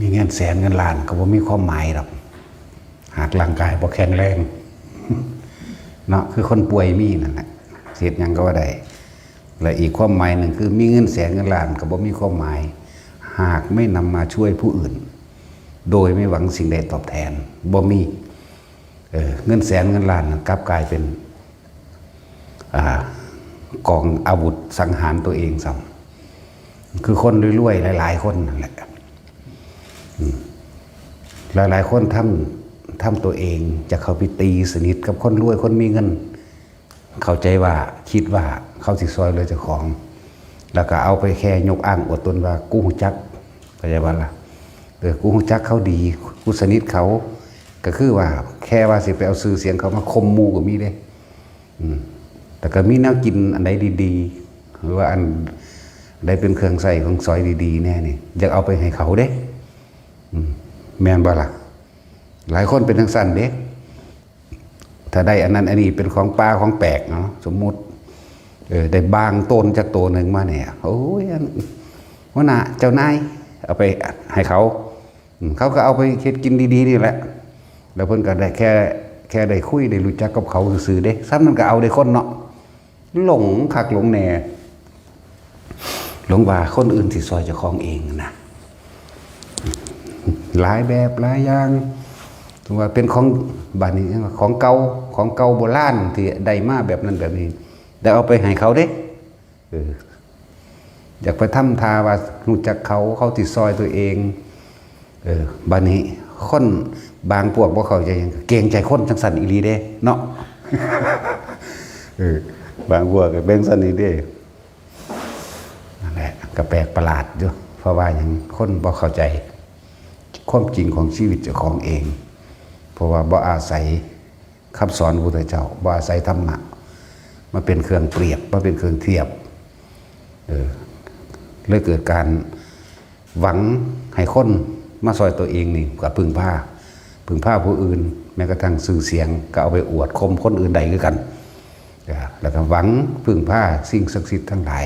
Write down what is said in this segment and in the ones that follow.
ມີເງິນແສນເງິນລ້ານກໍບໍ່ມີຄວາມໝາຍດອກ ຫາກຮ່າງກາຍບໍ່ແຂງແຮງເນາະ ຄືຄົນປ່ວຍມີນັ້ນແຫຼະ ເຮັດຫຍັງກໍບໍ່ໄດ້ ແລະ ອີກຄວາມໝາຍໜຶ່ງຄື ມີເງິນແສນເງິນລ້ານກໍບໍ່ມີຄວາມໝາຍ ຫາກໄມ່ນຳມາຊ່ວຍຜູ້ອື່ນ ໂດຍໄມ່ຫວັງສິ່ງໃດຕອບແທນ ບໍ່ມີ ເອີ ເງິນແສນເງິນລ້ານນັ້ນກັບກາຍເປັນ ອ່າ ກອງອາວຸດສັງຫານຕົວເອງຊ້ຳ ຄືຄົນລວຍໆຫຼາຍໆຄົນນັ້ນແຫຼະ ອືມ ຫຼາຍໆຄົນທຳ ທຳຕົວເອງຈະເຂົ້າໄປຕີສະໜິດກັບຄົນລວຍຄົນມີເງິນ ເຂົ້າໃຈວ່າ ຄິດວ່າເຂົາຊິຊ່ອຍເຫຼືອເຈົ້າຂອງ ແລ້ວກໍເອົາໄປແຄ່ຍົກອ້າງອວດຕົນວ່າ ກູຮູ້ຈັກ ເຂົ້າໃຈບໍ່ລະ ເອີ ກູຮູ້ຈັກເຂົາດີ ກູສະໜິດເຂົາ ກໍຄືວ່າແຄ່ວ່າຊິໄປເອົາຊື່ສຽງເຂົາມາຂົ່ມໝູ່ກໍມີເດ້ ອືມ ແລ້ວກໍມີແນວກິນອັນໃດດີໆ ຫຼືວ່າອັນໃດເປັນເຄື່ອງໃຊ້ຂອງສອຍດີໆແດ່ນີ້ ຢາກເອົາໄປໃຫ້ເຂົາເດ້ ອືມ ແມ່ນບໍ່ລະ ຫຼາຍຄົນເປັນຈັ່ງຊັ້ນເດ້ ຖ້າໄດ້ອັນນັ້ນອັນນີ້ເປັນຂອງປ່າຂອງແປກເນາະ ສົມມຸດ ເອີ ໄດ້ບາງໂຕນຈັກໂຕໜຶ່ງມານີ້ ໂອ້ຍ ອັນ ຫົວໜ້າເຈົ້ານາຍ ເອົາໄປໃຫ້ເຂົາ ອືມ ເຂົາກໍເອົາໄປເຮັດກິນດີໆນີ້ແຫຼະ ແລ້ວເພິ່ນກໍໄດ້ແຄ່ ແຄ່ໄດ້ຄຸຍໄດ້ຮູ້ຈັກກັບເຂົາຊື່ໆເດ້ ສ່ຳນັ້ນກໍເອົາເດ້ຄົນເນາະ ຫຼົງຄັກຫຼົງແນ່ ຫຼົງວ່າຄົນອື່ນຊິຊ່ອຍເຈົ້າຂອງເອງນະ ຫຼາຍແບບຫຼາຍຢ່າງ ຖືວ່າເປັນຂອງ ບາດນີ້ຂອງເກົ່າ ຂອງເກົ່າໂບລານທີ່ໄດ້ມາແບບນັ້ນແບບນີ້ ໄດ້ເອົາໄປໃຫ້ເຂົາເດ້ ເອີ ຢາກໄປທຳທ່າວ່າຮູ້ຈັກເຂົາ ເຂົາຊິຊ່ອຍຕົວເອງ ເອີ ບາດນີ້ຄົນບາງພວກບໍ່ເຂົ້າໃຈຫຍັງ ເກງໃຈຄົນຈັ່ງຊັ້ນອີ່ຫຼີເດ້ເນາະ ເອີ ບາງພວກກໍເປັນຊັ້ນອີ່ຫຼີເດ້ ນັ້ນແຫຼະ ກໍແປກປະຫຼາດຢູ່ ເພາະວ່າຫຍັງ ຄົນບໍ່ເຂົ້າໃຈຄວາມຈິງຂອງຊີວິດເຈົ້າຂອງເອງ ເພາະວ່າບໍ່ອາໄສ ຄຳສອນຂອງພະພຸດທະເຈົ້າ ບໍ່ອາໄສທຳມະມາເປັນເຄື່ອງປຽບ ມາເປັນເຄື່ອງທຽບ ເອີ ເລີຍເກີດການຫວັງໃຫ້ຄົນມາຊ່ອຍຕົວເອງນີ້ກໍເພິ່ງພາ ເພິ່ງພາຜູ້ອື່ນ ແມ້ກະທັ່ງຊື່ສຽງກໍເອົາໄປອວດຂົ່ມຄົນອື່ນໄດ້ຄືກັນ ແລ້ວກໍຫວັງເພິ່ງພາສິ່ງສັກສິດທັງຫຼາຍ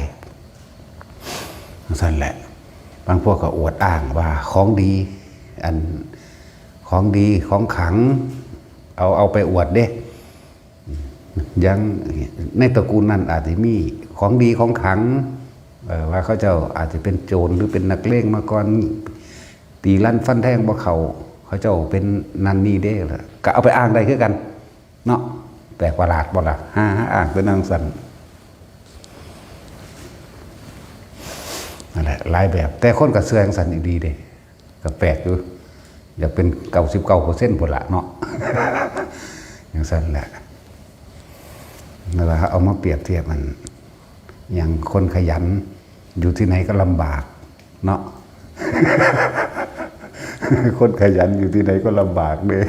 ຈັ່ງຊັ້ນແຫຼະ ບາງພວກກໍອວດອ້າງວ່າຂອງດີ ອັນ ຂອງດີຂອງຂລັງ ເອົາ ເອົາໄປອວດເດ້ ຢ່າງໃນຕະກູນນັ້ນອາດຊິມີຂອງດີຂອງຂລັງ ເອີ ວ່າເຂົາເຈົ້າອາດຈະເປັນໂຈນ ຫຼື ເປັນນັກເລງມາກ່ອນ ຕີລັນຟັນແທງບໍ່ເຂົ້າ ເຂົາເຈົ້າເປັນນັ້ນນີ້ເດ້ ກໍເອົາໄປອ້າງໄດ້ຄືກັນເນາະ ແປກປະຫຼາດບໍ່ລະ ຫາອ້າງເປັນຈັ່ງຊັ້ນ ນັ້ນແຫຼະ ຫຼາຍແບບ ແຕ່ຄົນກໍເຊື່ອຈັ່ງຊັ້ນອີ່ຫຼີເດ້ ກໍແປກຢູ່ ຢາກເປັນເກົ້າສິບເກົ້າເປີເຊັນພຸ້ນລະເນາະ ຈັ່ງຊັ້ນແຫຼະ ແລ້ວເອົາມາປຽບທຽບ ອັນຫຍັງ ຄົນຂະຫຍັນຢູ່ທີ່ໃດກໍລຳບາກເນາະ ຄົນຂະຫຍັນຢູ່ທີ່ໃດກໍລຳບາກເດ້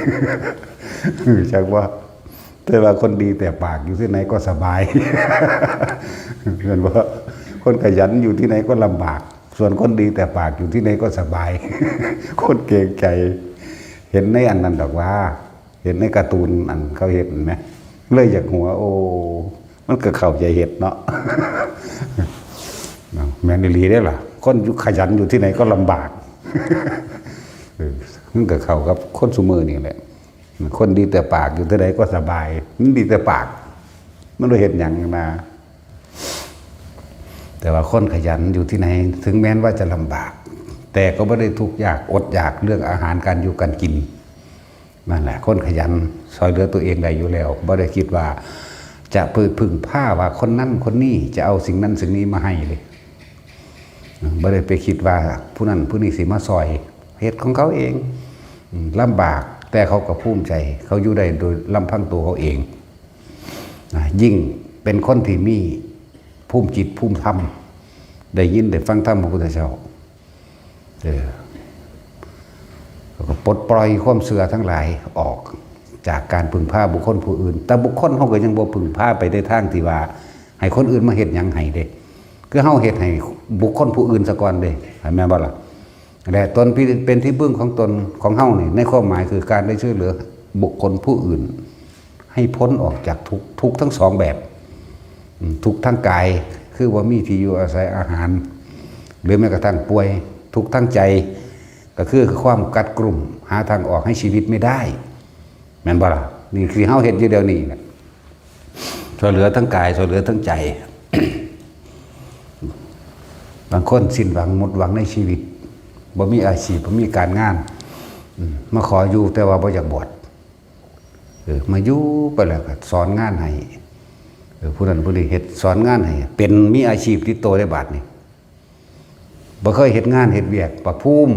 ຮູ້ຈັກບໍ່ ແຕ່ວ່າຄົນດີແຕ່ປາກຢູ່ທີ່ໃດກໍສະບາຍ ແມ່ນບໍ່ ຄົນຂະຫຍັນຢູ່ທີ່ໃດກໍລຳບາກ ສ່ວນຄົນດີແຕ່ປາກຢູ່ທີ່ໃດກໍສະບາຍ ຄົນເກງໃຈ ເຫັນໃນອັນນັ້ນດອກວ່າ ເຫັນໃນກາຕູນອັນເຂົາເຮັດຫັ້ນແໝ ເລີຍຢາກຫົວ ໂອ້ ມັນກໍເຂົ້າໃຈເຮັດເນາະ ເນາະ ແມ່ນອີ່ຫຼີເດ້ລະ ຄົນຢູ່ຂະຫຍັນຢູ່ທີ່ໃດກໍລຳບາກ ເອີ ມັນກໍເຂົ້າກັບຄົນຊຸມື້ນີ້ແຫຼະ ຄົນດີແຕ່ປາກຢູ່ທີ່ໃດກໍສະບາຍ ມັນດີແຕ່ປາກ ມັນບໍ່ເຮັດຫຍັງນະ ແຕ່ວ່າຄົນຂະຫຍັນຢູ່ທີ່ໃດ ເຖິງແມ່ນວ່າຈະລຳບາກ ແຕ່ກໍບໍ່ໄດ້ທຸກຍາກອົດຢາກເລື່ອງອາຫານການຢູ່ການກິນ ນັ້ນແຫຼະ ຄົນຂະຫຍັນຊ່ອຍເຫຼືອຕົວເອງໄດ້ຢູ່ແລ້ວ ບໍ່ໄດ້ຄິດວ່າຈະໄປເພິ່ງພາວ່າຄົນນັ້ນຄົນນີ້ຈະເອົາສິ່ງນັ້ນສິ່ງນີ້ມາໃຫ້ເລີຍ ບໍ່ໄດ້ໄປຄິດວ່າຜູ້ນັ້ນຜູ້ນີ້ຊິມາຊ່ອຍ ເຮັດຂອງເຂົາເອງ ລຳບາກ ແຕ່ເຂົາກໍພູມໃຈ ເຂົາຢູ່ໄດ້ໂດຍລຳພັງຕົວເຂົາເອງ ນະ ຍິ່ງເປັນຄົນທີ່ມີພູມຈິດພູມທຳ ໄດ້ຍິນໄດ້ຟັງທຳຂອງພະພຸດທະເຈົ້າ ເອີ ແລ້ວກໍປົດປ່ອຍຄວາມເຊື່ອທັງຫຼາຍອອກຈາກການເພິ່ງພາບຸກຄົນຜູ້ອື່ນ ແຕ່ບຸກຄົນເຮົາກໍຍັງບໍ່ເພິ່ງພາໄປໃນທາງທີ່ວ່າໃຫ້ຄົນອື່ນມາເຮັດຫຍັງໃຫ້ເດ້ ຄືເຮົາເຮັດໃຫ້ບຸກຄົນຜູ້ອື່ນສາກ່ອນເດ້ ແມ່ນບໍ່ລະ? ແລະ ຕົນເປັນທີ່ເພິ່ງຂອງຕົນ ຂອງເຮົານີ້ ໃນຄວາມໝາຍຄືການໄດ້ຊ່ວຍເຫຼືອບຸກຄົນຜູ້ອື່ນ ໃຫ້ພົ້ນອອກຈາກທຸກ ທຸກທັງສອງແບບ ອືມ ທຸກທາງກາຍ ຄືບໍ່ມີທີ່ຢູ່ອາໄສອາຫານ ຫຼືແມ້ກະທັ່ງປ່ວຍ ທຸກທາງໃຈ ກໍຄືຄວາມກັດກະລຸ້ມ ຫາທາງອອກໃຫ້ຊີວິດໄມ່ໄດ້ ແມ່ນບໍ່ລະ? ນີ້ຄືເຮົາເຮັດຢູ່ດຽວນີ້ນະ ຊ່ວຍເຫຼືອທັງກາຍ ຊ່ວຍເຫຼືອທັງໃຈ. ບາງຄົນສິ້ນຫວັງໝົດຫວັງໃນຊີວິດ ບໍ່ມີອາຊີບ ບໍ່ມີການງານ ອືມ ມາຂໍຢູ່ແຕ່ວ່າບໍ່ຢາກບວດ ເອີ ມາຢູ່ໄປແລ້ວກໍສອນງານໃຫ້ ເອີ ຜູ້ນັ້ນຜູ້ນີ້ເຮັດ ສອນງານໃຫ້ ເປັນມີອາຊີບຕິດໂຕໄດ້ບາດນີ້. ບໍ່ເຄີຍເຮັດງານເຮັດວຽກ ບັກພູມ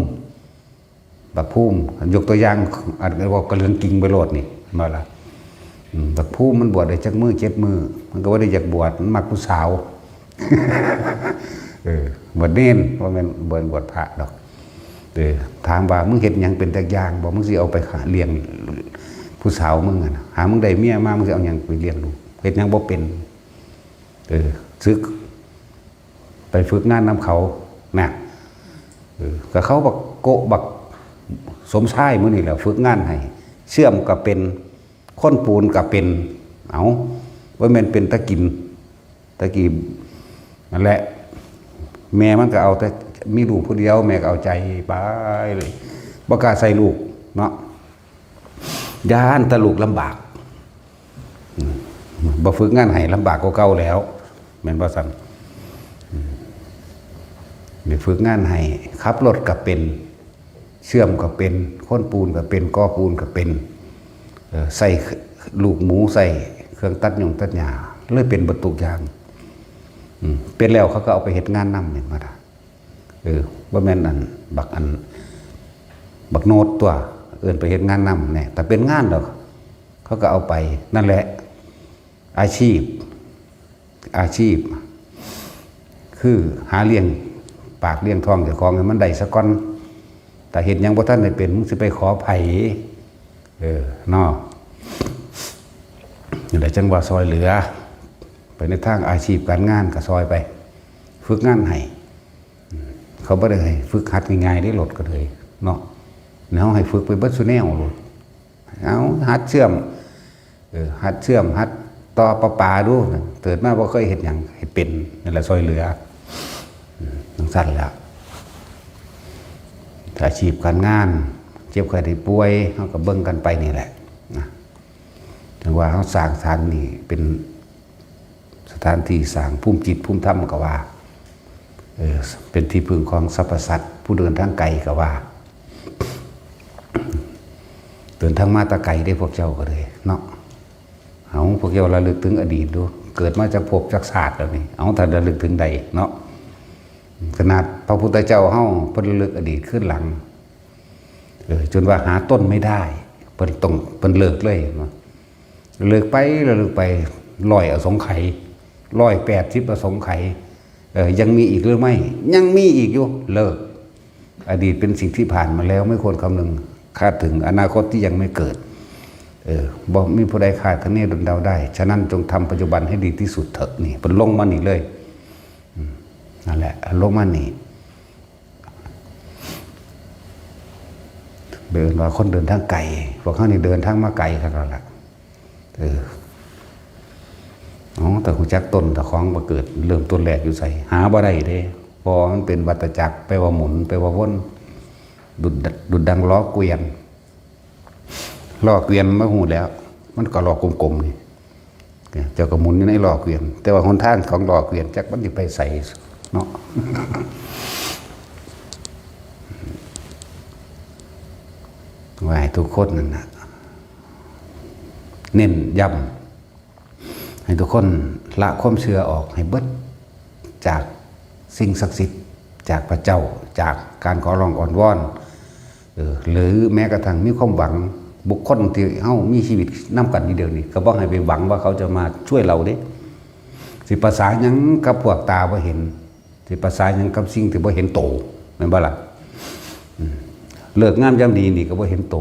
ບັກພູມ ຍົກຕົວຢ່າງ ອັນເວົ້າກັນເລື່ອງຈິງໄປໂລດນີ້ ແມ່ນບໍ່ລະ? ອືມ ບັກພູມມັນບວດໄດ້ຈັກມື້ເຈັດມື້ ມັນກໍບໍ່ໄດ້ຢາກບວດ ມັນມັກຜູ້ສາວ ເອີ ບວດເນນ ບໍ່ແມ່ນ ບໍ່ແມ່ນບວດພະດອກ ເອີ ຖາມວ່າ ມຶງເຮັດຫຍັງເປັນຈັກຢ່າງບໍ່? ມຶງຊິເອົາໄປລ້ຽງຜູ້ສາວມຶງຫັ້ນນະ ຫາມຶງໄດ້ເມຍມາ ມຶງຊິເອົາຫຍັງໄປລ້ຽງລູກ? ເຮັດຫຍັງບໍ່ເປັນ ເອີ ສຶກ ໄປຝຶກງານນຳເຂົານະ ເອີ ກໍເຂົາບັກໂກະບັກສົມຊາຍມື້ນີ້ແຫຼະ ຝຶກງານໃຫ້ ເຊື່ອມກໍເປັນ ຄົນປູນກໍເປັນ ເອົ້າ ບໍ່ແມ່ນເປັນຕາກິນ ຕາກີ້ນັ້ນແຫຼະ ແມ່ມັນກໍເອົາແຕ່ ມີລູກຜູ້ດຽວ ແມ່ກໍເອົາໃຈໄປ ບໍ່ກ້າໃສ່ລູກເນາະ ຢ້ານແຕ່ລູກລຳບາກ ອືມ ບໍ່ຝຶກງານໃຫ້ລຳບາກກວ່າເກົ່າແລ້ວ ແມ່ນບໍ່ຊັ້ນ? ອືມ ໄປຝຶກງານໃຫ້ ຂັບລົດກໍເປັນ ເຊື່ອມກໍເປັນ ຄົນປູນກໍເປັນ ກໍ່ປູນກໍເປັນ ເອີ ໃສ່ລູກໝູ ໃສ່ເຄື່ອງຕັດຫຍ້ງຕັດຫຍ້າ ເລີຍເປັນເບິດທຸກຢ່າງ ອືມ ເປັນແລ້ວເຂົາກໍເອົາໄປເຮັດງານນຳ ແມ່ນບໍ່ລະ? ເອີ ບໍ່ແມ່ນອັນ ບັກອັນ ບັກໂນດຕົວະ ເອີ້ນໄປເຮັດງານນຳແດ່ ຖ້າເປັນງານດອກ ເຂົາກໍເອົາໄປ ນັ້ນແຫຼະ ອາຊີບ ອາຊີບ ຄືຫາລ້ຽງປາກລ້ຽງທ້ອງເຈົ້າຂອງໃຫ້ມັນໄດ້ສາກ່ອນ ຖ້າເຮັດຫຍັງບໍ່ທັນໄດ້ເປັນ ມຶງຊິໄປຂໍໃຜ? ເອີ ເນາະ ນີ້ແຫຼະ ຈັ່ງວ່າຊ່ອຍເຫຼືອ ໄປໃນທາງອາຊີບການງານກໍຊ່ອຍໄປ ຝຶກງານໃຫ້ ເຂົາບໍ່ໄດ້ໃຫ້ຝຶກຫັດງ່າຍໆເດ້ ລົດກໍເລີຍເນາະ ເຮົາໃຫ້ຝຶກໄປເບິດສູ່ແນວໂລດ ເອົາ ຫັດເຊື່ອມ ເອີ ຫັດເຊື່ອມ ຫັດຕໍ່ປະປາດູ ເກີດມາບໍ່ເຄີຍເຮັດຫຍັງ ໃຫ້ເປັນ ນັ້ນແຫຼະ ຊ່ອຍເຫຼືອ ອືມ ຈັ່ງຊັ້ນແຫຼະ ອາຊີບການງານ ເຈັບໄຂ້ໄດ້ປ່ວຍ ເຮົາກໍເບິ່ງກັນໄປນີ້ແຫຼະນະ ຈັ່ງວ່າເຮົາສ້າງສະຖານນີ້ເປັນ ສະຖານທີ່ສ້າງພູມຈິດພູມທຳກໍວ່າ ເອີ ເປັນທີ່ເພິ່ງຂອງສັບພະສັດ ຜູ້ເດີນທາງໄກກໍວ່າ ເດີນທາງມາແຕ່ໄກເດ້ພວກເຈົ້າກໍເລີຍເນາະ ເອົາ ພວກເຈົ້າລະລຶກເຖິງອະດີດດູ ເກີດມາຈັກພົບຈັກຊາດແລ້ວນີ້ ເອົາ ຖ້າລະລຶກເຖິງໃດເນາະ ຂະໜາດພະພຸດທະເຈົ້າເຮົາ ເພິ່ນລະລຶກອະດີດຄືນຫຼັງ ເອີ ຈົນວ່າຫາຕົ້ນໄມ່ໄດ້ ເພິ່ນຕ້ອງ ເພິ່ນເລີກເລີຍເນາະ ເລີກໄປ ລະລຶກໄປ ຮ້ອຍອະສົງໄຂ ຮ້ອຍແປດສິບອະສົງໄຂ ເອີ ຍັງມີອີກຫຼືໄມ່? ຍັງມີອີກຢູ່ ເລີກ ອະດີດເປັນສິ່ງທີ່ຜ່ານມາແລ້ວ ໄມ່ຄວນຄຳນຶງຄາດເຖິງອະນາຄົດທີ່ຍັງໄມ່ເກີດ ເອີ ບໍ່ມີຜູ້ໃດຄາດຄະເນດົນເດົາໄດ້ ສະນັ້ນຈົ່ງທຳປັດຈຸບັນໃຫ້ດີທີ່ສຸດເຖາະ ນີ້ເພິ່ນລົງມານີ້ເລີຍ ອືມ ນັ້ນແຫຼະ ລົງມານີ້ ເອີ້ນວ່າຄົນເດີນທາງໄກ ພວກເຮົານີ້ເດີນທາງມາໄກຄັກແລ້ວລະ ເອີ ເອົາ ແຕ່ຮູ້ຈັກຕົ້ນຕາຂອງວ່າເກີດເລີ່ມຕົ້ນແລກຢູ່ໃສ ຫາບໍ່ໄດ້ເດ້ ເພາະວ່າມັນເປັນວັດຕະຈັກ ແປວ່າໝູນ ແປວ່າວົນ ດຸດ ດຸດດັ່ງລໍ້ເກວຽນ ລໍ້ເກວຽນ ມາຮູ້ແລ້ວ ມັນກໍລໍ້ກົມໆນີ້ ເຈົ້າກໍໝູນຢູ່ໃນລໍ້ເກວຽນ ແຕ່ວ່າຫົນທາງຂອງລໍ້ເກວຽນ ຈັກມັນຊິໄປໃສເນາະ ວ່າໃຫ້ທຸກຄົນນັ້ນນະ ເນັ້ນຢ້ຳ ໃຫ້ທຸກຄົນລະຄວາມເຊື່ອອອກໃຫ້ເບິດ ຈາກສິ່ງສັກສິດ ຈາກພະເຈົ້າ ຈາກການຂໍຮ້ອງອ້ອນວອນ ເອີ ຫຼືແມ້ກະທັ້ງມີຄວາມຫວັງ ບຸກຄົນທີ່ເຮົາມີຊີວິດນຳກັນຢູ່ດຽວນີ້ ກໍບໍ່ໃຫ້ໄປຫວັງວ່າເຂົາຈະມາຊ່ວຍເຮົາເດ້ ຊິປະສາຫຍັງກັບພວກຕາບໍ່ເຫັນ ຊິປະສາຫຍັງກັບສິ່ງທີ່ບໍ່ເຫັນໂຕ ແມ່ນບໍ່ລະ? ອືມ ເລີກງາມຍາມດີນີ້ກໍບໍ່ເຫັນໂຕ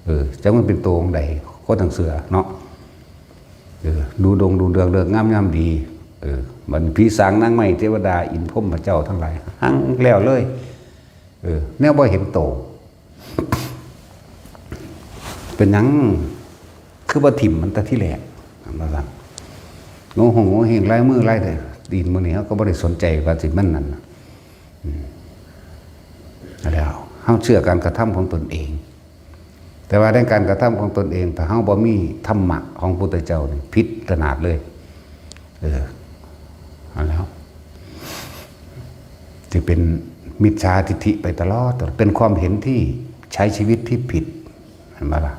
ເອີ ຈັກມັນເປັນໂຕຂອງໃດ ຄົນທັງເຊື່ອເນາະ ເອີ ດູດົງດູເດືອງເລີກງາມຍາມດີ ເອີ ບັດນີ້ຜີສາງນາງໄມ້ເທວະດາອິນພົມພະເຈົ້າທັງຫຼາຍ ຫັງແລ້ວເລີຍ ເອີ ແນວບໍ່ເຫັນໂຕ ເປັນຫຍັງຄືບໍ່ຖິ້ມມັນແຕ່ທີແລກ ວ່າຊັ້ນ ໂງຫົງໂງເຮງ ລາຍມືລາຍຕີນ ມື້ນີ້ເຮົາກໍບໍ່ໄດ້ສົນໃຈວ່າຊິມັນນັ້ນ ອືມ ແລ້ວ ເຮົາເຊື່ອການກະທຳຂອງຕົນເອງ. ແຕ່ວ່າໃນການກະທຳຂອງຕົນເອງ ຖ້າເຮົາບໍ່ມີທຳມະຂອງພະພຸດທະເຈົ້ານີ້ ຜິດຂະໜາດເລີຍ. ເອີ ອັນແລ້ວ ຊິເປັນມິດສາທິດຖິໄປຕະຫຼອດ, ເປັນຄວາມເຫັນທີ່ໃຊ້ຊີວິດທີ່ຜິດ, ເຫັນບໍ່ລະ?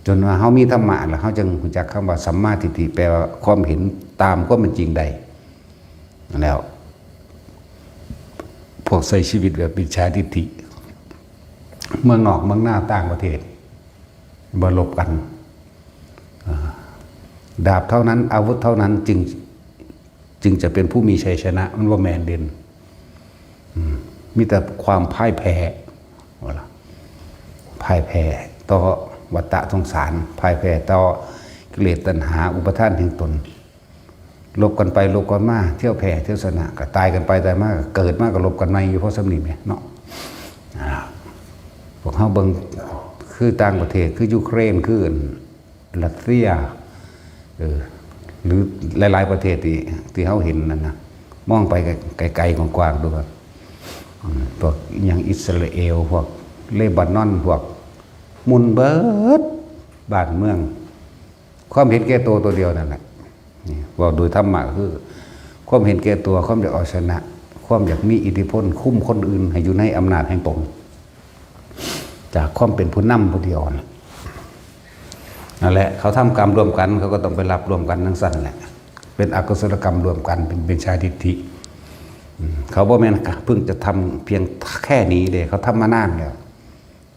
ຈົນວ່າເຮົາມີທຳມະແລ້ວ ເຮົາຈຶ່ງຮູ້ຈັກຄຳວ່າສຳມາທິດຖິ, ແປວ່າຄວາມເຫັນຕາມຄວາມເປັນຈິງໄດ້. ແລ້ວ ພວກໃຊ້ຊີວິດແບບມິດສາທິດຖິ ເມືອງນອກເມືອງນາຕ່າງປະເທດ ບໍ່ລົບກັນ. ເອີ ດາບເທົ່ານັ້ນ ອາວຸດເທົ່ານັ້ນ ຈຶ່ງ ຈຶ່ງຈະເປັນຜູ້ມີໄຊຊະນະ, ມັນບໍ່ແມ່ນເດ. ອືມ ມີແຕ່ຄວາມພ່າຍແພ້, ວ່າລະ ພ່າຍແພ້ຕໍ່ວັດຕະສົງສານ, ພ່າຍແພ້ຕໍ່ກິເລດຕັນຫາ ອຸປາທານແຫ່ງຕົນ. ລົບກັນໄປລົບກັນມາ, ທ່ຽວແພ້ທ່ຽວຊະນະ, ກໍຕາຍກັນໄປຕາຍມາ, ກໍເກີດມາກໍລົບກັນໃໝ່ຢູ່ ພໍສ່ຳນີ້ແໝ່ເນາະ. ອ່າ ພວກເຮົາເບິ່ງ ຄືຕ່າງປະເທດ ຄືຢູເຄຣນ ຄື ລັດເຊຍ ເອີ ຫຼືຫຼາຍໆປະເທດທີ່ ທີ່ເຮົາເຫັນນັ້ນນະ, ມອງໄປໄກໆກວ້າງໆ ດູວ່າ ອືມ ພວກອີ່ຫຍັງອິດສະຣາເອວ ພວກເລບານອນ ພວກໝຸ່ນເບິດບ້ານເມືອງ. ຄວາມເຫັນແກ່ໂຕໂຕດຽວນັ້ນແຫຼະ. ນີ້ເວົ້າໂດຍທຳມະ ຄືຄວາມເຫັນແກ່ຕົວ, ຄວາມຢາກເອົາຊະນະ, ຄວາມຢາກມີອິດທິພົນ, ຄຸມຄົນອື່ນໃຫ້ຢູ່ໃນອຳນາດແຫ່ງຕົນ. ຈາກຄວາມເປັນຜູ້ນຳຜູ້ດຽວນັ້ນ ນັ້ນແຫຼະ ເຂົາທຳກຳຮ່ວມກັນ ເຂົາກໍຕ້ອງໄປຮັບຮ່ວມກັນຈັ່ງຊັ້ນແຫຼະ. ເປັນອະກຸສົລະກຳຮ່ວມກັນ ເປັນ ເປັນມິດສາທິດຖິ. ອືມ ເຂົາບໍ່ແມ່ນເພິ່ງຈະທຳພຽງແຄ່ນີ້ເດ້ ເຂົາທຳມານານແລ້ວ.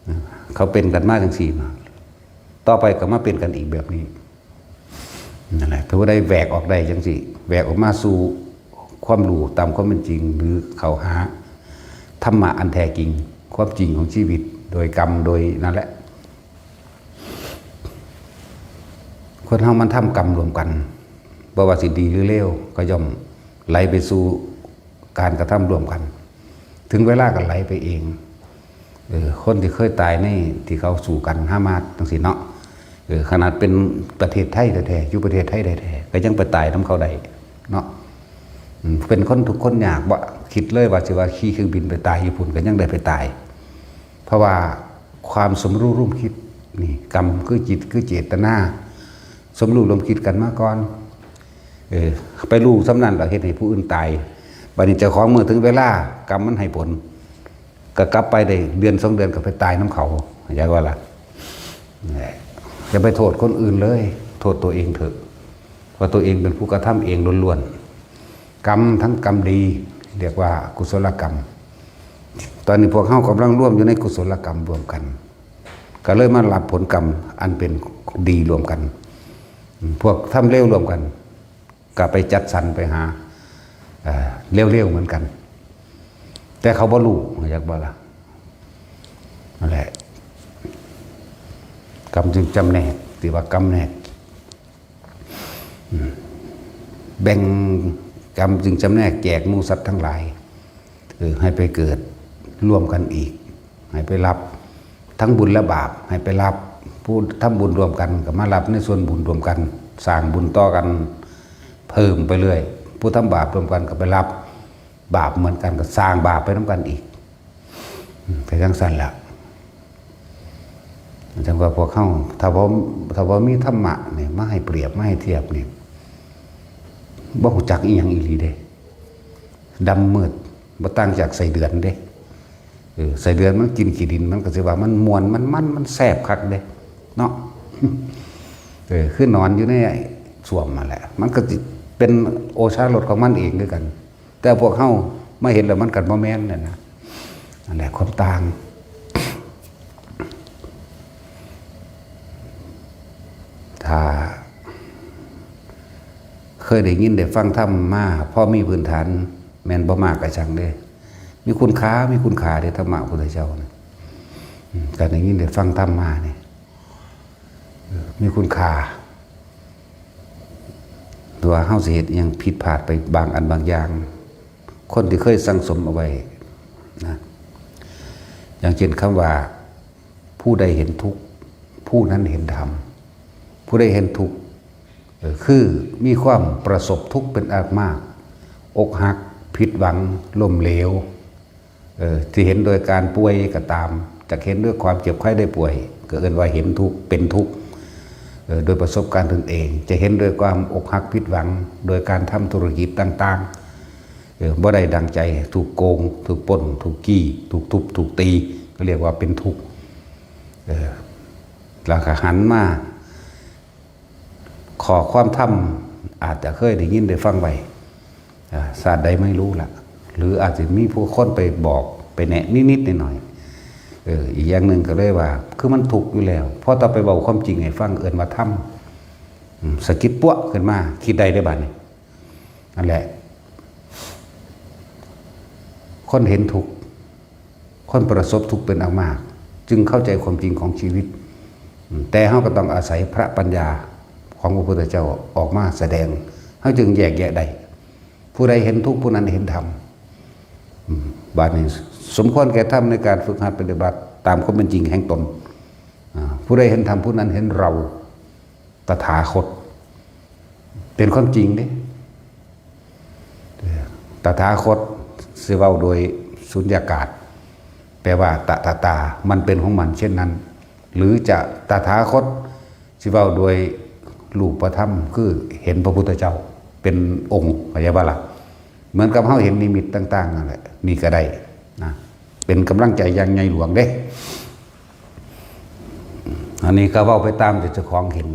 ອືມ ເຂົາເປັນກັນມາຈັ່ງຊີ້ມາ ຕໍ່ໄປກໍມາເປັນກັນອີກແບບນີ້. ນັ້ນແຫຼະ ຖືວ່າໄດ້ແຫວກອອກໄດ້ຈັ່ງຊີ້ ແຫວກອອກມາສູ່ຄວາມຮູ້ຕາມຄວາມເປັນຈິງ ຫຼື ເຂົ້າຫາທຳມະອັນແທ້ຈິງ ຄວາມຈິງຂອງຊີວິດ ໂດຍກຳ ໂດຍນັ້ນແຫຼະ. ຄົນເຮົາມັນທຳກຳລວມກັນ ບໍ່ວ່າຊິດີຫຼືເລວ ກໍຍ່ອມໄຫຼໄປສູ່ ການກະທຳຮ່ວມກັນ ເຖິງເວລາກໍໄຫຼໄປເອງ. ເອີ ຄົນທີ່ເຄີຍຕາຍໃນທີ່ເຂົາສູ້ກັນ ຫາມາດ ຈັ່ງຊີ້ເນາະ, ເອີ ຂະໜາດເປັນປະເທດໄທແທ້ໆ ຢູ່ປະເທດໄທແທ້ໆ ກໍຍັງໄປຕາຍນຳເຂົາໄດ້ເນາະ. ອືມ ເປັນຄົນທຸກຄົນຍາກ ບໍ່ຄິດເລີຍວ່າຊິວ່າຂີ່ເຄື່ອງບິນໄປຕາຍຢູ່ພຸ້ນ ກໍຍັງໄດ້ໄປຕາຍ. ເພາະວ່າຄວາມສົມຮູ້ຮ່ວມຄິດນີ້ ກຳຄືຈິດ ຄືເຈດຕະນາ ສົມຮູ້ຮ່ວມຄິດກັນມາກ່ອນ. ເອີ ໄປຮູ້ສ່ຳນັ້ນແລ້ວເຮັດໃຫ້ຜູ້ອື່ນຕາຍ, ບາດນີ້ເຈົ້າຂອງ ເມື່ອເຖິງເວລາກຳມັນໃຫ້ຜົນ ກໍກັບໄປໄດ້ເດືອນສອງເດືອນກໍໄປຕາຍນຳເຂົາ ເຂົ້າໃຈບໍ່ລະ? ແຫຼະ ຢ່າໄປໂທດຄົນອື່ນເລີຍ ໂທດຕົວເອງເຖາະ ວ່າຕົວເອງເປັນຜູ້ກະທຳເອງລ້ວນໆ. ກຳທັງກຳດີ ຮຽກວ່າກຸສົລະກຳ. ຕອນນີ້ພວກເຮົາກຳລັງລວມຢູ່ໃນກຸສົລະກຳລວມກັນ ກໍເລີຍມາຮັບຜົນກຳອັນເປັນດີລວມກັນ. ພວກທຳເລວລວມກັນ ກໍໄປຈັດສັນໄປຫາ ເອີ ເລວໆເໝືອນກັນ ແຕ່ເຂົາບໍ່ຮູ້ ເຂົ້າໃຈບໍ່ລະ? ນັ້ນແຫຼະ ກຳຈຶ່ງຈຳແນກ ທີ່ວ່າກຳແນກ ອືມ ແບ່ງກຳຈຶ່ງຈຳແນກແຈກໝູ່ສັດທັງຫຼາຍ ເອີ ໃຫ້ໄປເກີດລວມກັນອີກ ໃຫ້ໄປຮັບທັງບຸນແລະບາບ ໃຫ້ໄປຮັບ ຜູ້ທຳບຸນລວມກັນກໍມາຮັບໃນສ່ວນບຸນລວມກັນ ສ້າງບຸນຕໍ່ກັນເພີ່ມໄປເລື້ອຍ ຜູ້ທຳບາບລວມກັນກໍໄປຮັບບາບເໝືອນກັນ ກໍສ້າງບາບໄປນຳກັນອີກ. ອືມ ໄປຈັ່ງຊັ້ນລະ ຈັ່ງວ່າພວກເຮົາ ຖ້າບໍ່ ຖ້າບໍ່ມີທຳມະນີ້ມາໃຫ້ປຽບ ມາໃຫ້ທຽບນີ້ ບໍ່ຮູ້ຈັກອີ່ຫຍັງອີ່ຫຼີເດ້. ດຳມືດ ບໍ່ຕ່າງຈາກໄສ້ເດືອນເດ້. ເອີ ໄສ້ເດືອນມັນກິນຂີ້ດິນ ມັນກໍຊິວ່າມັນມ່ວນ ມັນມັນ ມັນແຊບຄັກເດ້ເນາະ. ເອີ ຄືນອນຢູ່ໃນສ້ວມຫັ້ນແຫຼະ ມັນກໍຊິເປັນໂອຊາລົດຂອງມັນເອງຄືກັນ. ແຕ່ພວກເຮົາມາເຫັນແລ້ວມັນກໍບໍ່ແມ່ນນັ້ນນະ. ນັ້ນແຫຼະຄວາມຕ່າງ. ຖ້າເຄີຍໄດ້ຍິນໄດ້ຟັງທຳມາ ພໍມີພື້ນຖານ ແມ່ນບໍ່ມາກະຊັ່ງເດ້ ມີຄຸນຄ່າ ມີຄຸນຄ່າເດ້ ທຳມະພຸດທະເຈົ້ານະ. ອືມ ການໄດ້ຍິນໄດ້ຟັງທຳມານີ້ ເອີ ມີຄຸນຄ່າ. ຫຼືວ່າເຮົາຊິເຮັດອີ່ຫຍັງຜິດພາດໄປບາງອັນບາງຢ່າງ ຄົນທີ່ເຄີຍສັ່ງສົມເອົາໄວ້ນະ ຢ່າງເຊັ່ນຄຳວ່າ ຜູ້ใดเห็นทุกข์ ผู้นั้นเห็นธรรม ຜູ້ໃດເຫັນທຸກ ເອີ ຄືມີຄວາມປະສົບທຸກເປັນອັນມາກ ອົກຫັກ ຜິດຫວັງ ລົ້ມເຫຼວ ເອີ ທີ່ເຫັນໂດຍການປ່ວຍກໍຕາມ, ຈະເຫັນໂດຍຄວາມເຈັບໄຂ້ໄດ້ປ່ວຍ ກໍເອີ້ນວ່າເຫັນທຸກ ເປັນທຸກ ເອີ ໂດຍປະສົບການຕົນເອງ, ຈະເຫັນໂດຍຄວາມອົກຫັກຜິດຫວັງ ໂດຍການທຳທຸລະກິດຕ່າງໆ ເອີ ບໍ່ໄດ້ດັ່ງໃຈ, ຖືກໂກງ, ຖືກປຸ້ນ, ຖືກຈີ້, ຖືກທຸບ, ຖືກຕີ ກໍຮຽກວ່າເປັນທຸກ ເອີ ແລ້ວກໍຫັນມາ ຂໍ້ຄວາມທຳ ອາດຈະເຄີຍໄດ້ຍິນໄດ້ຟັງໄວ້ ອາ ຊາດໃດໄມ່ຮູ້ລະ ຫຼືອາດຈະມີຜູ້ຄົນໄປບອກໄປແນະນິດໆໜ້ອຍໆ. ເອີ ອີກຢ່າງໜຶ່ງກໍເລີຍວ່າ ຄືມັນທຸກຢູ່ແລ້ວ ພໍຕ້ອງໄປເວົ້າຄວາມຈິງໃຫ້ຟັງ ເອີ້ນວ່າທຳ ອາ ສະກິດປວະຂຶ້ນມາ ຄິດໄດ້ເດ້ບາດນີ້. ນັ້ນແຫຼະ ຄົນເຫັນທຸກ ຄົນປະສົບທຸກເປັນອັນມາກ ຈຶ່ງເຂົ້າໃຈຄວາມຈິງຂອງຊີວິດ. ແຕ່ເຮົາກໍຕ້ອງອາໄສພະປັນຍາຂອງພະພຸດທະເຈົ້າອອກມາສະແດງ ເຮົາຈຶ່ງແຍກແຍະໄດ້. ຜູ້ໃດເຫັນທຸກ ຜູ້ນັ້ນເຫັນທຳ. ບາດນີ້ສົມຄວນແກ່ທຳໃນການຝຶກຫັດປະຕິບັດຕາມຄວາມເປັນຈິງແຫ່ງຕົນ. ອາ ຜູ້ໃດເຫັນທຳ ຜູ້ນັ້ນເຫັນເຮົາ ຕະຖາຄົດ ເປັນຄວາມຈິງເດ້. ຕະຖາຄົດຊິເວົ້າໂດຍສຸນຍາກາດ ແປວ່າຕະ ຕະ ຕາ ມັນເປັນຂອງມັນເຊັ່ນນັ້ນ ຫຼືຈະຕະຖາຄົດຊິເວົ້າໂດຍຮູບປະທຳ ຄືເຫັນພະພຸດທະເຈົ້າເປັນອົງ ເຂົ້າໃຈບໍ່ລະ? ເໝືອນກັບເຮົາເຫັນນິມິດຕ່າງໆນັ້ນແຫຼະ ນີ້ກໍໄດ້ນະ ເປັນກຳລັງໃຈຢ່າງໃຫຍ່ຫຼວງເດ້. ອັນນີ້ກໍເວົ້າໄປຕາມທີ່ເຈົ້າຂອງເຫັນ,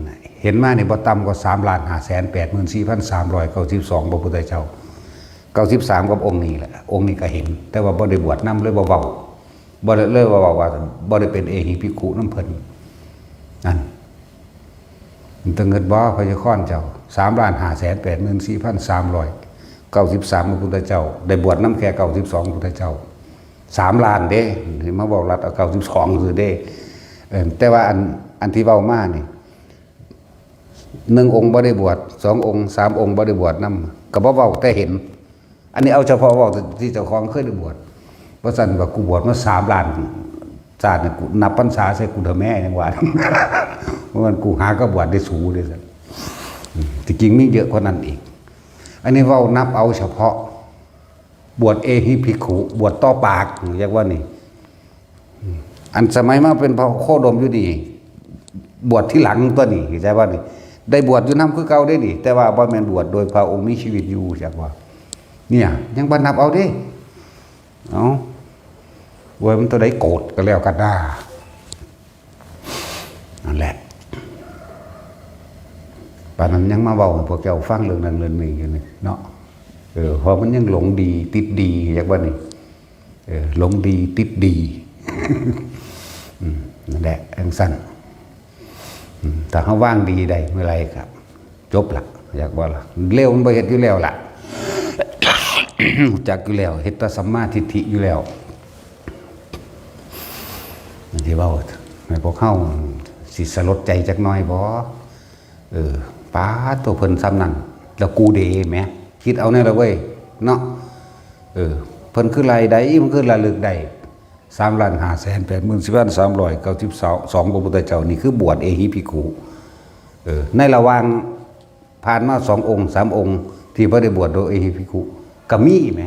ເຫັນມານີ້ບໍ່ຕ່ຳກວ່າສາມລ້ານຫ້າແສນແປດໝື່ນສີ່ພັນສາມຮ້ອຍເກົ້າສິບສອງ ພະພຸດທະເຈົ້າ ເກົ້າສິບສາມກັບອົງນີ້ແຫຼະ. ອົງນີ້ກໍເຫັນ ແຕ່ວ່າບໍ່ໄດ້ບວດນຳ ເລີຍບໍ່ເວົ້າ ບໍ່ໄດ້ ເລີຍບໍ່ເວົ້າວ່າບໍ່ໄດ້ເປັນເອຫິພິກຂຸນຳເພິ່ນນັ້ນ. ມັນຕ້ອງເງິດບໍ່ ພະຍາຄອນເຈົ້າ ສາມລ້ານຫ້າແສນແປດໝື່ນສີ່ພັນສາມຮ້ອຍເກົ້າສິບສາມ ພະພຸດທະເຈົ້າ ໄດ້ບວດນຳແຄ່ເກົ້າສິບສອງ ພະພຸດທະເຈົ້າ ສາມລ້ານເດ້ ມາເວົ້າລັດເອົາເກົ້າສິບສອງຊື່ເດ້. ເອີ ແຕ່ວ່າອັນ ອັນທີ່ເວົ້າມານີ້ ໜຶ່ງອົງບໍ່ໄດ້ບວດ ສອງອົງ ສາມອົງບໍ່ໄດ້ບວດນຳ ກໍບໍ່ເວົ້າ ແຕ່ເຫັນ. ອັນນີ້ເອົາສະເພາະເວົ້າທີ່ເຈົ້າຂອງເຄີຍໄດ້ບວດ. ບໍ່ຊັ້ນວ່າ ກູບວດມາສາມລ້ານຊາດນີ້ ກູນັບພັນສາໃສ່ກູເທື່ອແມ້ ຍັງວ່າ ວ່າມັນ ກູຫາກໍບວດໄດ້ສູເດ້ຊັ້ນ. ອືມ ທີ່ຈິງມີເຍອະກວ່ານັ້ນອີກ. ອັນນີ້ເວົ້ານັບເອົາສະເພາະບວດເອຫິພິກຂຸ ບວດຕໍ່ປາກ ຮຽກວ່ານີ້. ອັນສະໄໝມາເປັນພະໂຄດົມຢູ່ນີ້ ບວດທີຫຼັງຕົວນີ້ ເຂົ້າໃຈບໍ່ນີ້? ໄດ້ບວດຢູ່ນຳຄືເກົ່າເດ້ນີ້ ແຕ່ວ່າບໍ່ແມ່ນບວດໂດຍພະອົງມີຊີວິດຢູ່ ຈັກວ່າ ເນຍ ຍັງບໍ່ນັບເອົາເດ້. ເອົ້າ ໂອ້ຍ ມັນຕົວໃດໂກດກໍແລ້ວກັນນາ. ນັ້ນແຫຼະ ປານນັ້ນຍັງມາເວົ້າໃຫ້ພວກເຈົ້າຟັງເລື່ອງນັ້ນເລື່ອງນີ້ຢູ່ນີ້ເນາະ. ເອີ ເພາະມັນຍັງຫຼົງດີຕິດດີ ຈັກວ່ານີ້. ເອີ ຫຼົງດີຕິດດີ. ອືມ ນັ້ນແຫຼະ ຈັ່ງຊັ້ນ. ອືມ ຖ້າເຮົາວາງດີໄດ້ເມື່ອໃດກໍຈົບລະ ຢາກວ່າລະ ເລວມັນບໍ່ເຮັດຢູ່ແລ້ວລະ ຮູ້ຈັກຢູ່ແລ້ວ ເຮັດແຕ່ສຳມາທິດຖິຢູ່ແລ້ວ. ທີ່ເວົ້າໃຫ້ພວກເຮົາຊິສະຫຼົດໃຈຈັກໜ້ອຍບໍ່? ເອີ ປາດໂທ້ ເພິ່ນສ່ຳນັ້ນ ແລ້ວກູເດແໝ ຄິດເອົາແນວລະເວີຍເນາະ. ເອີ ເພິ່ນຄືລາຍໄດ້ ມັນຄືລະລຶກໄດ້ ສາມລ້ານຫ້າແສນແປດໝື່ນສີ່ພັນສາມຮ້ອຍເກົ້າສິບສອງ ພະພຸດທະເຈົ້າ ນີ້ຄືບວດເອຫິພິກຂຸ. ເອີ ໃນລະຫວ່າງຜ່ານມາສອງອົງ ສາມອົງ ທີ່ບໍ່ໄດ້ບວດໂດຍເອຫິພິກຂຸ ກໍມີແໝ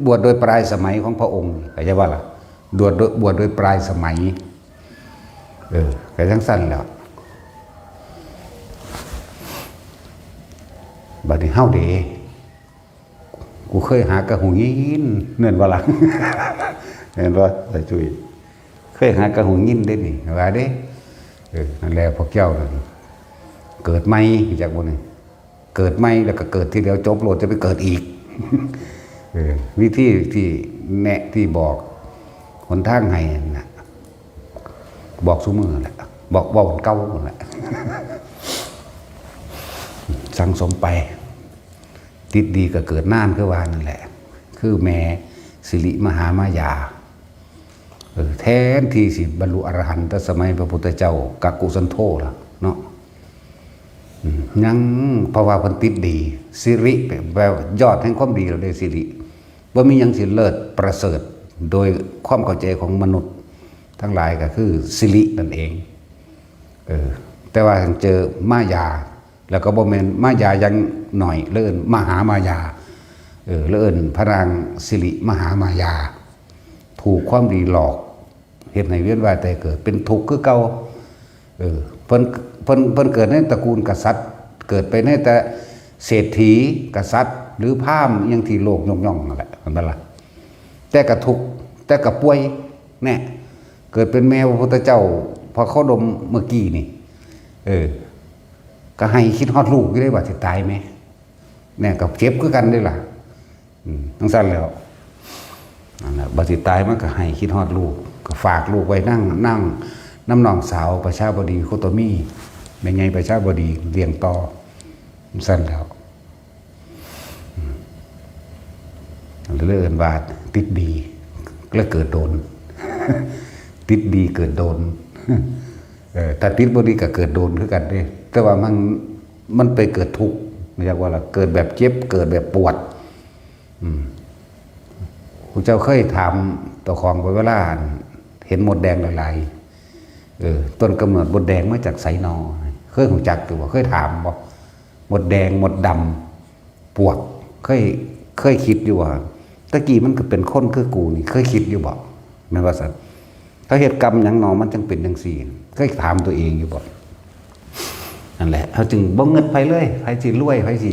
ບວດໂດຍປາຍສະໄໝຂອງພະອົງ ເຂົ້າໃຈບໍ່ລະ? ບວດໂດຍ ບວດໂດຍປາຍສະໄໝ. ເອີ ກໍຈັ່ງຊັ້ນແຫຼະ. ບາດນີ້ເຮົາເດ ກູເຄີຍຫາກະຫູຍິນ ແມ່ນບໍ່ລະ? ແມ່ນບໍ່ ຕາຈຸ້ຍ? ເຄີຍຫາກະຫູຍິນເດ້ນີ້ ວ່າເດ້. ເອີ ນັ້ນແຫຼະ ພວກເຈົ້ານັ້ນເກີດໃໝ່ ຮູ້ຈັກບໍ່ນີ້? ເກີດໃໝ່ ແລ້ວກໍເກີດທີດຽວຈົບໂລດ ຈະໄປເກີດອີກ. ເອີ ວິທີທີ່ແນະ ທີ່ບອກຫົນທາງໃຫ້ນັ້ນນະ ບອກຊຸມື້ແຫຼະ ບອກເວົ້າເກົ່ານັ້ນແຫຼະ ສັງສົມໄປ. ຕິດດີກໍເກີດນານຄືວ່ານັ້ນແຫຼະ ຄືແມ່ສິລິມະຫາມາຍາ. ເອີ ແທນທີ່ຊິບັນລຸອະລະຫັນແຕ່ສະໄໝພະພຸດທະເຈົ້າ ກະກຸສັນໂທລະເນາະ ອືມ ຍັງ ເພາະວ່າເພິ່ນຕິດດີ ສິລິ ແປວ່າຍອດແຫ່ງຄວາມດີແລ້ວເດ້ ສິລິ. ບໍ່ມີຫຍັງຊິເລີດປະເສີດໂດຍຄວາມເຂົ້າໃຈຂອງມະນຸດທັງຫຼາຍ ກໍຄືສິລິນັ້ນເອງ. ເອີ ແຕ່ວ່າເຈີມາຍາ ແລ້ວກໍບໍ່ແມ່ນມາຍາຢ່າງໜ້ອຍ ລະເອີ້ນມະຫາມາຍາ ເອີ ລະເອີ້ນພະນາງສິລິມະຫາມາຍາ. ຖືກຄວາມດີຫຼອກ ເຮັດໃຫ້ວຽນວ່າຍຕາຍເກີດ ເປັນທຸກຄືເກົ່າ. ເອີ ເພິ່ນ ເພິ່ນ ເພິ່ນເກີດໃນຕະກູນກະສັດ ເກີດໄປໃນແຕ່ເສດຖີ ກະສັດ ຫຼື ພາມ ອີ່ຫຍັງທີ່ໂລກຍົກຍ້ອງນັ້ນແຫຼະ ເຫັນບໍ່ລະ? ແຕ່ກະທຸກ ແຕ່ກະປ່ວຍ ແນ່ ເກີດເປັນແມ່ພະພຸດທະເຈົ້າ ພະໂຄດົມເມື່ອກີ້ນີ້ ເອີ ກະໄຫ້ຄິດຮອດລູກຢູ່ເດ້ ວ່າຊິຕາຍແມ ແນ່ ກະເຈັບຄືກັນເດ້ລະ. ອືມ ຈັ່ງຊັ້ນແຫຼ້ວ ນັ້ນແຫຼະ ບັດຊິຕາຍມາກະໃຫ້ຄິດຮອດລູກ ກະຝາກລູກໄວ້ນຳ ນຳ ນຳນ້ອງສາວປະຊາບໍດີ ໂຄໂຕມີ ແມ່ໃຫຍ່ປະຊາບໍດີລ້ຽງຕໍ່ ຈັ່ງຊັ້ນແຫຼ້ວ. ອືມ ເລີຍເອີ້ນວ່າຕິດດີ ເລີຍເກີດໂດນ ຕິດດີເກີດໂດນ. ເອີ ຖ້າຕິດບໍ່ດີກະເກີດໂດນຄືກັນເດ້ ແຕ່ວ່າມັນ ມັນໄປເກີດທຸກ ເອີ້ນວ່າລະ ເກີດແບບເຈັບ ເກີດແບບປວດ. ອືມ ພວກເຈົ້າເຄີຍຖາມເຈົ້າຂອງບໍ່ ເວລາເຫັນມົດແດງຫຼາຍໆ ເອີ ຕົ້ນກຳເນີດມົດແດງມາຈາກໃສນໍ? ເຄີຍຮູ້ຈັກຢູ່ບໍ່? ເຄີຍຖາມບໍ່? ມົດແດງ ມົດດຳ ປວກ ເຄີຍ ເຄີຍຄິດຢູ່ບໍ່? ແຕ່ກີ້ມັນກະເປັນຄົນຄືກູນີ້ ເຄີຍຄິດຢູ່ບໍ່? ແມ່ນວ່າຊັ້ນ ເຂົາເຮັດກຳຫຍັງນໍ ມັນຈັ່ງເປັນຈັ່ງຊີ້? ເຄີຍຖາມຕົວເອງຢູ່ບໍ່? ນັ້ນແຫຼະ ເຮົາຈຶ່ງບໍ່ງຶດໃຜເລີຍ ໃຜຊິລວຍ ໃຜຊິ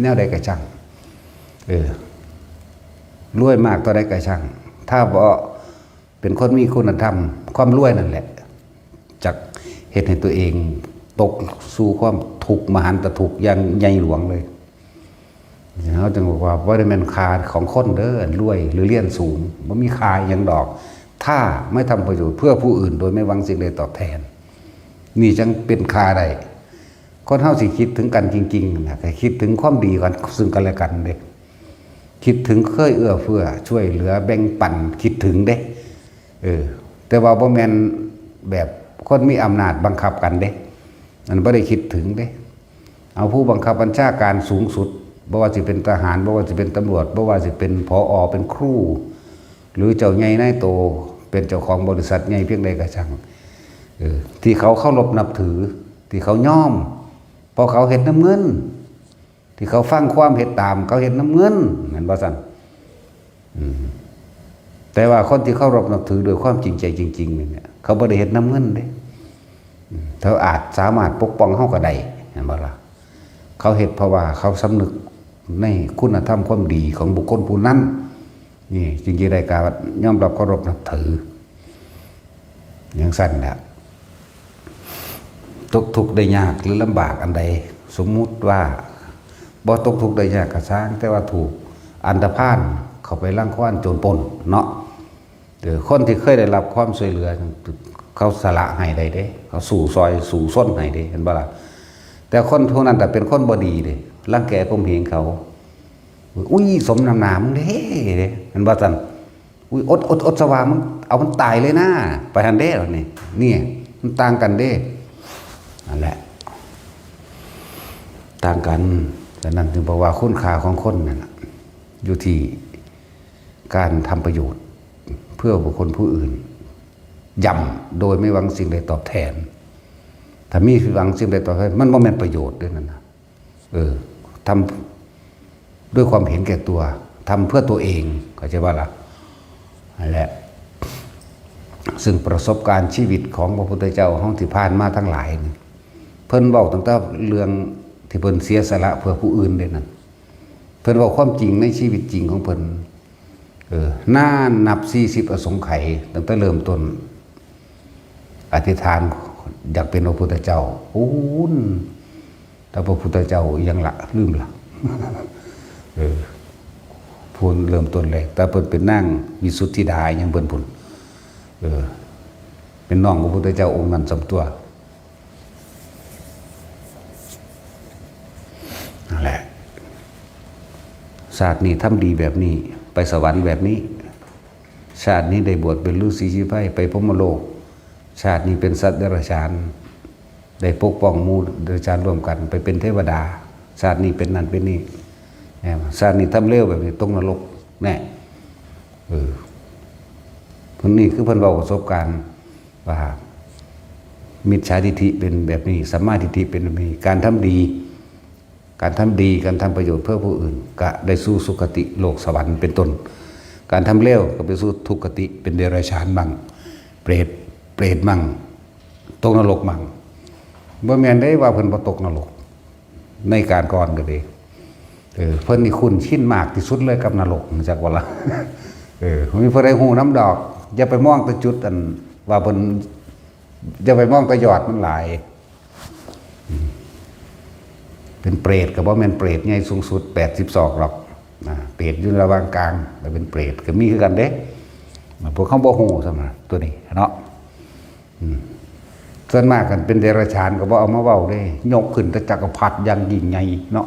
ແນວໃດກະຊ່າງ ເອີ ລວຍມາກເທົ່າໃດກະຊ່າງ ຖ້າບໍ່ເປັນຄົນມີຄຸນນະທຳ ຄວາມລວຍນັ້ນແຫຼະ ຈັກເຮັດໃຫ້ຕົວເອງຕົກສູ່ຄວາມທຸກ ມະຫັນຕະທຸກຢ່າງໃຫຍ່ຫຼວງເລີຍ. ເຮົາຈຶ່ງບອກວ່າ ບໍ່ໄດ້ແມ່ນຄ່າຂອງຄົນເດີ ອັນລວຍ ຫຼື ຮຽນສູງ ບໍ່ມີຄ່າອີ່ຫຍັງດອກ ຖ້າໄມ່ທຳປະໂຫຍດເພື່ອຜູ້ອື່ນໂດຍໄມ່ຫວັງສິ່ງໃດຕອບແທນ ນີ້ຈັ່ງເປັນຄ່າໄດ້. ຄົນເຮົາຊິຄິດເຖິງກັນຈິງໆ ນະ ກະຄິດເຖິງຄວາມດີກັນ ຊຶ່ງກັນແລະກັນເດ້ ຄິດເຖິງເຄີຍເອື້ອເຟື້ອຊ່ວຍເຫຼືອແບ່ງປັນ ຄິດເຖິງເດ້ ເອີ ແຕ່ວ່າບໍ່ແມ່ນແບບຄົນມີອຳນາດບັງຄັບກັນເດ້ ອັນບໍ່ໄດ້ຄິດເຖິງເດ້. ເອົາຜູ້ບັງຄັບບັນຊາການສູງສຸດ ບໍ່ວ່າຊິເປັນທະຫານ ບໍ່ວ່າຊິເປັນຕຳຫຼວດ ບໍ່ວ່າຊິເປັນ ຜອ ເປັນຄູ ຫຼື ເຈົ້າໃຫຍ່ນາຍໂຕ ເປັນເຈົ້າຂອງບໍລິສັດໃຫຍ່ພຽງໃດກະຊ່າງ ເອີ ທີ່ເຂົາເຄົາລົບນັບຖື ທີ່ເຂົາຍອມ ເພາະເຂົາເຮັດນຳເງິນ ທີ່ເຂົາຟັງຄວາມເຮັດຕາມ ເຂົາເຮັດນຳເງິນ ແມ່ນບໍ່ຊັ້ນ? ອືມ ແຕ່ວ່າຄົນທີ່ເຄົາລົບນັບຖືດ້ວຍຄວາມຈິງໃຈຈິງໆ ນີ້ ເຂົາບໍ່ໄດ້ເຮັດນຳເງິນເດ້ ອືມ ເຂົາອາດສາມາດປົກປ້ອງເຮົາກະໄດ້ ແມ່ນບໍ່ລະ? ເຂົາເຮັດເພາະວ່າເຂົາສຳນຶກໃນຄຸນນະທຳຄວາມດີຂອງບຸກຄົນຜູ້ນັ້ນ ນີ້ຈຶ່ງຈະໄດ້ການຍອມຮັບເຄົາລົບນັບຖື ຈັ່ງຊັ້ນແຫຼະ. ຕົກທຸກໄດ້ຍາກ ຫຼື ລຳບາກອັນໃດ ສົມມຸດວ່າບໍ່ຕົກທຸກໄດ້ຍາກກະຊ່າງ ແຕ່ວ່າຖືກອັນຕະພານເຂົ້າໄປລັງຄວານໂຈນປົນເນາະ ເອີ ຄົນທີ່ເຄີຍໄດ້ຮັບຄວາມຊ່ວຍເຫຼືອ ເຂົາສະຫຼະໃຫ້ໄດ້ເດ້ ເຂົາສູ້ຊ່ອຍສູ້ຊົນໃຫ້ເດ້ ເຫັນບໍ່ລະ? ແຕ່ຄົນພວກນັ້ນແຕ່ເປັນຄົນບໍ່ດີເດ້ ລັງແກຂົ່ມເຫງເຂົາ ອຸ້ຍ ສົມນ້ຳໜ້າມຶງເດ້ ເຫັນບໍ່ຊັ້ນ? ອຸ້ຍ ອົດ ອົດ ອົດສະຫວາ ມຶງເອົາມັນຕາຍເລີຍນາ ໄປຫັ້ນເດ້ ນີ້ ນີ້ ມັນຕ່າງກັນເດ້ ນັ້ນແຫຼະ ຕ່າງກັນ. ສະນັ້ນຈຶ່ງບອກວ່າຄຸນຄ່າຂອງຄົນນັ້ນນະ ຢູ່ທີ່ການທຳປະໂຫຍດເພື່ອບຸກຄົນຜູ້ອື່ນ ຢ່ຳໂດຍໄມ່ຫວັງສິ່ງໃດຕອບແທນ. ຖ້າມີຫວັງສິ່ງໃດຕອບແທນ ມັນບໍ່ແມ່ນປະໂຫຍດເດ້ນັ້ນນະ. ເອີ ທຳດ້ວຍຄວາມເຫັນແກ່ຕົວ ທຳເພື່ອຕົວເອງ ເຂົ້າໃຈບໍ່ລະ? ຫັ້ນແຫຼະ ຊຶ່ງປະສົບການຊີວິດຂອງພະພຸດທະເຈົ້າເຮົາທີ່ຜ່ານມາທັງຫຼາຍນີ້ ເພິ່ນເວົ້າຕັ້ງແຕ່ເລື່ອງທີ່ເພິ່ນເສຍສະຫຼະເພື່ອຜູ້ອື່ນເດ້ນັ້ນ. ເພິ່ນເວົ້າຄວາມຈິງໃນຊີວິດຈິງຂອງເພິ່ນ ເອີ ນານນັບສີ່ສິບອະສົງໄຂ ຕັ້ງແຕ່ເລີ່ມຕົ້ນ ອະທິຖານຢາກເປັນພະພຸດທະເຈົ້າ ພຸ້ນ ແຕ່ພະພຸດທະເຈົ້າອີ່ຫຍັງລະ ລືມລະ ເອີ ຜູ້ເລີ່ມຕົ້ນແລກ ແຕ່ເພິ່ນເປັນນາງວິສຸດທິດາຫຍັງເພິ່ນພຸ້ນ ເອີ ເປັນນ້ອງພະພຸດທະເຈົ້າອົງນັ້ນສ່ຳຕົວ. ນັ້ນແຫຼະ ຊາດນີ້ທຳດີແບບນີ້ ໄປສະຫວັນແບບນີ້ ຊາດນີ້ໄດ້ບວດເປັນລືສີຊີໄພ ໄປພົມມະໂລກ ຊາດນີ້ເປັນສັດເດຍລະສານ ໄດ້ປົກປ້ອງໝູ່ເດຍລະສານຮ່ວມກັນ ໄປເປັນເທວະດາ ຊາດນີ້ເປັນນັ້ນເປັນນີ້ ແມ່ນບໍ່? ຊາດນີ້ທຳເລວແບບນີ້ຕົກນະລົກ ແນ່ ເອີ ເພິ່ນນີ້ຄືເພິ່ນເວົ້າປະສົບການ ວ່າມິດສາທິດຖິເປັນແບບນີ້ ສຳມາທິດຖິເປັນແບບນີ້ ການທຳດີ ການທຳດີ ການທຳປະໂຫຍດເພື່ອຜູ້ອື່ນ ກະໄດ້ສູ່ສຸຄະຕິໂລກສະຫວັນເປັນຕົ້ນ. ການທຳເລວກໍໄປສູ່ທຸກຄະຕິ ເປັນເດຍລະສານໝັ່ງ ເປຣດ ເປຣດໝັ່ງ ຕົກນະລົກໝັ່ງ. ບໍ່ແມ່ນເດ້ວ່າເພິ່ນບໍ່ຕົກນະລົກ ໃນການກ່ອນກໍດີ. ເອີ ເພິ່ນນີ້ຄຸ້ນຊິນມາກທີ່ສຸດເລີຍກັບນະລົກ ຮູ້ຈັກບໍ່ລະ? ເອີ ບໍ່ມີຜູ້ໃດຮູ້ນຳດອກ. ຢ່າໄປມອງແຕ່ຈຸດອັນວ່າເພິ່ນ ຢ່າໄປມອງແຕ່ຍອດມັນຫຼາຍ. ເປັນເປຣດກໍບໍ່ແມ່ນເປຣດໃຫຍ່ສູງສຸດແປດສິບສອງດອກນະ, ເປຣດຢູ່ລະຫວ່າງກາງ ແລະເປັນເປຣດກໍມີຄືກັນເດ້. ພວກເຮົາບໍ່ຮູ້ຊ້ຳນະ ຕົວນີ້ເນາະ. ອືມ ສ່ວນມາກຄັນເປັນເດຍລະສານກໍບໍ່ເອົາມາເວົ້າເດ້, ຍົກຂຶ້ນແຕ່ຈັກກະພັດຢ່າງຍິ່ງໃຫຍ່ເນາະ.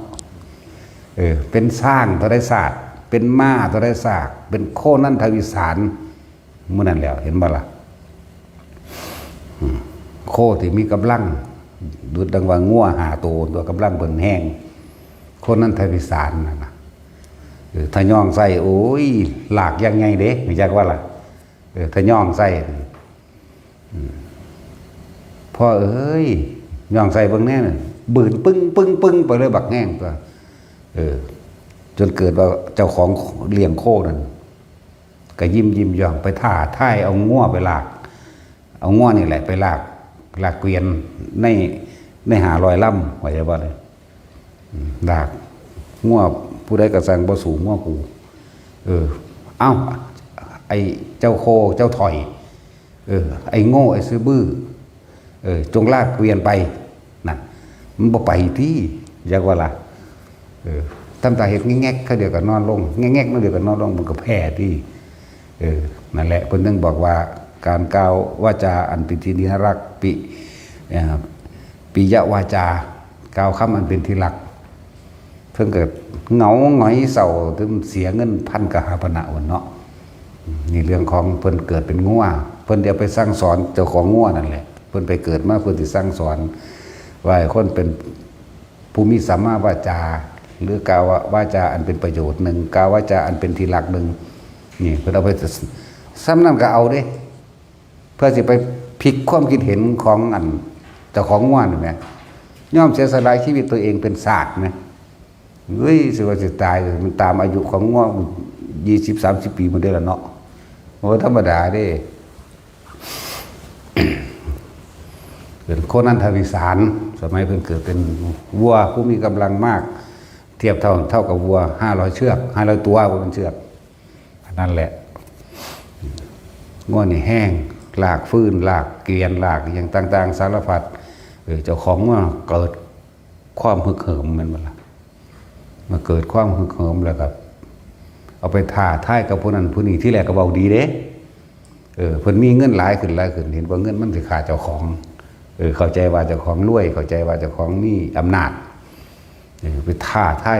ເອີ ເປັນຊ້າງເທົ່າໃດຊາດ, ເປັນມ້າເທົ່າໃດຊາກ, ເປັນໂຄນັນທະວິສານ ມື້ນັ້ນແຫຼ້ວ ເຫັນບໍ່ລະ? ອືມ ໂຄທີ່ມີກຳລັງ ດຸດດັ່ງວ່າງົວຫ້າໂຕ ຕົວກຳລັງເພິ່ນແຮງ ໂຄນັນທະວິສານນັ້ນນະ. ເອີ ຖ້າຍ່ອງໃສ່ ໂອ້ຍ ລາກຢ່າງໃຫຍ່ເດ້ ຮູ້ຈັກບໍ່ລະ? ເອີ ຖ້າຍ່ອງໃສ່ ອືມ ພໍ່ເອີຍ ຍ່ອງໃສ່ເບິ່ງແດ່ ບືນປຶ້ງໆໆ ໄປເລີຍບັກແຮງຕົວະ. ເອີ ຈົນເກີດວ່າເຈົ້າຂອງລ້ຽງໂຄນັ້ນ ກໍຍິ້ມໆຢ່ອງ ໄປທ້າທາຍເອົາງົວໄປລາກ ເອົາງົວນີ້ແຫຼະໄປລາກ ລາກເກວຽນໃນ ໃນຫ້າຮ້ອຍລຳ ວ່າຈັ່ງຊັ້ນເດ. ອືມ ລາກງົວຜູ້ໃດກໍຊ່າງບໍ່ສູ້ງົວກູ. ເອີ ເອົ້າ ໄອ້ເຈົ້າໂຄເຈົ້າຖອຍ ເອີ ໄອ້ໂງ່ ໄອ້ຊື່ບື້ ເອີ ຈົ່ງລາກເກວຽນໄປ. ນັ້ນ ມັນບໍ່ໄປຕິ ຈັກວ່າລະ. ເອີ ທຳຕາເຮັດແງກໆ ຄາວດຽວກໍນອນລົງ ແງກໆ ຄາວດຽວກໍນອນລົງ ມັນກໍແພ້ຕິ. ເອີ ນັ້ນແຫຼະ ເພິ່ນຈຶ່ງບອກວ່າ ການກ່າວວາຈາອັນເປັນທີ່ໜ້າຮັກ ປິ ເອີ ປິຍະວາຈາ ກ່າວຄຳອັນເປັນທີ່ຮັກ. ເພິ່ນກໍເຫງົາຫງອຍເສົ້າ ເຖິງເສຍເງິນພັນກະຫາປະນະພຸ້ນເນາະ. ນີ້ເລື່ອງຂອງເພິ່ນເກີດເປັນງົວ ເພິ່ນຈະໄປສັ່ງສອນເຈົ້າຂອງງົວນັ້ນແຫຼະ. ເພິ່ນໄປເກີດມາເພື່ອຊິສັ່ງສອນວ່າໃຫ້ຄົນເປັນຜູ້ມີສຳມາວາຈາ ຫຼື ກ່າວວາຈາອັນເປັນປະໂຫຍດໜຶ່ງ ກ່າວວາຈາອັນເປັນທີ່ຮັກໜຶ່ງ. ນີ້ເພິ່ນເອົາໄປ ສ່ຳນັ້ນກໍເອົາເດ້ ເພື່ອຊິໄປພິກຄວາມຄິດເຫັນຂອງອັນເຈົ້າຂອງງົວນີ້ແໝ່. ຍອມເສຍສະຫຼະຊີວິດຕົວເອງເປັນຊາດແໝ່. ເອີຍ ຊິວ່າຊິຕາຍ ມັນຕາມອາຍຸຂອງງົວ ຊາວ ສາມສິບປີພຸ້ນເດ້ລະເນາະ. ບໍ່ທຳມະດາເດ້. ເປັນໂຄນັນທະວິສານ ສະໄໝເພິ່ນເກີດເປັນວັວຜູ້ມີກຳລັງມາກ ທຽບເທົ່າ ເທົ່າກັບວັວຫ້າຮ້ອຍເຊືອກ ຫ້າຮ້ອຍຕົວ ບໍ່ແມ່ນເຊືອກ. ອັນນັ້ນແຫຼະ ງົວນີ້ແຮງ ລາກຟືນ ລາກກຽນ ລາກອີ່ຫຍັງຕ່າງໆ ສາລະພັດ. ເອີ ເຈົ້າຂອງງົວເກີດຄວາມຮຶກເຫີມ ແມ່ນບໍ່ລະ? ເມື່ອເກີດຄວາມຮຶກເຫີມແລ້ວກໍເອົາໄປທ້າທາຍກັບຜູ້ນັ້ນຜູ້ນີ້. ທີແລກກໍເວົ້າດີເດ້ ເອີ ເພິ່ນມີເງິນຫຼາຍຂຶ້ນ ຫຼາຍຂຶ້ນ ເຫັນວ່າເງິນມັນຊິຂ້າເຈົ້າຂອງ. ເອີ ເຂົ້າໃຈວ່າເຈົ້າຂອງລວຍ ເຂົ້າໃຈວ່າເຈົ້າຂອງມີອຳນາດ. ເອີ ໄປທ້າທາຍ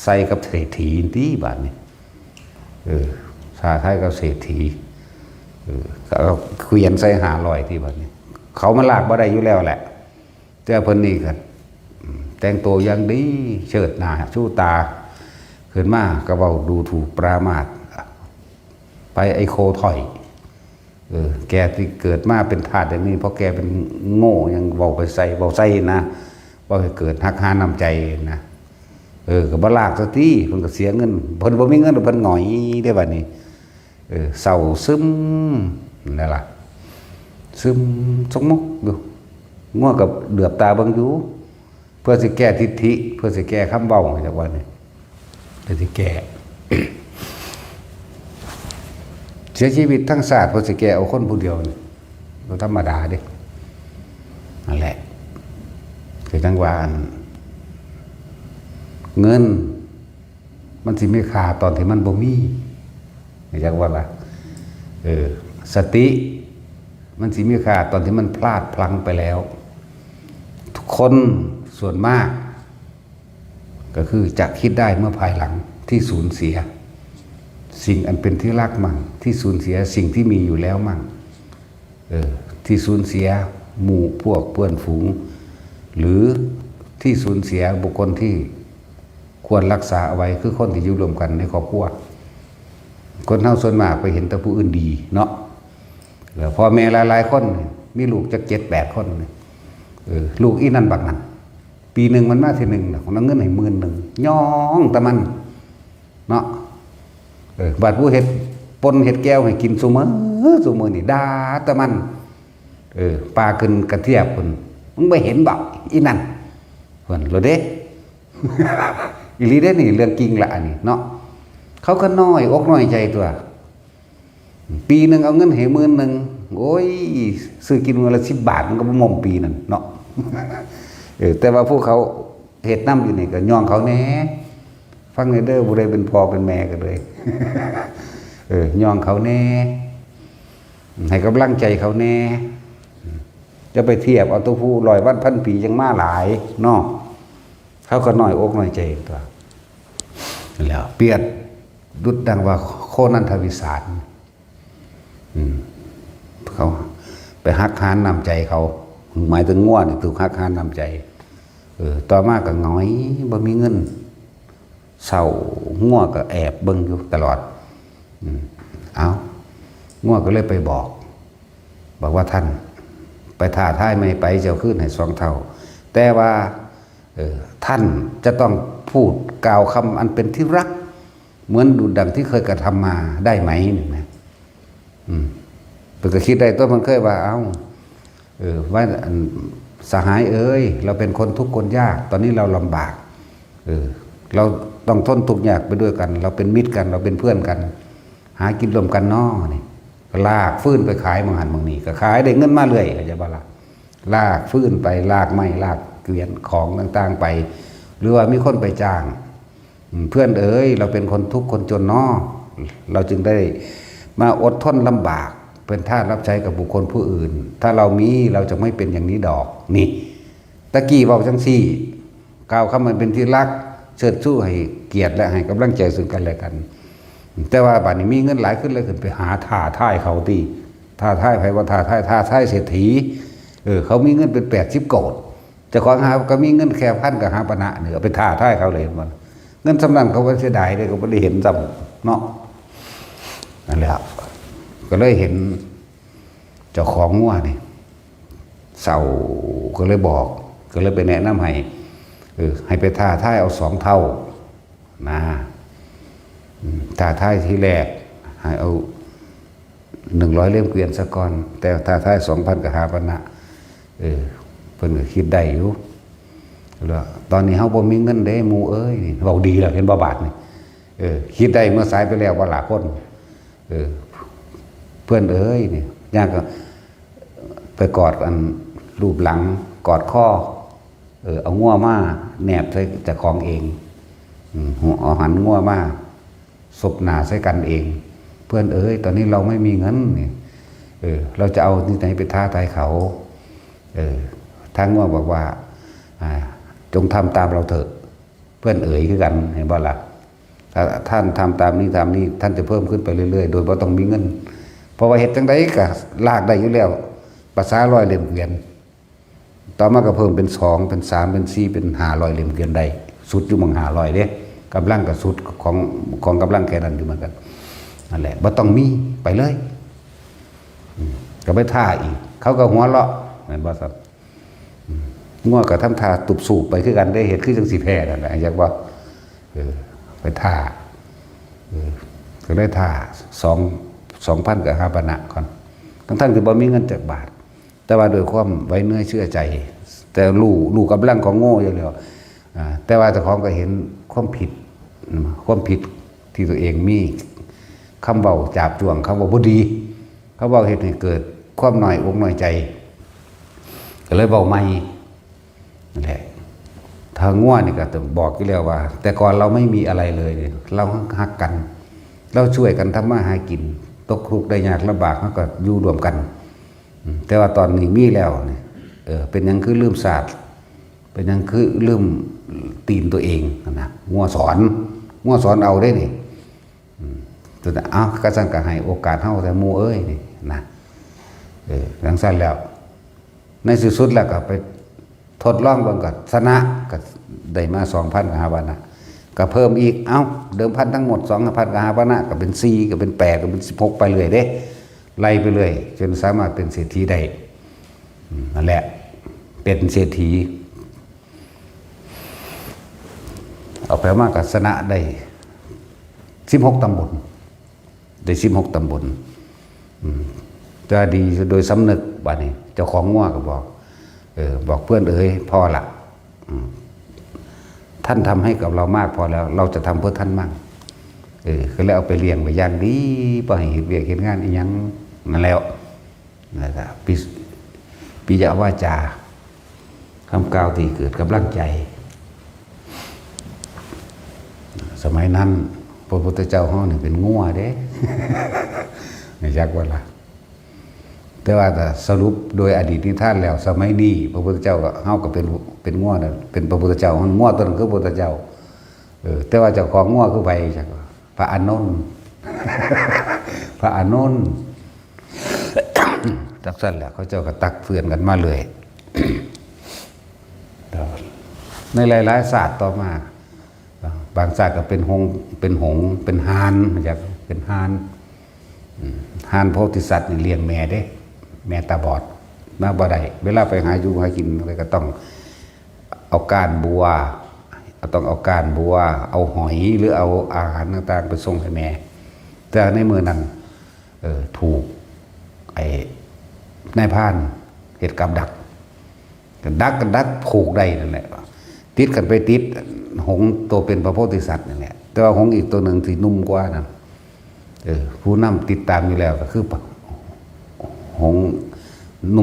ໃສ່ກັບເສດຖີຕິບາດນີ້. ເອີ ທ້າທາຍກັບເສດຖີ ເອີ ກໍເອົາເກວຽນໃສ່ຫ້າຮ້ອຍຕິບາດນີ້. ເຂົາມາລາກບໍ່ໄດ້ຢູ່ແລ້ວແຫຼະ. ແຕ່ເພິ່ນນີ້ກໍ ອືມ ແຕ່ງໂຕຢ່າງດີ ເຊີດໜ້າຊູຕາ ຂຶ້ນມາກໍເວົ້າດູຖູກປະມາດ ໄປໄອ້ໂຄຖອຍ. ເອີ ແກທີ່ເກີດມາເປັນທາດຢ່າງນີ້ ເພາະແກເປັນໂງ່ ຍັງເວົ້າໄປໃສ່ ເວົ້າໃສ່ນະ ເວົ້າໃຫ້ເກີດຮັກຫານ້ຳໃຈນະ. ເອີ ກໍບໍ່ລາກຊະຕິ ເພິ່ນກໍເສຍເງິນ ເພິ່ນບໍ່ມີເງິນ ເພິ່ນຫງອຍເດ້ບາດນີ້. ເອີ ເສົ້າຊຶມນັ້ນລະ ຊຶມສົກມົກຢູ່. ງົວກໍເຫຼືອບຕາເບິ່ງຢູ່ ເພື່ອຊິແກ້ທິດຖິ ເພື່ອຊິແກ້ຄຳເວົ້າ ຈັກວ່ານີ້ ເພື່ອຊິແກ້ ເສຍຊີວິດທັງຊາດ ເພື່ອຊິແກ້ເອົາຄົນຜູ້ດຽວນີ້ ບໍ່ທຳມະດາເດ້. ນັ້ນແຫຼະ ຄືຈັ່ງວ່າ ອັນ ເງິນ ມັນຊິມີຄ່າຕອນທີ່ມັນບໍ່ມີ ຮູ້ຈັກບໍ່ລະ? ເອີ ສະຕິ ມັນຊິມີຄ່າຕອນທີ່ມັນພລາດພລັ້ງໄປແລ້ວ. ຄົນສ່ວນມາກກໍຄືຈະຄິດໄດ້ເມື່ອພາຍຫຼັງທີ່ສູນເສຍສິ່ງອັນເປັນທີ່ຮັກໝັ່ງ ທີ່ສູນເສຍສິ່ງທີ່ມີຢູ່ແລ້ວໝັ່ງ. ເອີ ທີ່ສູນເສຍໝູ່ພວກເພື່ອນຝູງ ຫຼື ທີ່ສູນເສຍບຸກຄົນທີ່ຄວນຮັກສາເອົາໄວ້ ຄືຄົນທີ່ຢູ່ຮ່ວມກັນໃນຄອບຄົວ. ຄົນເຮົາສ່ວນມາກໄປເຫັນແຕ່ຜູ້ອື່ນດີເນາະ. ແລ້ວພໍ່ແມ່ຫຼາຍໆຄົນມີລູກຈັກເຈັດແປດຄົນ ເອີ ລູກອີ່ນັ້ນບັກນັ້ນ ປີໜຶ່ງມັນມາເທື່ອໜຶ່ງນະ ເອົາເງິນໃຫ້ໝື່ນໜຶ່ງ ຍ້ອງແຕ່ມັນເນາະ. ເອີ ບາດຜູ້ເຮັດປົ່ນເຮັດແຈ່ວໃຫ້ກິນຊຸມື້ ຊຸມື້ນີ້ ດ່າແຕ່ມັນ. ເອີ ປາຂຶ້ນກະທຽບພຸ້ນ ມຶງບໍ່ເຫັນບໍ ອີ່ນັ້ນ ເພິ່ນໂລດເດ້. ອີ່ຫຼີເດ້ນີ້ ເລື່ອງຈິງລະອັນນີ້ເນາະ. ເຂົາກໍນ້ອຍອົກນ້ອຍໃຈຕົວະ. ປີໜຶ່ງເອົາເງິນໃຫ້ໝື່ນໜຶ່ງ ໂອ້ຍ ຊື້ກິນມື້ລະສິບບາດ ມັນກໍບໍ່ໝົ່ມປີນັ້ນເນາະ. ເອີ ແຕ່ວ່າພວກເຂົາເຮັດນຳຢູ່ນີ້ກໍຍ້ອງເຂົາແດ່. ຟັງແດ່ເດີ ຜູ້ໃດເປັນພໍ່ເປັນແມ່ກໍເລີຍ ເອີ ຍ້ອງເຂົາແດ່ ໃຫ້ກຳລັງໃຈເຂົາແດ່. ຢ່າໄປທຽບເອົາຕົວຜູ້ ຮ້ອຍວັນພັນປີ ຍັງມາຫຼາຍເນາະ. ເຂົາກໍນ້ອຍອົກນ້ອຍໃຈຕົວະ. ແລ້ວປຽບດຸດດັ່ງວ່າໂຄນັນທະວິສານ ອືມ ເຂົາໄປຫັກຫານນ້ຳໃຈເຂົາ ໝາຍເຖິງງົວນີ້ຖືກຫັກຫານນ້ຳໃຈ. ເອີ ຕໍ່ມາກໍຫງອຍ ບໍ່ມີເງິນເຊົ່າ ງົວກໍແອບເບິ່ງຢູ່ຕະຫຼອດ. ອືມ ເອົ້າ ງົວກໍເລີຍໄປບອກ ບອກວ່າ ທ່ານໄປທ້າທາຍໃໝ່ໄປ ເຈົ້າຄືນໃຫ້ສອງເທົ່າ ແຕ່ວ່າ ເອີ ທ່ານຈະຕ້ອງພູດກ່າວຄຳອັນເປັນທີ່ຮັກ ເໝືອນດຸດດັ່ງທີ່ເຄີຍກະທຳມາໄດ້ໄໝ? ນີ້ນະ ອືມ ເພິ່ນກໍຄິດໄດ້ຕົວະ ເພິ່ນເຄີຍວ່າ ເອົ້າ ເອີ ວ່າ ອັນ ສະຫາຍເອີຍ ເຮົາເປັນຄົນທຸກຄົນຍາກ ຕອນນີ້ເຮົາລຳບາກ ເອີ ເຮົາຕ້ອງທົນທຸກຍາກໄປດ້ວຍກັນ ເຮົາເປັນມິດກັນ ເຮົາເປັນເພື່ອນກັນ ຫາກິນຮ່ວມກັນເນາະ ນີ້ ກໍລາກຟືນໄປຂາຍໝ່ອງຫັ້ນໝ່ອງນີ້ ກໍຂາຍໄດ້ເງິນມາເລື້ອຍ ເຂົ້າໃຈບໍ່ລະ? ລາກຟືນໄປ ລາກໄມ້ ລາກກວຽນ ຂອງຕ່າງໆໄປ ຫຼືວ່າມີຄົນໄປຈ້າງ ເພື່ອນເອີຍ ເຮົາເປັນຄົນທຸກຄົນຈົນເນາະ ເຮົາຈຶ່ງໄດ້ມາອົດທົນລຳບາກ ເປັນທາດຮັບໃຊ້ກັບບຸກຄົນຜູ້ອື່ນ ຖ້າເຮົາມີ ເຮົາຈະໄມ່ເປັນຢ່າງນີ້ດອກ. ນີ້ ຕະກີ້ເວົ້າຈັ່ງຊີ້ ກ່າວຄຳອັນເປັນທີ່ຮັກ ເຊີດຊູໃຫ້ກຽດ ແລະ ໃຫ້ກຳລັງໃຈເຊິ່ງກັນແລະກັນ. ແຕ່ວ່າບາດນີ້ມີເງິນຫຼາຍຂຶ້ນ ແລ້ວຂຶ້ນໄປຫາທ້າທາຍເຂົາຕິ ທ້າທາຍໃຜວ່າທ້າທາຍ ທ້າທາຍເສດຖີ. ເອີ ເຂົາມີເງິນເປັນແປດສິບໂກດ ເຈົ້າຂອງຫາກໍມີເງິນແຄ່ພັນກະຫາປານະນີ້ ເອົາໄປທ້າທາຍເຂົາເລີຍ ເຫັນບໍ່? ເງິນສ່ຳນັ້ນເຂົາບໍ່ເສຍດາຍເດ້ ກໍບໍ່ໄດ້ເຫັນຊ້ຳເນາະ. ນັ້ນແຫຼະ ກໍເລີຍເຫັນເຈົ້າຂອງງົວນີ້ເສົ້າ ກໍເລີຍບອກ ກໍເລີຍໄປແນະນຳໃຫ້ ເອີ ໃຫ້ໄປທ້າທາຍເອົາສອງເທົ່ານະ. ອືມ ທ້າທາຍທີແລກໃຫ້ເອົາ ໜຶ່ງຮ້ອຍເຫຼັ້ມກວຽນສາກ່ອນ ແຕ່ຖ້າທ້າຍສອງພັນກໍຫາປານະ. ເອີ ເພິ່ນກໍຄິດໄດ້ຢູ່ ແລ້ວຕອນນີ້ເຮົາບໍ່ມີເງິນເດ້ໝູ່ເອີຍ ນີ້ເວົ້າດີແລ້ວ ເຫັນບໍ່ບາດນີ້? ເອີ ຄິດໄດ້ເມື່ອສາຍໄປແລ້ວບໍ່ລະຄົນ? ເອີ ເພື່ອນເອີຍ ນີ້ ຍ່າງກໍໄປກອດ ອັນ ລູບຫຼັງ ກອດຄໍ ເອີ ເອົາງົວມາແນບໃສ່ເຈົ້າຂອງເອງ ອືມ ເອົາຫັນງົວມາສົບໜ້າໃສ່ກັນເອງ. ເພື່ອນເອີຍ ຕອນນີ້ເຮົາໄມ່ມີເງິນນີ້ ເອີ ເຮົາຈະເອົາທີ່ໃດໄປທ້າທາຍເຂົາ? ເອີ ທາງງົວບອກວ່າ ອ່າ ຈົ່ງທຳຕາມເຮົາເຖາະ ເພື່ອນເອີຍ ຄືກັນ ເຫັນບໍ່ລະ? ຖ້າທ່ານທຳຕາມນີ້ ຕາມນີ້ ທ່ານຈະເພີ່ມຂຶ້ນໄປເລື້ອຍໆ ໂດຍບໍ່ຕ້ອງມີເງິນ ເພາະວ່າເຮັດຈັ່ງໃດກໍລາກໄດ້ຢູ່ແລ້ວ ປະສາຮ້ອຍເຫຼັ້ມກວຽນ. ຕໍ່ມາກໍເພີ່ມເປັນສອງ ເປັນສາມ ເປັນສີ່ ເປັນຫ້າຮ້ອຍເຫຼັ້ມກວຽນໄດ້ ສຸດຢູ່ໝ່ອງຫ້າຮ້ອຍເດ້ ກຳລັງກໍສຸດຂອງ ຂອງກຳລັງແຄ່ນັ້ນຢູ່ເໝືອນກັນ. ນັ້ນແຫຼະ ບໍ່ຕ້ອງມີ ໄປເລີຍ ອືມ ກໍໄປທ້າອີກ ເຂົາກໍຫົວເລາະ ແມ່ນບໍ່ຊັ້ນ? ອືມ ງົວກໍທຳທ່າຕຸບສູບໄປຄືກັນເດ້ ເຮັດຄືຈັ່ງຊິແພ້ນັ້ນແຫຼະ ຮູ້ຈັກບໍ່? ເອີ ໄປທ້າ ເອີ ກໍເລີຍທ້າ ສອງ ສອງພັນກໍຫາປານະກ່ອນ ທັງໆທີ່ບໍ່ມີເງິນຈັກບາດ. ແຕ່ວ່າດ້ວຍຄວາມໄວ້ເນື້ອເຊື່ອໃຈ ແຕ່ຮູ້ ຮູ້ກຳລັງຂອງໂງ່ຢູ່ແລ້ວ ອ່າ ແຕ່ວ່າເຈົ້າຂອງກໍເຫັນຄວາມຜິດ ຄວາມຜິດທີ່ຕົວເອງມີ ຄຳເວົ້າຈາບຈ້ວງ ຄຳເວົ້າບໍ່ດີ ຄຳເວົ້າເຮັດໃຫ້ເກີດຄວາມນ້ອຍອົກນ້ອຍໃຈ ກໍເລີຍເວົ້າໃໝ່. ນັ້ນແຫຼະ ທາງງົວນີ້ກໍບອກຢູ່ແລ້ວວ່າ ແຕ່ກ່ອນເຮົາໄມ່ມີອະໄລເລີຍ ເຮົາຮັກກັນ ເຮົາຊ່ວຍກັນທຳມາຫາກິນ ຕົກທຸກໄດ້ຍາກລຳບາກ ເຮົາກໍຢູ່ຮ່ວມກັນ ອືມ ແຕ່ວ່າຕອນນີ້ມີແລ້ວນີ້ ເອີ ເປັນຫຍັງຄືລືມຊາດ ເປັນຫຍັງຄືລືມຕີນຕົວເອງຫັ້ນນະ ງົວສອນ ງົວສອນເອົາເດ້ນີ້. ອືມ ເອົ້າ ກະຊັ້ນກະໃຫ້ໂອກາດເຮົາແດ່ໝູ່ເອີຍນີ້ນະ ເອີ ຈັ່ງຊັ້ນແລ້ວ ໃນທີ່ສຸດແລ້ວກໍໄປ ທົດລອງເບິ່ງກໍຊະນະ ກໍໄດ້ມາສອງພັນກະຫາປານະ ກໍເພີ່ມອີກ ເອົ້າ ເດີມພັນທັງໝົດສອງພັນກະຫາປານະ ກໍເປັນສີ່ ກໍເປັນແປດ ກໍເປັນສິບຫົກ ໄປເລື້ອຍເດ້ ໄລ່ໄປເລື້ອຍ ຈົນສາມາດເປັນເສດຖີໄດ້ ອືມ ນັ້ນແຫຼະ ເປັນເສດຖີ ເອົາໄປເອົາມາກໍຊະນະໄດ້ສິບຫົກຕຳບົນ ໄດ້ສິບຫົກຕຳບົນ. ອືມ ແຕ່ວ່າດີໂດຍສຳນຶກ. ບາດນີ້ເຈົ້າຂອງງົວກໍບອກ ເອີ ບອກເພື່ອນເອີຍ ພໍລະ ອືມ ທ່านทำให้กับเรามากพอแล้ว เราจะทำเพื่อท่านมั่ง. ເອີ ກໍເລີຍເອົາໄປລ້ຽງໄວ້ຢ່າງດີ ບໍ່ໃຫ້ເຮັດວຽກເຮັດງານອີ່ຫຍັງນັ້ນແຫຼ້ວ. ແລ້ວກໍປິ ປິຍະວາຈາ ຄຳກ່າວທີ່ເກີດກຳລັງໃຈ. ສະໄໝນັ້ນພະພຸດທະເຈົ້າເຮົານີ້ເປັນງົວເດ້ ຮູ້ຈັກບໍ່ລະ? ແຕ່ວ່າຖ້າສະຫຼຸບໂດຍອະດີດນິທານແລ້ວ ສະໄໝນີ້ພະພຸດທະເຈົ້າກໍ ເຮົາກໍເປັນ ເປັນງົວນັ້ນ ເປັນພະພຸດທະເຈົ້າ ງົວຕົວນັ້ນຄືພະພຸດທະເຈົ້າ. ເອີ ແຕ່ວ່າເຈົ້າຂອງງົວຄືໃຜ? ຈັກ ພະອານົນ ພະອານົນ. ຈັກຊັ້ນແຫຼະ ເຂົາເຈົ້າກໍຕັກເຕືອນກັນມາເລື້ອຍ. ໃນຫຼາຍໆຊາດຕໍ່ມາ ບາງຊາດກໍເປັນຫົງ ເປັນຫົງ ເປັນຫ່ານ ຈັກ ເປັນຫ່ານ. ອືມ ຫ່ານໂພທິສັດນີ້ລ້ຽງແມ່ເດ້ ແມ່ຕາບອດ ມາບໍ່ໄດ້. ເວລາໄປຫາຢູ່ຫາກິນ ກໍຕ້ອງ ເອົາກ້ານບົວ ຕ້ອງເອົາກ້ານບົວ ເອົາຫອຍ ຫຼືເອົາອາຫານຕ່າງໆໄປສົ່ງໃຫ້ແມ່. ແຕ່ໃນມື້ນັ້ນ ເອີ ຖືກໄອ້ນາຍພານເຮັດກັບດັກ ກໍດັກ ກໍດັກຜູກໄດ້ນັ້ນແຫຼະ ຕິດກັນໄປຕິດຫົງໂຕເປັນພະໂພທິສັດນັ້ນແຫຼະ. ແຕ່ວ່າຫົງອີກໂຕໜຶ່ງທີ່ໜຸ່ມກວ່ານັ້ນ ເອີ ຜູ້ນຳຕິດຕາມຢູ່ແລ້ວກໍຄື ຫ- ຫົງ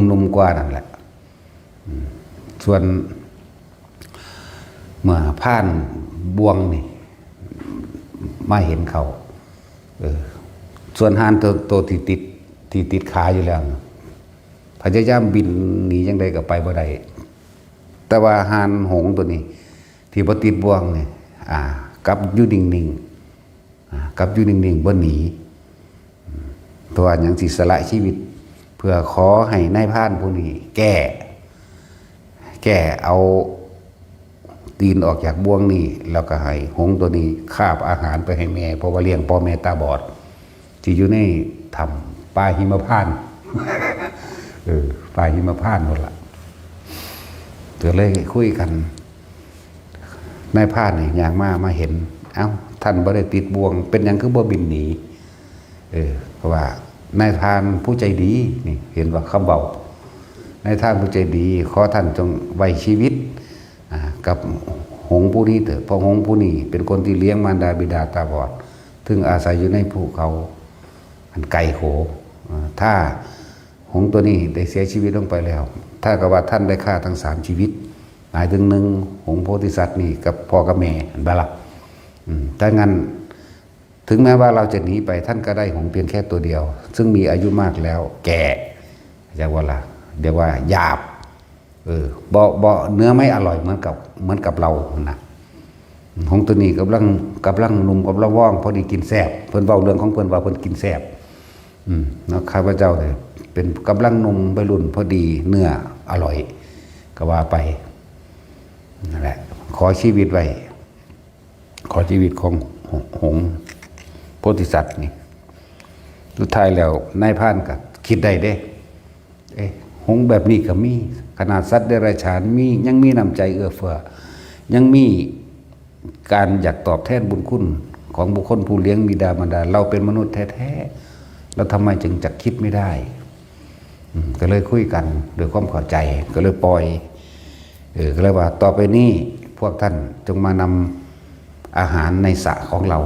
ໜຸ່ມໆກວ່ານັ້ນແຫຼະ. ອືມ ສ່ວນເມື່ອພານບ່ວງນີ້ມາເຫັນເຂົາ ເອີ ສ່ວນຫ່ານໂຕ ໂຕທີ່ຕິດ ທີ່ຕິດຂາຢູ່ແລ້ວນະ ພະຍາຍາມບິນໜີຈັ່ງໃດກໍໄປບໍ່ໄດ້. ແຕ່ວ່າຫ່ານຫົງໂຕນີ້ທີ່ບໍ່ຕິດບ່ວງນີ້ ອ່າ ກັບຢູ່ນິ່ງໆ ອ່າ ກັບຢູ່ນິ່ງໆ ບໍ່ໜີ ເພາະວ່າຫຍັງ ຊິສະຫຼະຊີວິດ ເພື່ອຂໍໃຫ້ນາຍພານຜູ້ນີ້ແກ້ ແກ້ເອົາຕີນອອກຈາກບ່ວງນີ້ ແລ້ວກໍໃຫ້ຫົງໂຕນີ້ຄາບອາຫານໄປໃຫ້ແມ່ ເພາະວ່າລ້ຽງພໍ່ແມ່ຕາບອດ ທີ່ຢູ່ໃນຖ້ຳປ່າຫິມະພານ ເອີ ປ່າຫິມະພານພຸ້ນລະ. ກໍເລີຍຄຸຍກັນ ນາຍພານນີ້ຍ່າງມາ ມາເຫັນ ເອົ້າ ທ່ານບໍ່ໄດ້ຕິດບ່ວງ ເປັນຫຍັງຄືບໍ່ບິນໜີ? ເອີ ເພາະວ່ານາຍພານຜູ້ໃຈດີນີ້ ເຫັນວ່າຄຳເວົ້າ ນາຍພານຜູ້ໃຈດີ ຂໍທ່ານຈົ່ງໄວ້ຊີວິດ ອ່າ ກັບຫົງຜູ້ນີ້ເຖີ້ະ ເພາະຫົງຜູ້ນີ້ເປັນຄົນທີ່ລ້ຽງມານດາບິດາຕາບອດ ເຊິ່ງອາໄສຢູ່ໃນພູເຂົາອັນໄກໂຂ. ເອີ ຖ້າ ຫົງຕົວນີ້ໄດ້ເສຍຊີວິດລົງໄປແລ້ວ ເທົ່າກັບວ່າທ່ານໄດ້ຂ້າທັງສາມຊີວິດ ໝາຍເຖິງ ໜຶ່ງ ຫົງໂພທິສັດນີ້ກັບພໍ່ກັບແມ່ ເຫັນບໍ່ລະ? ອືມ ຖ້າຊັ້ນ ເຖິງແມ້ວ່າເຮົາຈະໜີໄປ ທ່ານກໍໄດ້ຫົງພຽງແຄ່ຕົວດຽວ ເຊິ່ງມີອາຍຸມາກແລ້ວ ແກ່ ເຂົ້າໃຈບໍ່ລະ? ຮຽກວ່າຫຍາບ ເອີ ບໍ່ ບໍ່ ເນື້ອໄມ່ອະລ່ອຍເໝືອນກັບ ເໝືອນກັບເຮົາຫັ້ນນະ. ຫົງຕົວນີ້ກຳລັງ ກຳລັງໜຸ່ມ ກຳລັງວອງ ພໍດີກິນແຊບ ເພິ່ນເວົ້າເລື່ອງຂອງເພິ່ນວ່າເພິ່ນກິນແຊບ ອືມ ເນາະ ຂ້າພະເຈົ້ານີ້ເປັນກຳລັງໜຸ່ມໄວລຸ້ນ ພໍດີເນື້ອອະລ່ອຍ ກໍວ່າໄປ ນັ້ນແຫຼະ ຂໍຊີວິດໄວ້ ຂໍຊີວິດຂອງ ຫ- ຫົງໂພທິສັດນີ້. ສຸດທ້າຍແລ້ວນາຍພານກໍຄິດໄດ້ເດ້ ເອະ ຫົງແບບນີ້ກໍມີ ຂະໜາດສັດເດຍລະສານມີ ຍັງມີນ້ຳໃຈເອື້ອເຟື້ອ ຍັງມີການຢາກຕອບແທນບຸນຄຸນຂອງບຸກຄົນຜູ້ລ້ຽງບິດາມານດາ ເຮົາເປັນມະນຸດແທ້ໆ ແລ້ວທຳໄມຈຶ່ງຈະຄິດໄມ່ໄດ້? ອືມ ກໍເລີຍຄຸຍກັນດ້ວຍຄວາມເຂົ້າໃຈ ກໍເລີຍປ່ອຍ ເອີ ກໍເລີຍວ່າ ຕໍ່ໄປນີ້ພວກທ່ານຈົ່ງມານຳ ອາຫານໃນສະຂອງເຮົາ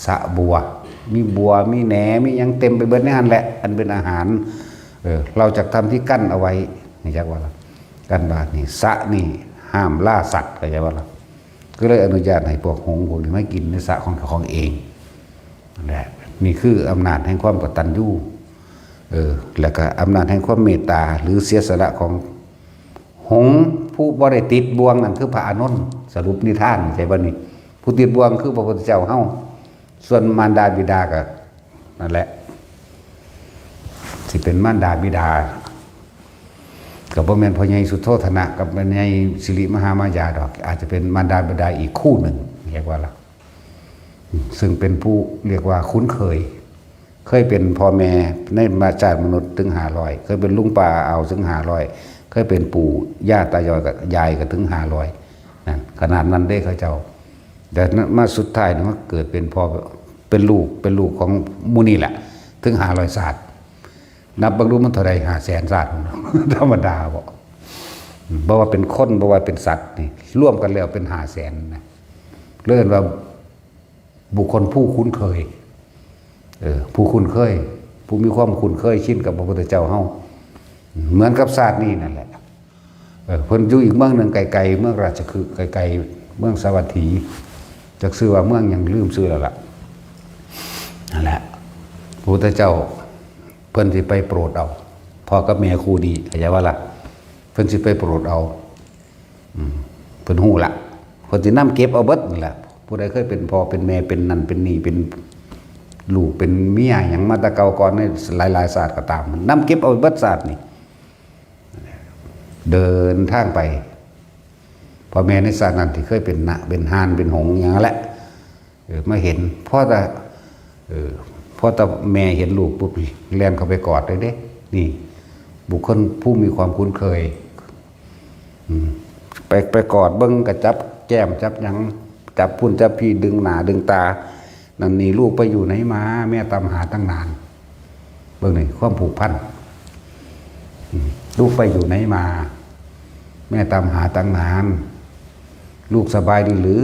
ສະບົວ ມີບົວ ມີແໜ ມີຫຍັງເຕັມໄປເບິດໃນຫັ້ນແຫຼະ ອັນເປັນອາຫານ ເອີ ເຮົາຈັກທຳທີ່ກັ້ນເອົາໄວ້ ຮູ້ຈັກບໍ່ລະ? ກັ້ນວ່ານີ້ ສະນີ້ຫ້າມລ່າສັດ ເຂົ້າໃຈບໍ່ລະ? ກໍເລີຍອະນຸຍາດໃຫ້ພວກຫົງພວກນີ້ມາກິນໃນສະຂອງເຈົ້າຂອງເອງ ນັ້ນແຫຼະ ນີ້ຄືອຳນາດແຫ່ງຄວາມກະຕັນຍູ ເອີ ແລ້ວກໍອຳນາດແຫ່ງຄວາມເມດຕາ ຫຼື ເສຍສະຫຼະຂອງ ຫົງຜູ້ບໍ່ໄດ້ຕິດບ່ວງນັ້ນຄືພະອານົນ ສະຫຼຸບນິທານ ເຂົ້າໃຈບໍ່ນີ້? ຜູ້ຕິດບ່ວງຄືພະພຸດທະເຈົ້າເຮົາ ສ່ວນມານດາບິດາກໍນັ້ນແຫຼະ ຊິເປັນມານດາບິດາ ກໍບໍ່ແມ່ນພໍ່ໃຫຍ່ສຸໂທທະນະກັບແມ່ໃຫຍ່ສິລິມະຫາມາຍາດອກ ອາດຈະເປັນມານດາບິດາອີກຄູ່ໜຶ່ງ ຮຽກວ່າລະ ຊຶ່ງເປັນຜູ້ ຮຽກວ່າຄຸ້ນເຄີຍ ເຄີຍເປັນພໍ່ແມ່ໃນມາ ຊາດມະນຸດເຖິງຫ້າຮ້ອຍ ເຄີຍເປັນລຸງປ້າອາເອົາເຖິງຫ້າຮ້ອຍ ເຄີຍເປັນປູ່ຍ່າຕາຍອຍ ກໍ ຍາຍກໍເຖິງຫ້າຮ້ອຍ ນັ້ນ ຂະໜາດນັ້ນເດ້ເຂົາເຈົ້າ. ແຕ່ມາສຸດທ້າຍນີ້ມາເກີດເປັນພໍ່ ເປັນລູກ ເປັນລູກຂອງໝູ່ນີ້ແຫຼະ ເຖິງຫ້າຮ້ອຍຊາດ. ນັບເບິ່ງດູ ມັນເທົ່າໃດ ຫ້າແສນຊາດ ທຳມະດາບໍ່? ບໍ່ວ່າເປັນຄົນ ບໍ່ວ່າເປັນສັດນີ້ ລວມກັນແລ້ວເປັນຫ້າແສນນະ. ເອີ້ນວ່າບຸກຄົນຜູ້ຄຸ້ນເຄີຍ ເອີ ຜູ້ຄຸ້ນເຄີຍ ຜູ້ມີຄວາມຄຸ້ນເຄີຍຊິນກັບພະພຸດທະເຈົ້າເຮົາ ເໝືອນກັບຊາດນີ້ນັ້ນແຫຼະ. ເອີ ເພິ່ນຢູ່ອີກເມືອງໜຶ່ງໄກໆ ເມືອງລາຊະຄຶ ໄກໆ ເມືອງສາວັດຖີ ຈັກຊື່ວ່າເມືອງຫຍັງ ລືມຊື່ແລ້ວລະ. ນັ້ນແຫຼະ ພະພຸດທະເຈົ້າເພິ່ນຊິໄປໂປດເອົາ ພໍ່ກັບແມ່ຄູ່ດີ ເຂົ້າໃຈບໍ່ລະ? ເພິ່ນຊິໄປໂປດເອົາ ອືມ ເພິ່ນຮູ້ລະ ເພິ່ນຊິນຳເກັບເອົາເບິດນັ້ນລະ. ຜູ້ໃດເຄີຍເປັນພໍ່ເປັນແມ່ ເປັນນັ້ນເປັນນີ້ ເປັນລູກເປັນເມຍຫຍັງມາແຕ່ເກົ່າກ່ອນ ໃນຫຼາຍໆຊາດກໍຕາມ ນຳເກັບເອົາເບິດຊາດນີ້. ເດີນທາງໄປ ພໍ່ແມ່ໃນຊາດນັ້ນທີ່ເຄີຍເປັນນະ ເປັນຫ່ານ ເປັນຫົງຫຍັງນັ້ນແຫຼະ ເອີ ມາເຫັນ ພໍແຕ່ ເອີ ພໍແຕ່ແມ່ເຫັນລູກປຸບ ແລ່ນເຂົ້າໄປກອດເລີຍເດ້. ນີ້ບຸກຄົນຜູ້ມີຄວາມຄຸ້ນເຄີຍ ອືມ ໄປ ໄປກອດເບິ່ງ ກໍຈັບແກ້ມ ຈັບຫຍັງ ຈັບພຸ້ນຈັບພີ້ ດຶງໜ້າດຶງຕາ. ນັ້ນນີ້ ລູກໄປຢູ່ໃນມາ ແມ່ຕາມຫາຕັ້ງນານ. ເບິ່ງນີ້ ຄວາມຜູກພັນ ອືມ ລູກໄປຢູ່ໃນມາ ແມ່ຕາມຫາຕັ້ງນານ ລູກສະບາຍດີຫຼື?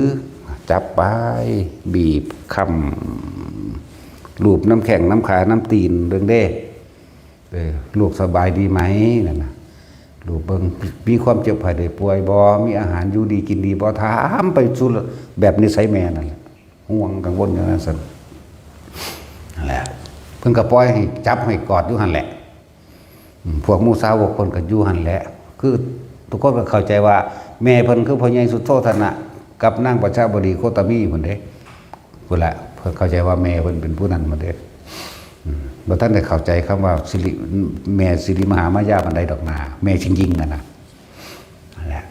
ຈັບໄປ ບີບ ຄ້ຳ ລູບນຳແຂ້ງນຳຂານຳຕີນເບິ່ງເດ້. ເອີ ລູກສະບາຍດີໄໝ? ນັ້ນນະ ລູກເບິ່ງ ມີຄວາມເຈັບໄຂ້ໄດ້ປ່ວຍບໍ່? ມີອາຫານຢູ່ດີກິນດີບໍ່? ຖາມໄປສູ່ແບບນິໄສແມ່ນັ້ນແຫຼະ ຫ່ວງກັງວົນຢູ່ນັ້ນຊັ້ນ ນັ້ນແຫຼະ. ເພິ່ນກໍປ່ອຍໃຫ້ຈັບໃຫ້ກອດຢູ່ຫັ້ນແຫຼະ ອືມ ພວກໝູ່ສາວົກເພິ່ນກໍຢູ່ຫັ້ນແຫຼະ. ຄືທຸກຄົນກໍເຂົ້າໃຈວ່າແມ່ເພິ່ນຄືພໍ່ໃຫຍ່ສຸດໂທທະນະກັບນາງປະຊາບໍດີໂຄຕະມີພຸ້ນເດ້ ພຸ້ນແຫຼະ. ເພິ່ນເຂົ້າໃຈວ່າແມ່ເພິ່ນເປັນຜູ້ນັ້ນໝົດເດ້ ອືມ ບໍ່ທັນໄດ້ເຂົ້າໃຈຄຳວ່າສິລິ ແມ່ສິລິມະຫາມາຍາປານໃດດອກນາ ແມ່ຊິງຍິງຫັ້ນນະ ນັ້ນແຫຼະ.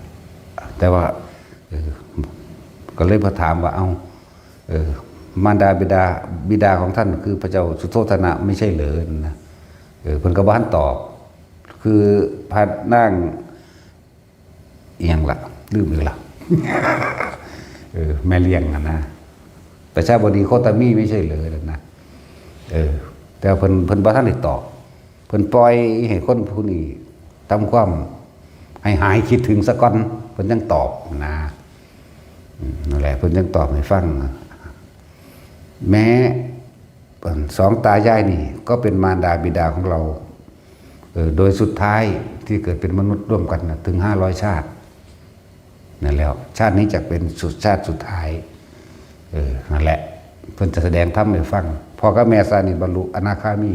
ແຕ່ວ່າ ເອີ ກໍເລີຍມາຖາມວ່າ ເອົ້າ ເອີ ມານດາບິດາ ບິດາຂອງທ່ານຄືພະເຈົ້າສຸໂທທະນະ ໄມ່ໃຊ່ເລີ? ນັ້ນນະ ເອີ ເພິ່ນກໍບໍ່ທັນຕອບ ຄືພະນາງ ອີ່ຫຍັງລະ ລືມອີກລະ ເອີ ແມ່ລ້ຽງຫັ້ນນະ ປະຊາບໍດີໂຄຕະມີໄມ່ໃຊ່ເລີ ນັ້ນນະ. ເອີ ແຕ່ວ່າເພິ່ນ ເພິ່ນບໍ່ທັນໄດ້ຕອບ ເພິ່ນປ່ອຍໃຫ້ຄົນຜູ້ນີ້ທຳຄວາມໃຫ້ຫາຍຄິດເຖິງສາກ່ອນ ເພິ່ນຈັ່ງຕອບນະ. ອືມ ນັ້ນແຫຼະ ເພິ່ນຈັ່ງຕອບໃຫ້ຟັງ ແມ່ ສອງຕາຍາຍນີ້ກໍເປັນມານດາບິດາຂອງເຮົາ ເອີ ໂດຍສຸດທ້າຍທີ່ເກີດເປັນມະນຸດຮ່ວມກັນນະ ເຖິງຫ້າຮ້ອຍຊາດ ນັ້ນແລ້ວ ຊາດນີ້ຈະເປັນສຸດ ຊາດສຸດທ້າຍ ເອີ ນັ້ນແຫຼະ ເພິ່ນຈະສະແດງທຳໃຫ້ຟັງ. ພໍ່ກັບແມ່ຊາດນີ້ບັນລຸອະນາຄາມີ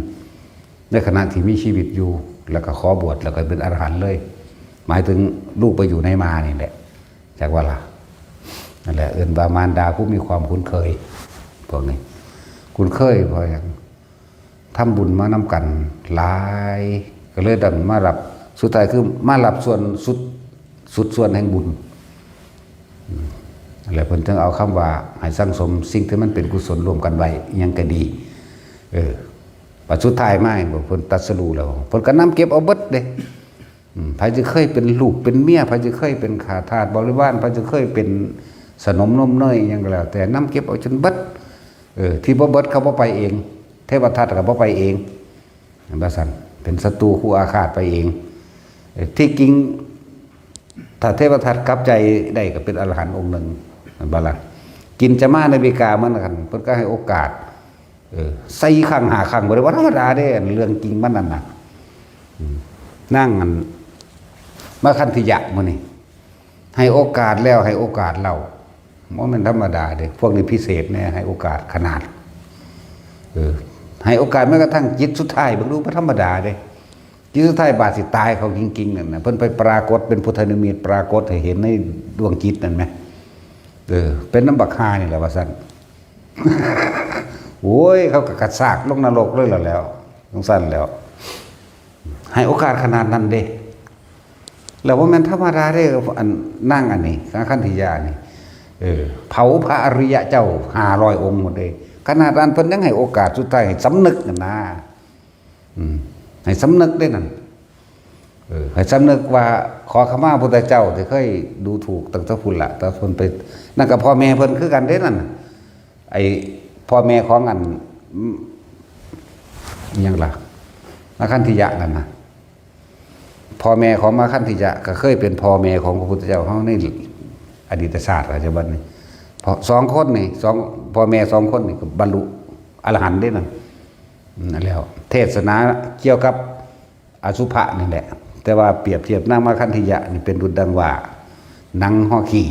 ໃນຂະນະທີ່ມີຊີວິດຢູ່ ແລ້ວກໍຂໍບວດ ແລ້ວກໍເປັນອະລະຫັນເລີຍ ໝາຍເຖິງລູກໄປຢູ່ໃນມານີ້ແຫຼະ. ຈັກວ່າລະ ນັ້ນແຫຼະ ເອີ້ນວ່າມານດາຜູ້ມີຄວາມຄຸ້ນເຄີຍ. ພວກນີ້ຄຸ້ນເຄີຍເພາະຫຍັງ? ທຳບຸນມານຳກັນຫຼາຍ ກໍເລີຍຕ້ອງມາຮັບ ສຸດທ້າຍຄືມາຮັບສ່ວນ ສຸດ ສຸດສ່ວນແຫ່ງບຸນ. ອືມ ແລ້ວເພິ່ນຈຶ່ງເອົາຄຳວ່າໃຫ້ສັ່ງສົມສິ່ງທີ່ມັນເປັນກຸສົນລວມກັນໄວ້ ອີ່ຫຍັງກໍດີ. ເອີ ບັດສຸດທ້າຍມາ ເຫັນບໍ່ ເພິ່ນຕັດສະຮູ້ແລ້ວ ເພິ່ນກໍນຳເກັບເອົາເບິດເດ້. ອືມ ໃຜທີ່ເຄີຍເປັນລູກເປັນເມຍ ໃຜທີ່ເຄີຍເປັນຂ້າທາດບໍລິວານ ໃຜທີ່ເຄີຍເປັນສະໜົມນົມເນີຍ ອີ່ຫຍັງກໍແລ້ວແຕ່ ນຳເກັບເອົາຈົນເບິດ. ເອີ ທີ່ບໍ່ເບິດເຂົາບໍ່ໄປເອງ ເທວະທັດກໍບໍ່ໄປເອງ ວ່າຊັ້ນ ເປັນສັດຕູຄູ່ອາຄາດໄປເອງ. ເອີ ທີ່ຈິງ ຖ້າເທວະທັດກັບໃຈໄດ້ກໍເປັນອະລະຫັນອົງໜຶ່ງ ແມ່ນບໍ່ລະ? ກິນຈະມານະບິກາ ເໝືອນກັນ ເພິ່ນກໍໃຫ້ໂອກາດ ເອີ ສີ່ຄັ້ງຫ້າຄັ້ງ ບໍ່ໄດ້ວ່າທຳມະດາເດ້ ອັນເລື່ອງຈິງມັນນັ້ນນະ. ອືມ ນາງອັນ ມາຄັນທິຍະ ມື້ນີ້ໃຫ້ໂອກາດແລ້ວໃຫ້ໂອກາດເລົ່າ ບໍ່ແມ່ນທຳມະດາເດ້. ພວກນີ້ພິເສດແດ່ ໃຫ້ໂອກາດຂະໜາດ ເອີ ໃຫ້ໂອກາດແມ້ກະທັ່ງຈິດສຸດທ້າຍ ເບິ່ງດູ ບໍ່ທຳມະດາເດ້. ຈິດສຸດທ້າຍບາດຊິຕາຍເຂົາກິງໆ ນັ້ນນະ ເພິ່ນໄປປາກົດເປັນພຸດທະນິມິດ ປາກົດໃຫ້ເຫັນໃນດວງຈິດນັ້ນແໝ ເອີ ເປັນນຳບັກຫ່ານີ້ແຫຼະວ່າຊັ້ນ. ໂອ້ຍ ເຂົາກໍກະຊາກລົງນະລົກເລີຍແລ້ວ ຈັ່ງຊັ້ນແລ້ວ ໃຫ້ໂອກາດຂະໜາດນັ້ນເດ້. ແລ້ວບໍ່ແມ່ນທຳມະດາເດ້ ອັນນາງອັນນີ້ ນາງຄັນທິຍານີ້ ເອີ ເຜົາພະອະລິຍະເຈົ້າຫ້າຮ້ອຍອົງໝົດເດ້. ຂະໜາດນັ້ນເພິ່ນຍັງໃຫ້ໂອກາດສຸດທ້າຍ ໃຫ້ສຳນຶກຫັ້ນນາ. ອືມ ໃຫ້ສຳນຶກເດ້ນັ້ນ ເອີ ໃຫ້ສຳນຶກວ່າ ຂໍຂະມາພຸດທະເຈົ້າທີ່ເຄີຍດູຖູກຕັ້ງແຕ່ພຸ້ນລະ ແຕ່ເພິ່ນໄປ ນັ້ນກໍພໍ່ແມ່ເພິ່ນຄືກັນເດ້ນັ້ນ. ໄອ້ ພໍ່ແມ່ຂອງອັນ ອີ່ຫຍັງລະ ມາຄັນທິຍະນັ້ນນະ ພໍ່ແມ່ຂອງມາຄັນທິຍະກໍເຄີຍເປັນພໍ່ແມ່ຂອງພະພຸດທະເຈົ້າເຮົາໃນອະດີດຕະຊາດ ປັດຈຸບັນນີ້ ສອງຄົນນີ້ ສອງ ພໍ່ແມ່ສອງຄົນນີ້ກໍບັນລຸອະລະຫັນເດ້ນັ້ນ. ນັ້ນແຫຼະ ເທດສະໜາກ່ຽວກັບອະສຸພະນີ້ແຫຼະ ແຕ່ວ່າປຽບທຽບນາງມາຄັນທິຍະນີ້ເປັນດຸດດັ່ງວ່າໜັງຫໍຂີ່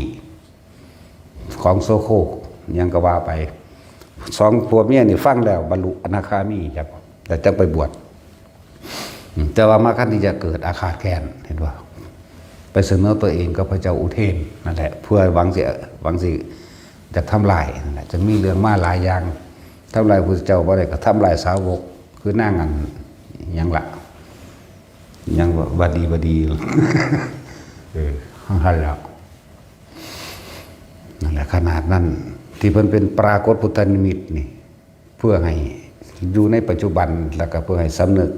ຂອງໂສໂຄ ຫຍັງກໍວ່າໄປ. ສອງຜົວເມຍນີ້ຟັງແລ້ວບັນລຸອະນາຄາມີ ແລ້ວຈັ່ງໄປບວດ. ແຕ່ວ່າມາຄັນທິຍະເກີດອາຄາດແຄ້ນ ເຫັນບໍ່? ໄປສະເໜີຕົວເອງກັບພະເຈົ້າອຸເທນນັ້ນແຫຼະ ເພື່ອຫວັງຊິ ຫວັງຊິຢາກທຳລາຍນັ້ນແຫຼະ. ຈະມີເລື່ອງມາຫຼາຍຢ່າງ ທຳລາຍພະພຸດທະເຈົ້າບໍ່ໄດ້ກໍທຳລາຍສາວົກ ຄືນາງອັນຫຍັງລະ ຫຍັງວະ ວະດີ ວະດີ ເອີ ຫັ້ນແຫຼະ. ນັ້ນແຫຼະ ຂະໜາດນັ້ນທີ່ເພິ່ນເປັນປາກົດພຸດທະນິມິດນີ້ ເພື່ອໃຫ້ຢູ່ໃນປັດຈຸບັນ ແລ້ວກໍເພື່ອໃຫ້ສຳນຶກ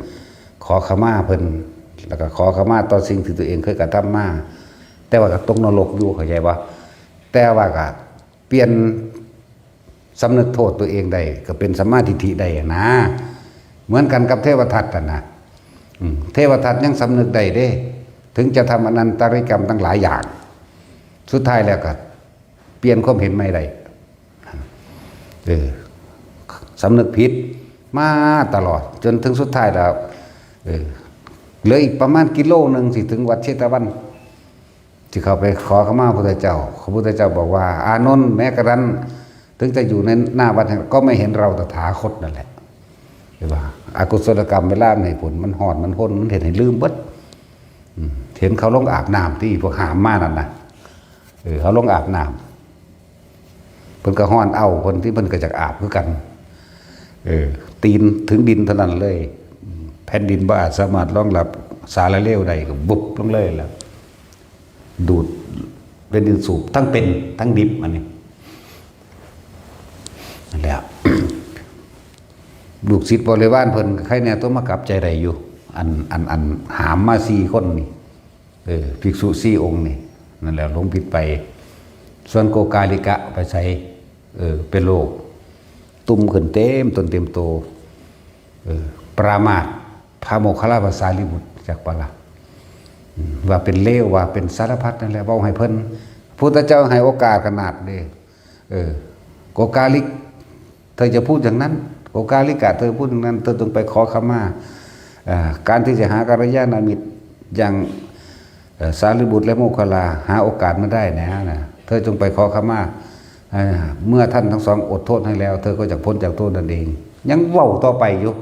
ຂໍຂະມາເພິ່ນ ແລ້ວກໍຂໍຂະມາຕໍ່ສິ່ງທີ່ຕົວເອງເຄີຍກະທຳມາ. ແຕ່ວ່າກໍຕົກນະລົກຢູ່ ເຂົ້າໃຈບໍ່? ແຕ່ວ່າກໍປ່ຽນ ສຳນຶກໂທດຕົວເອງໄດ້ ກໍເປັນສຳມາທິດຖິໄດ້ນະ. ເໝືອນກັນກັບເທວະທັດຫັ້ນນະ ອືມ ເທວະທັດຍັງສຳນຶກໄດ້ເດ້ ເຖິງຈະທຳອະນັນຕະລິກຳທັງຫຼາຍຢ່າງ ສຸດທ້າຍແລ້ວກໍປ່ຽນຄວາມເຫັນໃໝ່ໄດ້ ເອີ ສຳນຶກຜິດມາຕະຫຼອດ ຈົນເຖິງສຸດທ້າຍແລ້ວ ເອີ ເຫຼືອອີກປະມານກິໂລໜຶ່ງ ຊິເຖິງວັດເຊຕະວັນ ຊິເຂົ້າໄປຂໍຂະມາພະພຸດທະເຈົ້າ. ພະພຸດທະເຈົ້າບອກວ່າ ອານົນ ແມ້ກະທັ່ງເຖິງຈະຢູ່ໃນໜ້າວັດແຫ່ງ ກໍໄມ່ເຫັນເຮົາຕະຖາຄົດນັ້ນແຫຼະ. ເຫັນບໍ່? ອະກຸສົລະກຳເວລາມັນໃຫ້ຜົນ ມັນຮ້ອນ ມັນຮົນ ມັນເຮັດໃຫ້ລືມເບິດ. ອືມ ເຫັນເຂົາລົງອາບນ້ຳຕິ ພວກຫາມມານັ້ນນະ. ເອີ ເຂົາລົງອາບນ້ຳ ເພິ່ນກໍຮ້ອນເອົ້າເພິ່ນຕິ ເພິ່ນກໍຢາກອາບຄືກັນ. ເອີ ຕີນເຖິງດິນເທົ່ານັ້ນເລີຍ. ແຜ່ນດິນບໍ່ອາດສາມາດຮອງຮັບສາລະເລວໄດ້ ກໍບຸບລົງເລີຍລະ. ດູດເປັນດິນສູບ ທັງເປັນທັງດິບ ອັນນີ້ ນັ້ນແຫຼະ. ລູກສິດບໍລິວານເພິ່ນກໍໃຄແນ່ຕົວ ມາກັບໃຈໄດ້ຢູ່ ອັນ ອັນ ອັນຫາມມາສີ່ຄົນນີ້ ເອີ ພິກສຸສີ່ອົງນີ້ ນັ້ນແຫຼະ ຫຼົງຜິດໄປ. ສ່ວນໂກກາລິກະໄປໃສ? ເອີ ເປັນໂລກ ຕຸ່ມຂຶ້ນເຕັມຕົນເຕັມໂຕ. ເອີ ປະມາດພະໂມກຄະລາພະສາລີບຸດ ຈັກປະລະ ອືມ ວ່າເປັນເລວ ວ່າເປັນສາລະພັດນັ້ນແຫຼະ ເວົ້າໃຫ້ເພິ່ນ ພຸດທະເຈົ້າໃຫ້ໂອກາດຂະໜາດເດ້. ເອີ ໂກກາລິກ ເທາຈະພູດຢ່າງນັ້ນ ໂກກາລິກະ ເທາຈະພູດຢ່າງນັ້ນ ເທາຈະຕ້ອງໄປຂໍຂະມາ. ເອີ ການທີ່ຈະຫາກັນລະຍານະມິດຢ່າງ ເອີ ສາລີບຸດ ແລະ ໂມກຄະລາ ຫາໂອກາດມາໄດ້ນະ ເທາຈະຕ້ອງໄປຂໍຂະມາ. ເອີ ເມື່ອທ່ານທັງສອງອົດໂທດໃຫ້ແລ້ວ ເທາກໍຈະພົ້ນຈາກໂທດນັ້ນເອງ. ຍັງເວົ້າຕໍ່ໄປຢູ່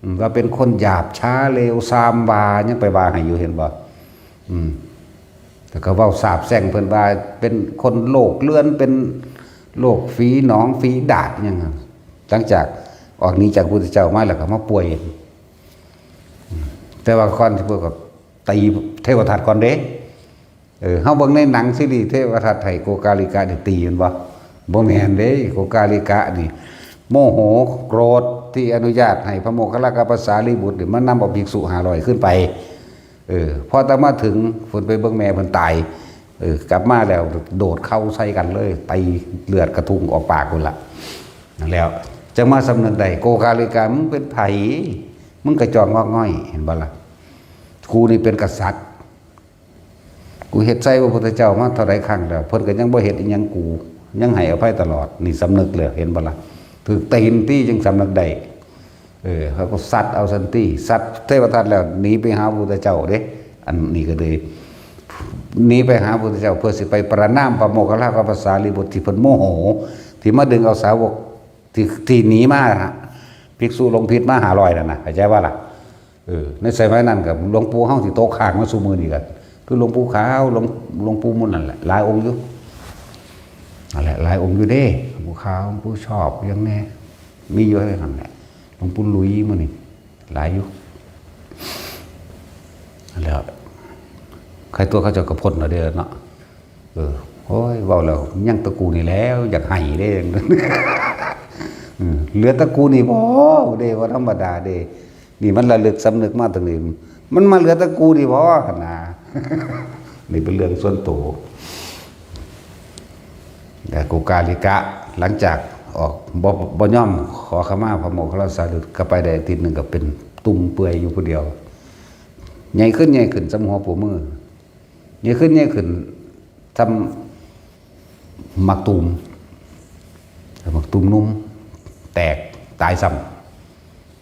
ອືມ ວ່າເປັນຄົນຫຍາບຊ້າເລວຊາມວ່າ ຍັງໄປວ່າໃຫ້ຢູ່ ເຫັນບໍ່? ອືມ ແລ້ວກໍເວົ້າສາບແຊ່ງເພິ່ນວ່າເປັນຄົນໂລກເລື່ອນ ເປັນໂລກຝີໜອງ ຝີດາດ ຫຍັງ. ຫຼັງຈາກອອກໜີຈາກພະພຸດທະເຈົ້າມາແລ້ວກໍມາປ່ວຍ. ອືມ ແຕ່ວ່າກ່ອນທີ່ພວກກໍຕີເທວະທັດກ່ອນເດ້. ເອີ ເຮົາເບິ່ງໃນໜັງຊີຣີເທວະທັດໃຫ້ໂກກາລິກະໄດ້ຕີແມ່ນບໍ່? ບໍ່ແມ່ນເດ້ ໂກກາລິກະນີ້ໂມໂຫໂກຣດທີ່ອະນຸຍາດໃຫ້ພະໂມກຄະລາກັບພະສາລີບຸດນີ້ມານຳເອົາພິກສຸຫ້າຮ້ອຍຂຶ້ນໄປ. ເອີ ພໍຕາມາເຖິງ ເພິ່ນໄປເບິ່ງແມ່ເພິ່ນຕາຍ ເອີ ກັບມາແລ້ວໂດດເຂົ່າໃສ່ກັນເລີຍ ຕີເລືອດກະທຸ່ງອອກປາກພຸ້ນລະ. ນັ້ນແລ້ວ ຈັ່ງມາສຳນຶກໄດ້ ໂກກາລິກະ ມຶງເປັນໃຜ? ມຶງກະຈອກງອກງ່ອຍ ເຫັນບໍ່ລະ? ກູນີ້ເປັນກະສັດ ກູເຮັດໃສ່ພະພຸດທະເຈົ້າມາເທົ່າໃດຄັ້ງແລ້ວ ເພິ່ນກໍຍັງບໍ່ເຮັດອີ່ຫຍັງກູ ຍັງໃຫ້ອະໄພຕະຫຼອດ ນີ້ສຳນຶກແລ້ວ ເຫັນບໍ່ລະ? ຖືກຕີນຕີ ຈຶ່ງສຳນຶກໄດ້. ເອີ ເຂົາກໍສັດເອົາຊັ້ນຕິ ສັດເທວະທັດແລ້ວໜີໄປຫາພະພຸດທະເຈົ້າເດ້. ອັນນີ້ກໍເລີຍໜີໄປຫາພະພຸດທະເຈົ້າ ເພື່ອຊິໄປປະນາມພະໂມກຄະລາກັບພະສາລີບຸດ ທີ່ເພິ່ນໂມໂຫ ທີ່ມາດຶງເອົາສາວົກ ທີ່ ທີ່ໜີມາ ພິກສຸຫຼົງຜິດມາຫ້າຮ້ອຍນັ້ນນະ ເຂົ້າໃຈບໍ່ລະ? ເອີ ໃນສະໄໝນັ້ນກໍຫຼວງປູ່ເຮົາທີ່ຕົກຄ້າງມາສູ່ມື້ນີ້ກໍຄືຫຼວງປູ່ຂາວ ຫຼວງ ຫຼວງປູ່ໝຸ່ນນັ້ນແຫຼະ ຫຼາຍອົງຢູ່ ນັ້ນແຫຼະ ຫຼາຍອົງຢູ່ເດ້ ຫຼວງປູ່ຂາວ ຫຼວງປູ່ຊອບ ຫຍັງແດ່ ມີຢູ່ໃນນັ້ນແຫຼະ ຫຼວງປູ່ຫຼຸຍ ມື້ນີ້ຫຼາຍຢູ່. ແລ້ວໃຄຕົວເຂົາເຈົ້າກໍພົ້ນແລ້ວເດ້ເນາະ. ເອີ ໂອ້ຍ ເວົ້າແລ້ວຍັງຕະກູນີ້ແລ້ວ ຢາກໄຫ້ເດ້. ເອີ ເຫຼືອຕະກູນີ້ບໍ່ເດ້ ບໍ່ທຳມະດາເດ້. ນີ້ມັນລະລຶກສຳນຶກມາເຖິງນີ້ ມັນມາເຫຼືອຕະກູນີ້ບໍ່ຫັ້ນນາ. ນີ້ເປັນເລື່ອງສ່ວນໂຕ. ແລະ ໂກກາລິກະ ຫຼັງຈາກ ອອກ ບໍ່ ບໍ່ຍອມຂໍຂະມາພະໂມກຂະລາສາລີ ກໍໄປໄດ້ອາທິດໜຶ່ງກໍເປັນຕຸ່ມເປື່ອຍຢູ່ຜູ້ດຽວ ໃຫຍ່ຂຶ້ນ ໃຫຍ່ຂຶ້ນສ່ຳຫົວໂປ້ມື ໃຫຍ່ຂຶ້ນ ໃຫຍ່ຂຶ້ນສ່ຳໝາກຕູມ ໝາກຕູມໜຸ່ມ ແຕກຕາຍຊ້ຳ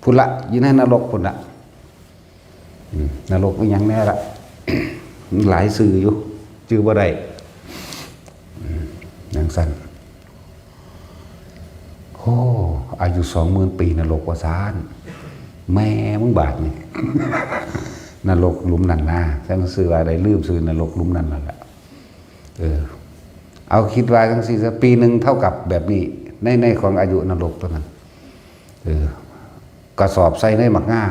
ພຸ້ນລະ ຢູ່ໃນນະລົກພຸ້ນລະ. ອືມ ນະລົກອີ່ຫຍັງແດ່ລະ ມັນຫຼາຍຊື່ຢູ່ ຈື່ບໍ່ໄດ້ ອືມ ຈັ່ງຊັ້ນ. ໂອ້ ອາຍຸສອງໝື່ນປີນະລົກວ່າຊັ້ນ ແມ່ມຶງບາດນີ້ ນະລົກຫຼຸມນັ້ນນາ ແຕ່ມັນຊື່ວ່າໄດ້ລືມຊື່ນະລົກຫຼຸມນັ້ນນັ້ນລະ. ເອີ ເອົາຄິດວ່າຈັ່ງຊີ້ຊະ ປີໜຶ່ງເທົ່າກັບແບບນີ້ ໃນ ໃນຂອງອາຍຸນະລົກຕົວນັ້ນ ເອີ ກະສອບໃສ່ໃນໝາກງາ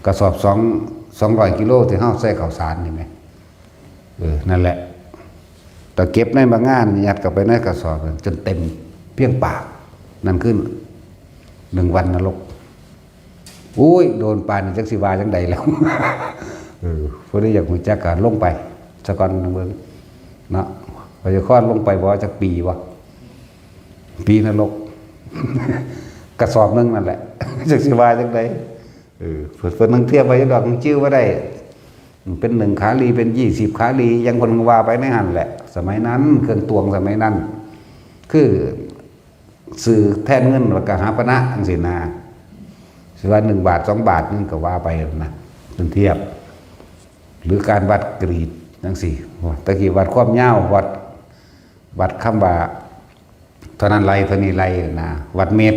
ກະສອບສອງ ສອງຮ້ອຍກິໂລທີ່ເຮົາໃສ່ເຂົ້າສານນີ້ແໝ່ ເອີ ນັ້ນແຫຼະ ຕະເກັບໃນບັກງານ ຍັດເຂົ້າໄປໃນກະສອບຈົນເຕັມພຽງປາກ ນັ້ນຄືໜຶ່ງວັນນະລົກ. ໂອ້ຍ ໂດນປານນີ້ຈັກຊິວ່າຈັ່ງໃດແລ້ວ ເອີ ຜູ້ໃດຢາກຮູ້ຈັກກະລົງໄປສາກ່ອນເບິ່ງເນາະ ວ່າຈະຄອນລົງໄປບໍ່ ຈັກປີບໍ່ ປີນະລົກ ກະສອບໜຶ່ງນັ້ນແຫຼະ ຈັກຊິວ່າຈັ່ງໃດ. ເອີ ເພິ່ນ ເພິ່ນຍັງທຽບໄວ້ຢູ່ດອກ ຍັງຈື່ບໍ່ໄດ້ ເປັນໜຶ່ງຄາລີ ເປັນຊາວຄາລີ ຫຍັງເພິ່ນວ່າໄປໃນຫັ້ນແຫຼະ. ສະໄໝນັ້ນ ເຄື່ອງຕວງສະໄໝນັ້ນ ຄືຊື້ແທນເງິນ ແລ້ວກໍຫາປະນະ ຈັ່ງຊີ້ນະ ຊິວ່າໜຶ່ງບາດ ສອງບາດ ມັນກໍວ່າໄປນະ ເປັນທຽບ ຫຼືການວັດກຣີດຈັ່ງຊີ້ ແຕ່ກີ້ວັດຄວາມຍາວ ວັດ ວັດຄຳວ່າ ເທົ່ານັ້ນໄລ່ ເທົ່ານີ້ໄລ່ນະ ວັດເມັດ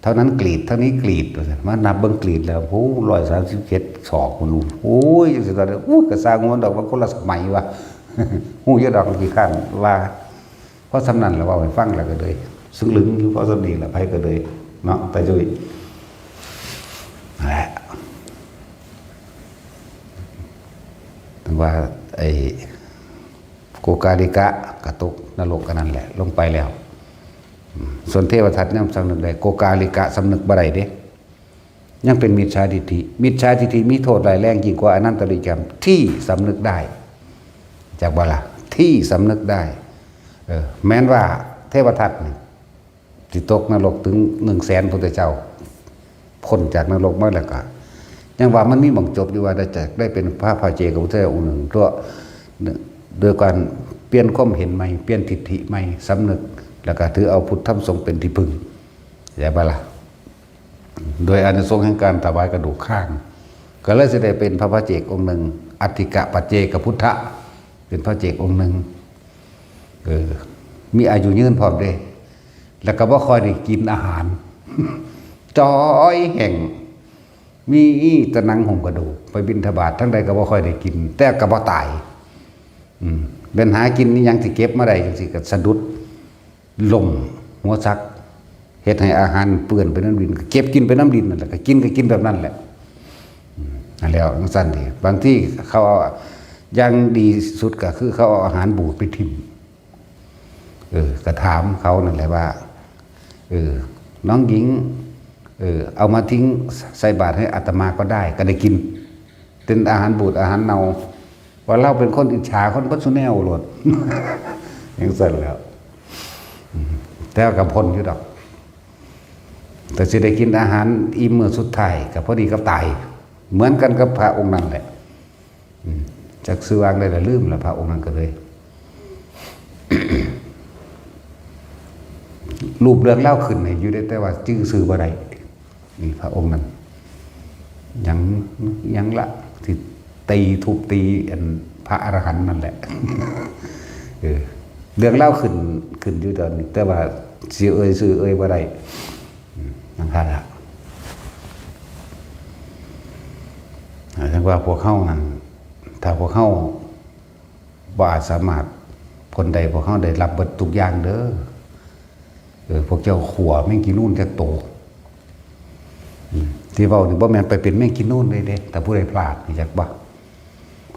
ເທົ່ານັ້ນກຣີດ ເທົ່ານີ້ກຣີດ ວ່າຊັ້ນ. ມານັບເບິ່ງກຣີດແລ້ວ ໂອ້ ຮ້ອຍສາມສິບເຈັດສອກພຸ້ນ ໂອ້ຍ ຈັ່ງຊີ້ ຕອນນັ້ນ ໂອ້ຍ ກະຊ່າງມັນດອກ ມັນຄົນລະສະໄໝວ່າ ຮູ້ຢູ່ດອກ ຂີ້ຄ້ານວ່າ ພໍສ່ຳນັ້ນລະ ເວົ້າໃຫ້ຟັງແລ້ວກໍເລີຍຊຶ້ງລຶ້ງຢູ່ ພໍສ່ຳນີ້ລະ ໃຜກໍເລີຍເນາະ ຕາຈຸ້ຍ ນັ້ນແຫຼະ ວ່າ ໄອ້ ໂກກາລິກະກະຕົກນະລົກອັນນັ້ນແຫຼະ ລົງໄປແລ້ວ. ອືມ ສ່ວນເທວະທັດຍາມສຳນຶກໄດ້ ໂກກາລິກະສຳນຶກບໍ່ໄດ້ເດ້ ຍັງເປັນມິດສາທິດຖິ ມິດສາທິດຖິມີໂທດຮ້າຍແຮງຍິ່ງກວ່າອະນັນຕະວິກຳທີ່ສຳນຶກໄດ້ ຈັກບໍ່ລະ ທີ່ສຳນຶກໄດ້. ເອີ ແມ່ນວ່າເທວະທັດນີ້ ທີ່ຕົກນະລົກເຖິງໜຶ່ງແສນພຸດທະເຈົ້າ ພົ້ນຈາກນະລົກມາແລ້ວກະ ຍັງວ່າມັນມີໝ່ອງຈົບຢູ່ວ່າ ໄດ້ຈະໄດ້ເປັນພະພາເຈກະພຸດທະເຈົ້າອົງໜຶ່ງຕົວະ ໂດຍການປ່ຽນຄວາມເຫັນໃໝ່ ປ່ຽນທິດຖິໃໝ່ ສຳນຶກ ແລ້ວກະຖືເອົາພຸດທຳສົງເປັນທີ່ເພິ່ງ ເຂົ້າໃຈບໍ່ລະ? ໂດຍອານິສົງແຫ່ງການຖວາຍກະດູກຄາງ ກໍເລີຍຊິໄດ້ເປັນພະພາເຈກອົງໜຶ່ງ ອັດຖິກະປັດເຈກະພຸດທະ ເປັນພະເຈກອົງໜຶ່ງ ເອີ ມີອາຍຸຍືນພ້ອມເດ້ ແລ້ວກໍບໍ່ຄ່ອຍໄດ້ກິນອາຫານ ຈ່ອຍແຫ້ງ ມີແຕ່ໜັງຫຸ້ມກະດູກ ໄປບິນທະບາດທາງໃດກໍບໍ່ຄ່ອຍໄດ້ກິນ ແຕ່ກໍບໍ່ຕາຍ. ອືມ ແມ່ນຫາກິນອີ່ຫຍັງທີ່ເກັບມາໄດ້ຈັ່ງຊີ້ກໍສະດຸດ ລົ້ມ ຫົວສັກ ເຮັດໃຫ້ອາຫານເປື້ອນໄປນຳດິນ ກໍເກັບກິນໄປນຳດິນນັ້ນແຫຼະ ກໍກິນ ກໍກິນແບບນັ້ນແຫຼະ. ອືມ ຫັ້ນແຫຼະ ຈັ່ງຊັ້ນເດ ບາງທີເຂົາເອົາ ຢ່າງດີສຸດກໍຄືເຂົາເອົາອາຫານບູດໄປຖິ້ມ ເອີ ກໍຖາມເຂົານັ້ນແຫຼະວ່າ ເອີ ນ້ອງหญิง ເອີ เอามาทิ้งใส่บาตรให้อาตมาก็ได้ ກໍໄດ້ກິນ ເປັນອາຫານບູດ ອາຫານເນົ່າ ວ່າລາວເປັນຄົນອິດສາຄົນເບິດສູ່ແນວໂລດ ຈັ່ງຊັ້ນແຫຼ້ວ. ອືມ ແຕ່ວ່າກໍພົ້ນຢູ່ດອກ ແຕ່ຊິໄດ້ກິນອາຫານອີ່ມມື້ສຸດທ້າຍ ກໍພໍດີກັບຕາຍ ເໝືອນກັນກັບພະອົງນັ້ນແຫຼະ. ອືມ ຈັກຊື່ວ່າງໃດລະ ລືມລະ ພະອົງນັ້ນກໍເລີຍ ຮູບເລື່ອງລາວຂຶ້ນໃຫ້ຢູ່ເດ້ ແຕ່ວ່າຈື່ຊື່ບໍ່ໄດ້. ນີ້ພະອົງນັ້ນ ຫຍັງ ຫຍັງລະ ທີ່ຕີທຸບຕີອັນພະອະລະຫັນນັ້ນແຫຼະ ເອີ ເລື່ອງລາວຂຶ້ນ ຂຶ້ນຢູ່ຕອນນີ້ ແຕ່ວ່າຊິເອີ່ຍຊື່ເອີ່ຍບໍ່ໄດ້ ອືມ ຈັ່ງຊັ້ນລະ. ຈັ່ງວ່າພວກເຮົານັ້ນ ຖ້າພວກເຮົາ ບໍ່ອາດສາມາດ ຄົນໃດພວກເຮົາໄດ້ຮັບເບິດທຸກຢ່າງເດີ. ເອີ ພວກເຈົ້າຂົວແມງຂີ້ນູນຈັກໂຕ. ອືມ ທີ່ເວົ້ານີ້ບໍ່ແມ່ນໄປເປັນແມງຂີ້ນູນເລີຍເດ້ ຖ້າຜູ້ໃດພລາດ ຮູ້ຈັກບໍ່?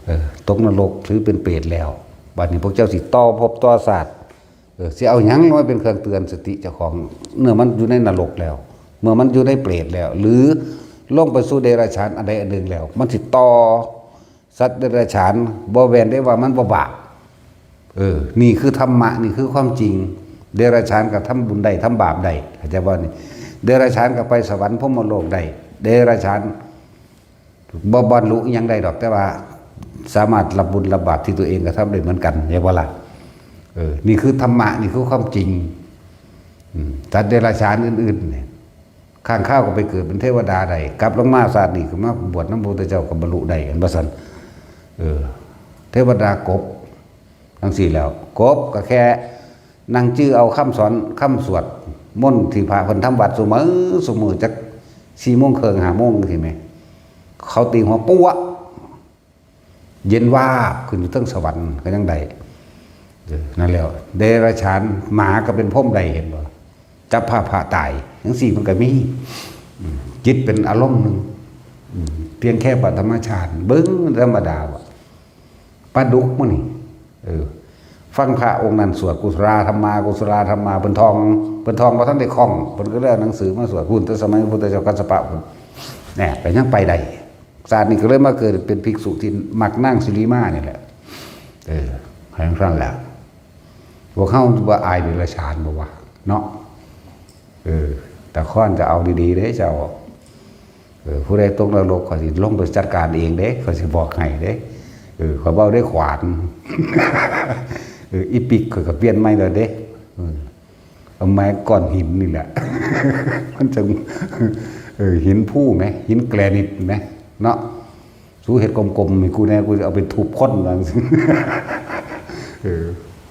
ເອີ ຕົກນະລົກຖືເປັນເປດແລ້ວ. ບາດນີ້ພວກເຈົ້າຊິຕໍ່ພົບຕໍ່ຊາດ ເອີ ຊິເອົາຫຍັງມາເປັນເຄື່ອງເຕືອນສະຕິເຈົ້າຂອງ ເມື່ອມັນຢູ່ໃນນະລົກແລ້ວ ເມື່ອມັນຢູ່ໃນເປດແລ້ວ ຫຼື ລົງໄປສູ່ເດຍລະສານອັນໃດອັນໜຶ່ງແລ້ວ ມັນຊິຕໍ່ ສັດເດຍລະສານ ບໍ່ແມ່ນໄດ້ວ່າມັນບໍ່ບາບ. ເອີ ນີ້ຄືທຳມະ ນີ້ຄືຄວາມຈິງ. ເດຍລະສານກໍທຳບຸນໄດ້ ທຳບາບໄດ້ ເຂົ້າໃຈບໍ່ນີ້? ເດຍລະສານກໍໄປສະຫວັນ ພົມມະໂລກໄດ້ ເດຍລະສານ ບໍ່ບັນລຸອີ່ຫຍັງໄດ້ດອກ ແຕ່ວ່າສາມາດຮັບບຸນຮັບບາບທີ່ຕົວເອງກະທຳໄດ້ເໝືອນກັນ ເຫັນບໍ່ລະ? ເອີ ນີ້ຄືທຳມະ ນີ້ຄືຄວາມຈິງ. ອືມ ສັດເດຍລະສານອື່ນໆນີ້ ຂ້າງຄາວກໍໄປເກີດເປັນເທວະດາໄດ້ ກັບລົງມາຊາດນີ້ກໍມາບວດນຳພະພຸດທະເຈົ້າກໍບັນລຸໄດ້ ເຫັນບໍ່ຊັ້ນ? ເອີ ເທວະດາກົບ ຈັ່ງຊີ້ແລ້ວ ກົບກໍແຄ່ນັ່ງຈື່ເອົາຄຳສອນ ຄຳສວດມົນທີ່ພະເພິ່ນທຳວັດຊຸມື້ ຊຸມື້ຈັກສີ່ໂມງເຄິ່ງ ຫ້າໂມງ ຈັ່ງຊີ້ແໝ ເຂົາຕີຫົວປົວະ ເຢັນວາບຂຶ້ນຢູ່ເທິງສະຫວັນກໍຍັງໄດ້. ເອີ ນັ້ນແຫຼະ ເດຍລະສານ ໝາກໍເປັນພົມໄດ້ ເຫັນບໍ່? ຈັບພາພະຕາຍ ຈັ່ງຊີ້ມັນກໍມີ. ອືມ ຈິດເປັນອາລົມໜຶ່ງ. ອືມ ພຽງແຄ່ປະຖະມະຊານ ເບິ່ງທຳມະດາວ່າ ປາດຸກມື້ນີ້ ເອີ ຟັງພະອົງນັ້ນສວດ ກຸສະລາທຳມາ ກຸສະລາທຳມາ ເພິ່ນທ່ອງ ເພິ່ນທ່ອງບໍ່ທັນໄດ້ຄ່ອງ ເພິ່ນກໍເລີຍເອົາໜັງສືມາສວດ ພຸ້ນ ແຕ່ສະໄໝພຸດທະເຈົ້າກັດສະປະພຸ້ນ ແນ່ ກໍຍັງໄປໄດ້. ຊາດນີ້ກໍເລີຍມາເກີດເປັນພິກສຸທີ່ມັກນາງຊຸລີມານີ້ແຫຼະ. ເອີ ໃຫ້ຈັ່ງຊັ້ນແຫຼະ ພວກເຮົາວ່າອາຍເດຍລະສານບໍ່ວະເນາະ? ເອີ ຕາຄອນຈະເອົາດີໆເດ້ເຈົ້າ. ເອີ ຜູ້ໃດຕົກນະລົກ ຂ້ອຍຊິລົງໄປຈັດການເອງເດ້ ຂ້ອຍຊິບອກໃຫ້ເດ້. ເອີ ຂ້ອຍເວົ້າໄດ້ຂວານ ເອີ ອີປິກຂ້ອຍກໍປ່ຽນໃໝ່ແລ້ວເດ້. ເອີ ເອົາໄມ້ກ້ອນຫີນນີ້ແຫຼະ ມັນຈັ່ງ ເອີ ຫີນພູແໝ ຫີນແກຣນິດແໝເນາະ. ສູເຮັດກົມໆໃຫ້ກູແດ່ ກູຊິເອົາໄປທຸບຄົນວ່າຊັ້ນ. ເອີ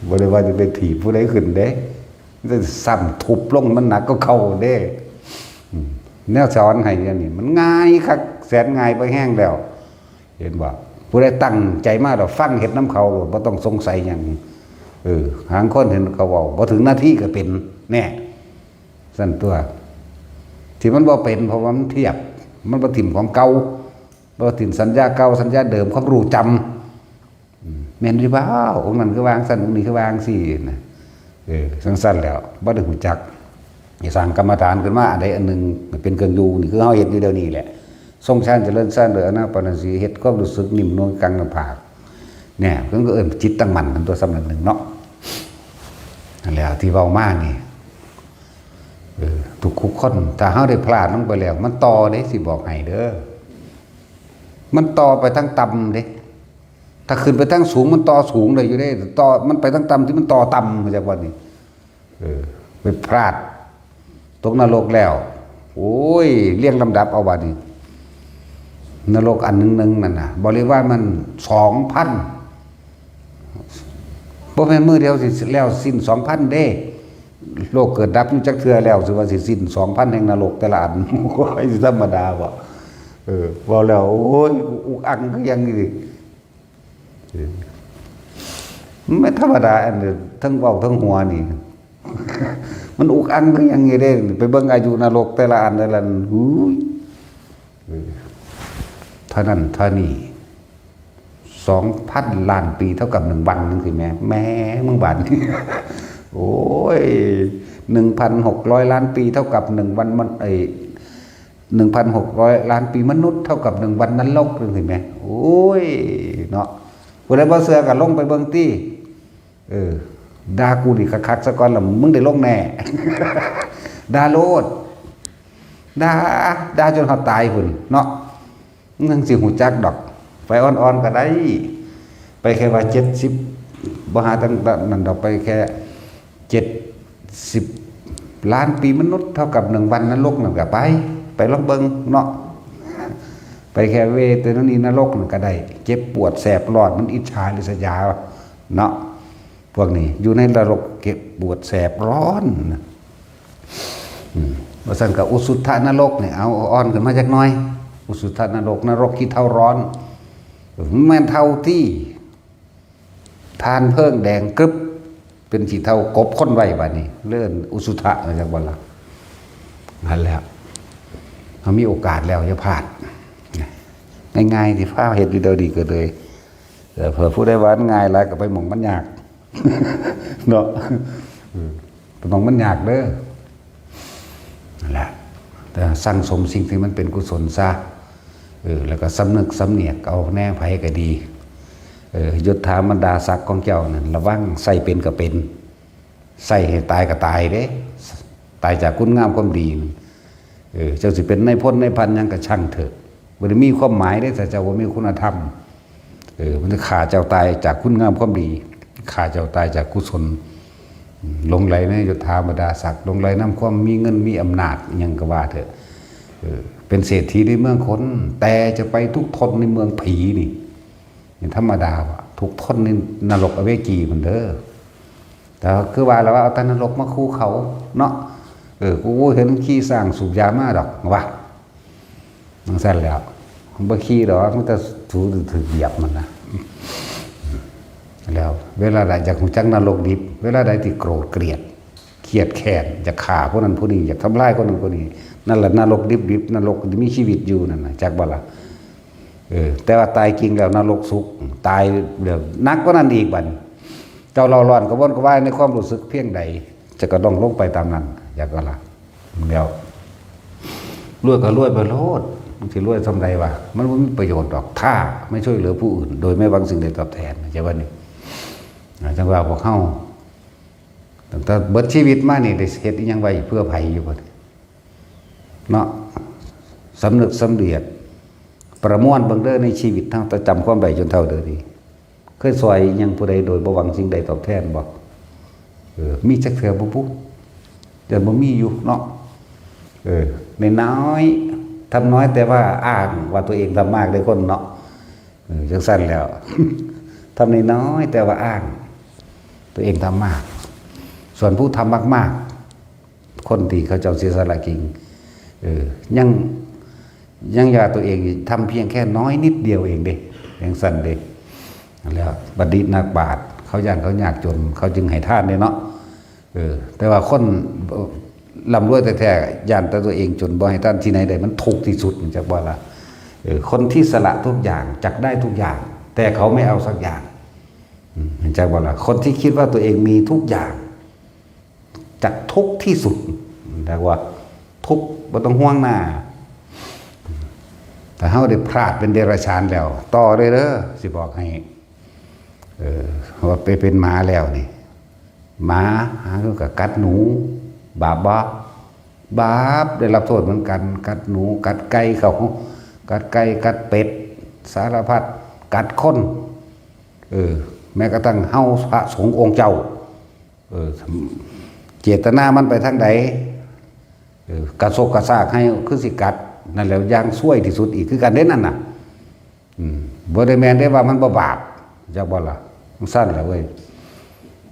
ບໍ່ໄດ້ວ່າຈະໄປຖີບຜູ້ໃດຂຶ້ນເດ້ ແຕ່ຊ້ຳທຸບລົງມັນໜັກກວ່າເກົ່າເດ້. ອືມ ແນວສອນໃຫ້ອັນນີ້ມັນງ່າຍຄັກ ແສນງ່າຍໄປແຮງແລ້ວ ເຫັນບໍ່? ຜູ້ໃດຕັ້ງໃຈມາແລ້ວຟັງເຮັດນຳເຂົາໂລດ ບໍ່ຕ້ອງສົງໄສຫຍັງ. ເອີ ຫາງຄົນເຫັນເຂົາເວົ້າບໍ່ເຖິງນາທີກໍເປັນ ແນ່ ຊັ້ນຕົວະ. ທີ່ມັນບໍ່ເປັນ ເພາະວ່າມັນທຽບ ມັນບໍ່ຖິ້ມຂອງເກົ່າ ບໍ່ຖິ້ມສັນຍາເກົ່າ ສັນຍາເດີມ ຄວາມຮູ້ຈຳ. ອືມ ແມ່ນຢູ່ບໍ່? ອົງນັ້ນຄືວ່າຈັ່ງຊັ້ນ ອົງນີ້ຄືວ່າຈັ່ງຊີ້ນະ. ເອີ ຈັ່ງຊັ້ນແລ້ວ ບໍ່ໄດ້ຮູ້ຈັກ ຊິສ້າງກຳມະຖານຂຶ້ນມາອັນໃດອັນໜຶ່ງເປັນເຄື່ອງຢູ່ ນີ້ຄືເຮົາເຮັດຢູ່ດຽວນີ້ແຫຼະ. ຊົງຊານຈະເລີນຊານໂດຍອານາປານະສີ ເຮັດຄວາມຮູ້ສຶກໜິ່ມນວນກາງໜ້າຜາກ ແນ່ ເພິ່ນກໍເອີ້ນຈິດຕັ້ງໝັ້ນ ເປັນຕົວສ່ຳນັ້ນໜຶ່ງເນາະ. ນັ້ນແຫຼະ ທີ່ເວົ້າມານີ້ ເອີ ທຸກໆຄົນ ຖ້າເຮົາໄດ້ພລາດລົງໄປແລ້ວ ມັນຕໍ່ເດ້ ຊິບອກໃຫ້ເດີ ມັນຕໍ່ໄປທາງຕ່ຳເດ້. ຖ້າຂຶ້ນໄປທາງສູງ ມັນຕໍ່ສູງໄດ້ຢູ່ເດ້ ຕໍ່ ມັນໄປທາງຕ່ຳທີ່ມັນຕໍ່ຕ່ຳ ເຂົ້າໃຈບໍ່ນີ້? ເອີ ໄປພລາດຕົກນະລົກແລ້ວ ໂອ້ຍ ລຽງລຳດັບເອົາບາດນີ້ ນະລົກອັນໜຶ່ງໆນັ້ນນະ ບໍລິວານມັນສອງພັນ ບໍ່ແມ່ນມື້ດຽວຊິແລ້ວສິ້ນສອງພັນເດ້. ໂລກເກີດດັບຢູ່ຈັກເທື່ອແລ້ວ ຊິວ່າຊິສິ້ນສອງພັນແຫ່ງນະລົກແຕ່ລະອັນ ໂອ້ຍ ຊິທຳມະດາບໍ່? ເອີ ເວົ້າແລ້ວ ໂອ້ຍ ອຸກອັ່ງຄືຫຍັງນີ້. ມັນບໍ່ທຳມະດາ ອັນເທິງເວົ້າເທິງຫົວນີ້ ມັນອຸກອັ່ງຄືຫຍັງນີ້ເດ້. ໄປເບິ່ງອາຍຸນະລົກແຕ່ລະອັນ ແຕ່ລະອັນ ຫູຍ ເອີ ເທົ່ານັ້ນເທົ່ານີ້ ສອງພັນລ້ານປີເທົ່າກັບໜຶ່ງວັນ ຈັ່ງຊີ້ແໝ ແໝ ມຶງບາດນີ້ ໂອ້ຍ ໜຶ່ງພັນຫົກຮ້ອຍລ້ານປີເທົ່າກັບໜຶ່ງວັນ ມັນ ເອີ ໜຶ່ງພັນຫົກຮ້ອຍລ້ານປີມະນຸດເທົ່າກັບໜຶ່ງວັນນະລົກ ຈັ່ງຊີ້ແໝ ໂອ້ຍ ເນາະ. ຜູ້ໃດບໍ່ເຊື່ອກໍລົງໄປເບິ່ງຕິ. ເອີ ດ່າກູນີ້ຄັກໆຊະກ່ອນ ລະມຶງໄດ້ລົງແນ່. ດ່າໂລດ ດ່າ ດ່າຈົນຮອດຕາຍພຸ້ນເນາະ ຍັງຊິຮູ້ຈັກດອກ. ໄປອ່ອນໆກໍໄດ້ ໄປແຄ່ວ່າເຈັດສິບ ບໍ່ຫາຕັ້ງນັ້ນດອກ ໄປແຄ່ເຈັດສິບລ້ານປີມະນຸດເທົ່າກັບໜຶ່ງວັນນະລົກນັ້ນກໍໄປ ໄປລອງເບິ່ງເນາະ. ໄປແຄ່ເວທະນານີນະລົກນັ້ນກໍໄດ້ ເຈັບປວດແສບຮ້ອນ ມັນອິດສາລິສະຢາເນາະ. ພວກນີ້ຢູ່ໃນນະລົກເຈັບປວດແສບຮ້ອນນະ. ອືມ ວ່າຊັ້ນກໍອຸຊຸດທະນະລົກນີ້ ເອົາອ່ອນຂຶ້ນມາຈັກໜ່ອຍ. ອຸຊຸດທະນະລົກ ນະລົກຂີ້ເຖົາຮ້ອນ ແມ່ນເຖົາຕິ ຖ່ານເພີງແດງກຶບ ເປັນຂີ້ເຖົາກົບຄົນໄວ້ບາດນີ້ ເອີ້ນອຸຊຸດທະ ວ່າຈັ່ງບໍ່ລະ. ນັ້ນແຫຼະ ເຮົາມີໂອກາດແລ້ວ ຢ່າພາດ ງ່າຍໆ ທີ່ພາເຮັດວິດີໂອນີ້ກໍເລີຍ ເອີ ເພື່ອຜູ້ໃດວ່າມັນງ່າຍຫຼາຍກໍໄປໝ່ອງມັນຍາກເນາະ. ເອີ ໄປໝ່ອງມັນຍາກເດີ ນັ້ນແຫຼະ. ແຕ່ສັ່ງສົມສິ່ງທີ່ມັນເປັນກຸສົນຊະ ເອີ ແລ້ວກໍສຳນຶກສຳນຽກເອົາແນວໃຜກໍດີ ເອີ ຍົດຖາບັນດາສັກຂອງເຈົ້ານັ້ນ ລະວັງໃຊ້ເປັນກໍເປັນ ໃສ່ໃຫ້ຕາຍກໍຕາຍເດ້ ຕາຍຈາກຄຸນງາມຄວາມດີ. ເອີ ເຈົ້າຊິເປັນນາຍພົນນາຍພັນຫຍັງກໍຊ່າງເຖາະ ບໍ່ໄດ້ມີຄວາມໝາຍເດ້ ຖ້າເຈົ້າບໍ່ມີຄຸນນະທຳ. ເອີ ມັນຈະຂ້າເຈົ້າຕາຍຈາກຄຸນງາມຄວາມດີ ຂ້າເຈົ້າຕາຍຈາກກຸສົນ ຫຼົງໄຫຼໃນຍົດຖາບັນດາສັກ ຫຼົງໄຫຼນຳຄວາມມີເງິນມີອຳນາດ ອີ່ຫຍັງກໍວ່າເຖາະ. ເອີ ເປັນເສດຖີໃນເມືອງຄົນ ແຕ່ຈະໄປທຸກທົນໃນເມືອງຜີນີ້ ນີ້ທຳມະດາວ່າ ທຸກທົນໃນນະລົກອະເວຈີພຸ້ນເດີ. ແຕ່ຄືວ່າລະວ່າ ເອົາແຕ່ນະລົກມາຂູ່ເຂົາເນາະ. ເອີ ກູບໍ່ເຫັນຂີ່ຊ້າງສູບຢາມາດອກວ່າ ຈັ່ງຊັ້ນແຫຼ້ວ. ມັນບໍ່ຂີ່ດອກ ມີແຕ່ສູຖືກຢຽບມັນນະ. ແລ້ວເວລາໃດຢາກຮູ້ຈັກນະລົກດິບ ເວລາໃດທີ່ໂກຣດເກລຽດ ຄຽດແຄ້ນ ຢາກຂ້າຜູ້ນັ້ນຜູ້ນີ້ ຢາກທຳລາຍຄົນນັ້ນຄົນນີ້ ນັ້ນລະນະລົກດິບໆ ນະລົກທີ່ມີຊີວິດຢູ່ນັ້ນນະ ຈັກບໍ່ລະ? ເອີ ແຕ່ວ່າຕາຍຈິງແລ້ວນະລົກສຸກ ຕາຍແລ້ວໜັກກວ່ານັ້ນອີກບັດນີ້. ເຈົ້າເລົ່າຮ້ອນກະວົນກະວາຍໃນຄວາມຮູ້ສຶກພຽງໃດ ເຈົ້າກະຕ້ອງລົງໄປຕາມນັ້ນ ຈັກບໍ່ລະ? ແລ້ວ ລວຍກະລວຍໄປໂລດ ມັນຊິລວຍສ່ຳໃດວະ? ມັນບໍ່ມີປະໂຫຍດດອກ ຖ້າໄມ່ຊ່ວຍເຫຼືອຜູ້ອື່ນໂດຍໄມ່ຫວັງສິ່ງໃດຕອບແທນ ເຈົ້າວ່ານີ້. ຈັ່ງວ່າພວກເຮົາ ຕັ້ງແຕ່ເບິດຊີວິດມານີ້ ໄດ້ເຮັດອີ່ຫຍັງໄວ້ເພື່ອໃຜຢູ່ບໍ່ນີ້ເນາະ? ສຳນຶກສຳລຽດ ປະມວນເບິ່ງເດີ ໃນຊີວິດເຮົາ ແຕ່ຈຳຄວາມໄດ້ຈົນເຖົ້າເດີນີ້ ເຄີຍຊ່ອຍອີ່ຫຍັງຜູ້ໃດໂດຍບໍ່ຫວັງສິ່ງໃດຕອບແທນບໍ່? ເອີ ມີຈັກເທື່ອບໍ່ປຸ? ຢ້ານບໍ່ມີຢູ່ເນາະ. ເອີ ນ້ອຍໆ ທຳນ້ອຍແຕ່ວ່າອ້າງວ່າຕົວເອງທຳມາກເດ້ຄົນເນາະ. ເອີ ຈັ່ງຊັ້ນແລ້ວ ທຳນ້ອຍໆ ແຕ່ວ່າອ້າງຕົວເອງທຳມາກ ສ່ວນຜູ້ທຳມາກໆ ຄົນທີ່ເຂົາເຈົ້າເສຍສະຫຼະເກັ່ງ ເອີ ຍັງ ຍັງວ່າຕົວເອງທຳພຽງແຄ່ນ້ອຍນິດດຽວເອງເດ້ ຈັ່ງຊັ້ນເດ້. ແລ້ວບັນດິດນັກປາດ ເຂົາຢ້ານເຂົາຍາກຈົນ ເຂົາຈຶ່ງໃຫ້ທານເດ້ເນາະ. ເອີ ແຕ່ວ່າຄົນ ເອີ ລ່ຳລວຍແທ້ໆ ຢ້ານແຕ່ຕົວເອງຈົນ ບໍ່ໃຫ້ທານທີ່ໃດໄດ້ ມັນທຸກທີ່ສຸດ ຮູ້ຈັກບໍ່ລະ? ເອີ ຄົນທີ່ສະຫຼະທຸກຢ່າງ ຈັກໄດ້ທຸກຢ່າງ ແຕ່ເຂົາໄມ່ເອົາສັກຢ່າງ ອືມ ເຫັນຈັກບໍ່ລະ? ຄົນທີ່ຄິດວ່າຕົວເອງມີທຸກຢ່າງ ຈະທຸກທີ່ສຸດ ເອີ້ນວ່າທຸກບໍ່ຕ້ອງຫ່ວງໜ້າ. ຖ້າເຮົາໄດ້ພລາດເປັນເດຍລະສານແລ້ວ ຕໍ່ເລີຍເດີ ຊິບອກໃຫ້ ເອີ ວ່າໄປເປັນໝາແລ້ວນີ້ ໝາຫາກໍກັດໜູ ບາບບໍ່? ບາບ ໄດ້ຮັບໂທດເໝືອນກັນ ກັດໜູ ກັດໄກ່ເຂົາ ກັດໄກ່ ກັດເປັດ ສາລະພັດ ກັດຄົນ. ເອີ ແມ້ກະທັ້ງເຮົາພະສົງອົງເຈົ້າ ເອີ ເຈດຕະນາມັນໄປທາງໃດ ເອີ ກະໂຊກກະຊາກໃຫ້ຄືຊິກັດ ນັ້ນແຫຼະຢ່າງຊວຍທີ່ສຸດອີກຄືກັນເດ້ນັ້ນນະ. ອືມ ບໍ່ໄດ້ແມ່ນໄດ້ວ່າມັນບໍ່ບາບ ຈັກບໍ່ລະ? ຈັ່ງຊັ້ນລະເວີຍ.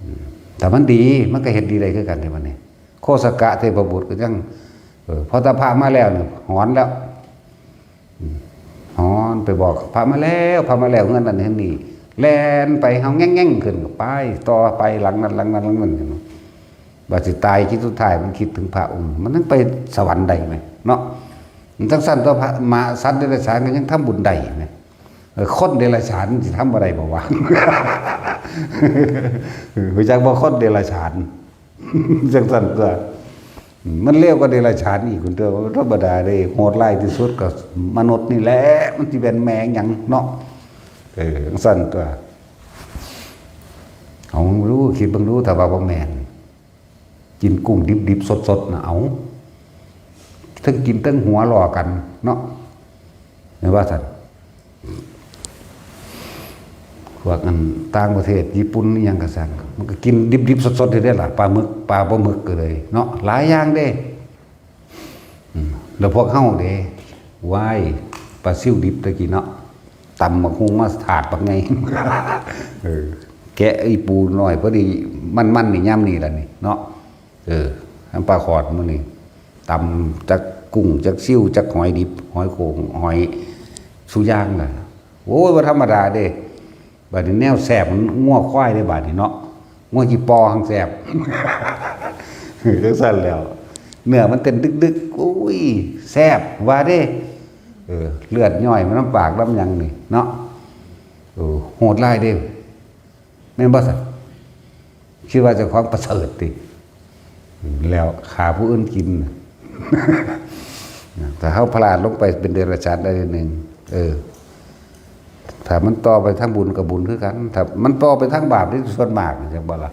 ອືມ ຖ້າມັນດີມັນກະເຮັດດີໄດ້ຄືກັນເດ້ບັດນີ້. ໂຄສະກະເທບະບຸດກະຍັງ ເອີ ພໍຕາພະມາແລ້ວນີ້ ຫອນແລ້ວ. ອືມ ຫອນໄປບອກພະມາແລ້ວ ພະມາແລ້ວ ເຮືອນນັ້ນເຮືອນນີ້ ແລ່ນໄປເຮົາແງ່ງໆຂຶ້ນ ໄປຕໍ່ໄປຫຼັງນັ້ນຫຼັງນັ້ນຫຼັງນັ້ນ. ບາດຊິຕາຍຄິດສຸດທ້າຍມັນຄິດເຖິງພະອົງ ມັນຍັງໄປສະຫວັນໄດ້ແມະເນາະ. ມັນຈັ່ງຊັ້ນຕົວະ ພະ ໝາ ສັດເດຍລະສານກະຍັງທຳບຸນໄດ້ແມະ. ເອີ ຄົນເດຍລະສານມັນຊິທຳບໍ່ໄດ້ບໍ່ວະ? ເອີ ຮູ້ຈັກບໍ່ ຄົນເດຍລະສານ? ຈັ່ງຊັ້ນຕົວະ ມັນເລວກວ່າເດຍລະສານອີກພຸ້ນຕົວະ ບໍ່ທຳມະດາເດ້. ໂຫດຮ້າຍທີ່ສຸດກໍມະນຸດນີ້ແຫຼະ ມັນຊິແມ່ນແມ່ຫຍັງເນາະ. ເອີ ຈັ່ງຊັ້ນຕົວະ ເອົາເບິ່ງດູ ຄິດເບິ່ງດູ ຖ້າວ່າບໍ່ແມ່ນ ກິນກຸ້ງດິບໆສົດໆນະ ເອົາ ເທິງກິນເທິງຫົວລໍ້ກັນເນາະ ແມ່ນວ່າຊັ້ນ. ພວກອັນຕ່າງປະເທດ ຍີ່ປຸ່ນອີ່ຫຍັງກະຊ່າງ ມັນກະກິນດິບໆສົດໆຢູ່ເດ້ລະ ປາໝຶກ ປາບໍ່ໝຶກກະເລີຍເນາະ ຫຼາຍຢ່າງເດ້. ອືມ ແລ້ວພວກເຮົາເດ້ ວ້າຍ ປາຊິວດິບແຕ່ກີ້ເນາະ ຕຳບັກຫຸ່ງມາຖາດບັກໃຫຍ່ ເອີ ແກະອີ່ປູນ້ອຍພໍດີ ມັນໆນີ້ຍາມນີ້ລະນີ້ເນາະ. ເອີ ທັງປາຂອດມື້ນີ້ ຕຳຈັກກຸ້ງ ຈັກຊິວ ຈັກຫອຍດິບ ຫອຍໂຂງ ຫອຍສຸຢ່າງລະ. ໂອ້ຍ ບໍ່ທຳມະດາເດ້. ບາດນີ້ແນວແຊບມັນງົວຄວາຍເດ້ບາດນີ້ເນາະ ງົວຈີ່ປໍ່ຫັ້ງແຊບ ຈັ່ງຊັ້ນແລ້ວ ເນື້ອມັນເຕັ້ນດຶກໆ ໂອ້ຍ ແຊບວ່າເດ້. ເອີ ເລືອດຍ້ອຍມານຳປາກນຳຫຍັງນີ້ເນາະ. ໂອ້ ໂຫດຮ້າຍເດ້ ແມ່ນບໍ່ຊັ້ນ? ຄິດວ່າເຈົ້າຂອງປະເສີດຕິ ແລ້ວຂ້າຜູ້ອື່ນກິນ. ຖ້າເຮົາພລາດລົງໄປເປັນເດຍລະສານໄດ້ໜ້ອຍໜຶ່ງ ເອີ ຖ້າມັນຕໍ່ໄປທາງບຸນກະບຸນຄືກັນ ຖ້າມັນຕໍ່ໄປທາງບາບນີ້ ສ່ວນມາກ ຈັ່ງບໍ່ລະ?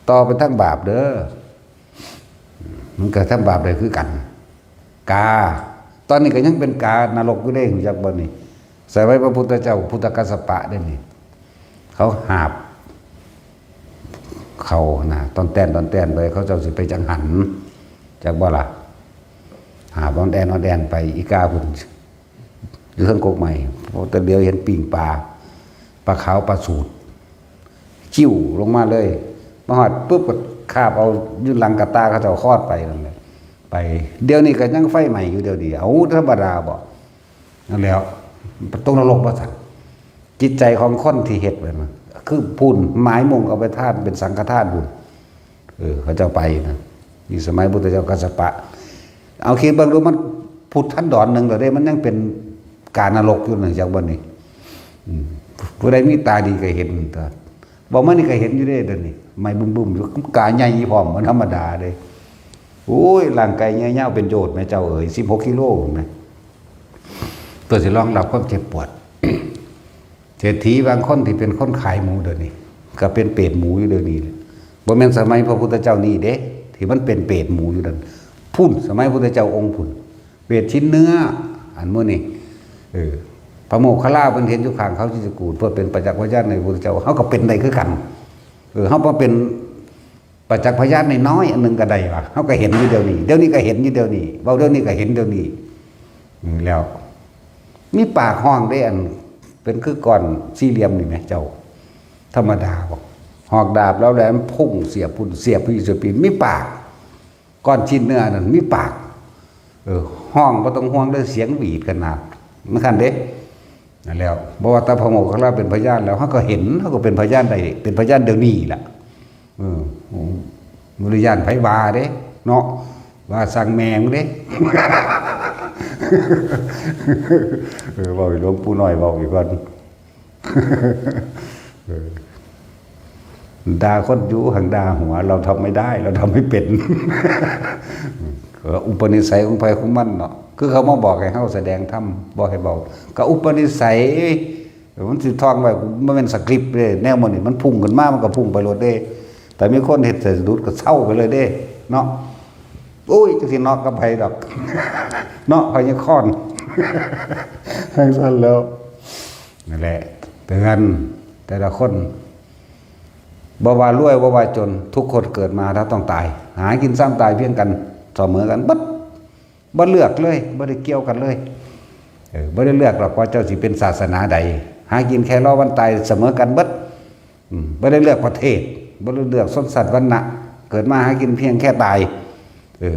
ຕໍ່ເປັນທາງບາບເດີ້. ມັນກໍທຳບາບໄດ້ຄືກັນ. ກາ ຕອນນີ້ກໍຍັງເປັນການະລົກຢູ່ເດ້ ຮູ້ຈັກບໍ່ນີ້? ສະໄໝພະພຸດທະເຈົ້າ ພຸດທະກັດສະປະເດ້ນີ້ ເຂົາຫາບເຂົ້ານະ ຕ່ອນແຕນໆໄປ ເຂົາເຈົ້າຊິໄປຈັງຫັນ ຈັກບໍ່ລະ? ຫາບອອນແອນ ອອນແອນໄປ ອີກາພຸ້ນ ຢູ່ເທິງກົກໄມ້ ແຕ່ດຽວເຫັນປີ້ງປາ ປາຂາວ ປາສູດ ຈິ້ວລົງມາເລີຍ. ມາຮອດປຶບກໍຄາບເອົາຢູ່ຫຼັງກະຕ່າເຂົາເຈົ້າຄອດໄປນັ້ນແຫຼະ ໄປ. ດຽວນີ້ກໍຍັງໄຟໄໝ້ຢູ່ດຽວນີ້. ເອົາ ທຳມະດາບໍ? ນັ້ນແຫຼ້ວ ຕົກນະລົກບໍ່ຊັ້ນ? ຈິດໃຈຂອງຄົນທີ່ເຮັດນັ້ນ ຄືພຸ້ນ ໝາຍມຸ່ງເອົາໄປທານເປັນສັງຄະທານພຸ້ນ. ເອີ ເຂົາເຈົ້າໄປນະ ມີສະໄໝພຸດທະເຈົ້າກັດສະປະ. ເອົາຄິດເບິ່ງດູ ມັນພຸດທັນດອນໜຶ່ງແລ້ວເດ້ ມັນຍັງເປັນການະລົກຢູ່ນັ້ນ ຈັກບໍ່ນີ້? ອືມ ຜູ້ໃດມີຕາດີກໍເຫັນຕົວະ. ເວົ້າມານີ້ກໍເຫັນຢູ່ເດ້ ດຽວນີ້ໄໝ້ບຶ້ມໆຢູ່ ກາໃຫຍ່ພ້ອມ ບໍ່ທຳມະດາເດ້. ໂອ້ຍ ຮ່າງກາຍໃຫຍ່ຍາວເປັນໂຈດແມ່ເຈົ້າເອີຍ ສິບຫົກກິໂລແມ່ ເພື່ອຊິຮອງຮັບຄວາມເຈັບປວດ. ເສດຖີບາງຄົນທີ່ເປັນຄົນຂາຍໝູດຽວນີ້ ກໍເປັນເປດໝູຢູ່ດຽວນີ້ແຫຼະ. ບໍ່ແມ່ນສະໄໝພະພຸດທະເຈົ້ານີ້ເດ້ ທີ່ມັນເປັນເປດໝູຢູ່ນັ້ນ ພຸ້ນ ສະໄໝພຸດທະເຈົ້າອົງພຸ້ນ ເປດຊິນເນື້ອ ອັນມື້ນີ້ ເອີ ພະໂມກຂະລາເພິ່ນເຫັນຢູ່ຂ້າງເຂົາ ຊິດສະກູດ ເພື່ອເປັນປະຈັກພະຍານໃນພະພຸດທະເຈົ້າ ເຮົາກໍເປັນໄດ້ຄືກັນ. ເອີ ເຮົາມາເປັນ ປະຈັກພະຍານນ້ອຍໆອັນໜຶ່ງກໍໄດ້ວ່າ ເຮົາກໍເຫັນຢູ່ດຽວນີ້ ດຽວນີ້ກໍເຫັນຢູ່ດຽວນີ້ ເວົ້າດຽວນີ້ກໍເຫັນດຽວນີ້. ອືມ ແລ້ວມີປາກຮ້ອງເດ້ ອັນເປັນຄືກ້ອນສີ່ຫຼ່ຽມນີ້ແໝ ເຈົ້າ ທຳມະດາບໍ? ຫອກດາບລາວແຫຼມພຸ້ງສຽບພຸ້ນສຽບພີ້ສຽບພີ້ ມີປາກ ກ້ອນຊິ້ນເນື້ອນັ້ນມີປາກ. ເອີ ຮ້ອງບໍ່ຕ້ອງຫ່ວງເດີ້ ສຽງຫວີດຂະໜາດ ມັນຄັນເດ້. ນັ້ນແຫຼ້ວ ບໍ່ວ່າແຕ່ພະໂມກຂະລາເປັນພະຍານແລ້ວ ເຮົາກໍເຫັນ ເຮົາກໍເປັນພະຍານໄດ້ ເປັນພະຍານດຽວນີ້ລະ. ເອີ ບໍ່ໄດ້ຢ້ານໃຜວ່າເດ້ເນາະ ວ່າຊ່າງແມ່ງເດ້. ເອີ ເວົ້າໃຫ້ຫຼວງປູ່ນ້ອຍເວົ້າອີກກ່ອນ. ເອີ ດ່າຄົນຢູ່ຫັ້ນດ່າຫົວ ເຮົາທຳໄມ່ໄດ້ ເຮົາທຳໄມ່ເປັນ. ເອີ ອຸປະນິໄສຂອງໃຜຂອງມັນເນາະ ຄືເຂົາມາບອກໃຫ້ເຮົາສະແດງທຳ ບໍ່ໃຫ້ເວົ້າ ກໍອຸປະນິໄສ ມັນຊິທ່ອງໄວ້ ມັນບໍ່ແມ່ນສະກຣິບເດ້ ແນວໝູ່ນີ້ມັນພຸ່ງຂຶ້ນມາ ມັນກໍພຸ່ງໄປໂລດເດ້. ແຕ່ມີຄົນເຮັດໃສ່ສະດຸດກໍເຊົາໄປເລີຍເດ້ເນາະ. ໂອ້ຍ ຈັກຊິເນາະກັບໃຜດອກເນາະ ພະຍາຄອນ. ຈັ່ງຊັ້ນແລ້ວ ນັ້ນແຫຼະ ເຕືອນແຕ່ລະຄົນ ບໍ່ວ່າລວຍ ບໍ່ວ່າຈົນ ທຸກຄົນເກີດມາແລ້ວຕ້ອງຕາຍ ຫາກິນຊ້ຳຕາຍພຽງກັນ ສະເໝີກັນເບິດ. ບໍ່ເລືອກເລີຍ ບໍ່ໄດ້ກ່ຽວກັນເລີຍ. ເອີ ບໍ່ໄດ້ເລືອກດອກວ່າເຈົ້າຊິເປັນສາສະໜາໃດ ຫາກິນແຄ່ລໍວັນຕາຍ ສະເໝີກັນເບິດ. ອືມ ບໍ່ໄດ້ເລືອກປະເທດ ບໍ່ໄດ້ເລືອກຊົນຊັ້ນວັນນະ ເກີດມາຫາກິນພຽງແຄ່ຕາຍ. ເອີ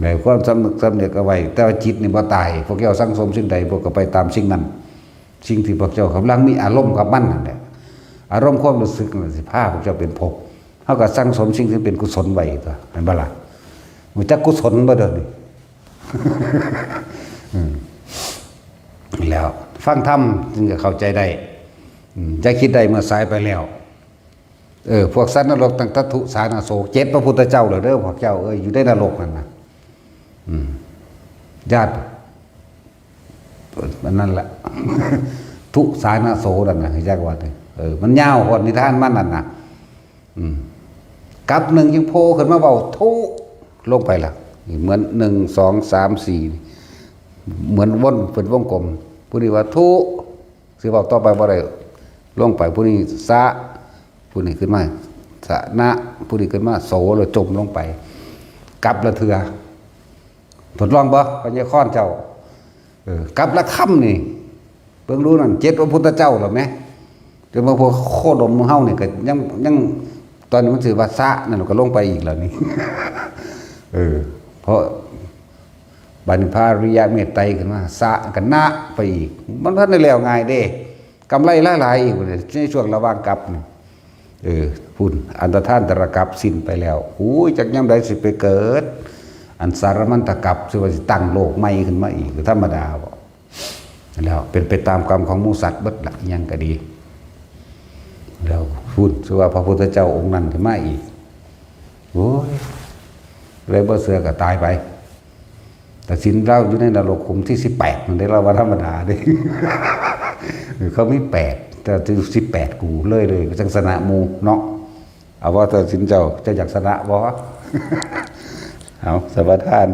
ໃນຄວາມສຳນຶກສຳເນກເອົາໄວ້ ແຕ່ວ່າຈິດນີ້ບໍ່ຕາຍ ພວກເຈົ້າສັງສົມສິ່ງໃດ ພວກກໍໄປຕາມສິ່ງນັ້ນ ສິ່ງທີ່ພວກເຈົ້າກຳລັງມີອາລົມກັບມັນນັ້ນແຫຼະ ອາລົມຄວາມຮູ້ສຶກນັ້ນຊິພາພວກເຈົ້າເປັນພົບ. ເຮົາກໍສັງສົມສິ່ງທີ່ເປັນກຸສົນໄວ້ຕົວະ ແມ່ນບໍ່ລະ? ຮູ້ຈັກກຸສົນບໍ່ດຽວນີ້? ອືມ ແລ້ວຟັງທຳຈຶ່ງຈະເຂົ້າໃຈໄດ້. ອືມ ຢ່າຄິດໄດ້ເມື່ອສາຍໄປແລ້ວ. ເອີ ພວກສັດນະລົກຕັ້ງແຕ່ທຸສານະໂສ ເຈັດພະພຸດທະເຈົ້າແລ້ວເດີ້ ພວກເຈົ້າເອີຍ ຢູ່ໃນນະລົກນັ້ນນະ. ອືມ ຢ້ານ ອັນນັ້ນລະ ທຸສານະໂສນັ້ນນະ ຮູ້ຈັກວ່າ ເອີ ມັນຍາວໂພດນິທານມັນນັ້ນນະ. ອືມ ກັບໜຶ່ງຈຶ່ງໂພຂຶ້ນມາເວົ້າທຸລົງໄປລະ ເໝືອນໜຶ່ງ ສອງ ສາມ ສີ່ ເໝືອນວົນເປັນວົງກົມ ຜູ້ນີ້ວ່າທຸ ຊິເວົ້າຕໍ່ໄປບໍ່ໄດ້ ລົງໄປ ຜູ້ນີ້ສະ ຜູ້ນີ້ຂຶ້ນມາສະນະ ຜູ້ນີ້ຂຶ້ນມາໂສ ແລ້ວຈົມລົງໄປ ກັບລະເທື່ອ. ທົດລອງບໍ່ ພະຍາຄອນເຈົ້າ? ເອີ ກັບລະຄຳນີ້ ເບິ່ງດູນັ້ນ ເຈັດພະພຸດທະເຈົ້າແລ້ວແມ. ແຕ່ວ່າພວກໂຄດົມຂອງເຮົານີ້ກໍຍັງ ຍັງ ຕອນນີ້ມັນຊິວ່າສະນັ້ນ ກໍລົງໄປອີກແລ້ວນີ້. ເອີ ເພາະບາດນີ້ພະອະລິຍະເມດໄຕຂຶ້ນມາ ສະກໍນະໄປອີກ ມັນບໍ່ທັນໄດ້ແລ້ວງ່າຍເດ້. ກຳໄລຫຼາຍໆອີກ ໃນຊ່ວງລະຫວ່າງກັບນີ້ ເອີ ພຸ້ນ ອັນຕະທານຕະລະກັບສິ້ນໄປແລ້ວ ໂອ້ຍ ຈັກຍາມໃດຊິໄປເກີດ ອັນສາລະມັນຕະກັບ ຊິວ່າຊິຕັ້ງໂລກໃໝ່ຂຶ້ນມາອີກ ກໍທຳມະດາບໍ? ແລ້ວເປັນໄປຕາມກຳຂອງໝູ່ສັດເບິດລະ ຫຍັງກໍດີ. ແລ້ວພຸ້ນ ຊິວ່າພະພຸດທະເຈົ້າອົງນັ້ນຊິມາອີກ ໂອ້ຍ ເລີຍບໍ່ເຊື່ອກໍຕາຍໄປ. ຕັດສິນລາວຢູ່ໃນນະລົກຂຸມທີສິບແປດນັ້ນເດ້ ລາວວ່າທຳມະດາເດ້. ເຂົາມີແປດ ແຕ່ທີສິບແປດ ກູເລີຍ ເລີຍ ຈັ່ງຊະນະໝູ່ເນາະ. ເອົາ ເວົ້າຕັດສິນເຈົ້າ ເຈົ້າຢາກຊະນະບໍ່? ເອົາ ສະປະທານ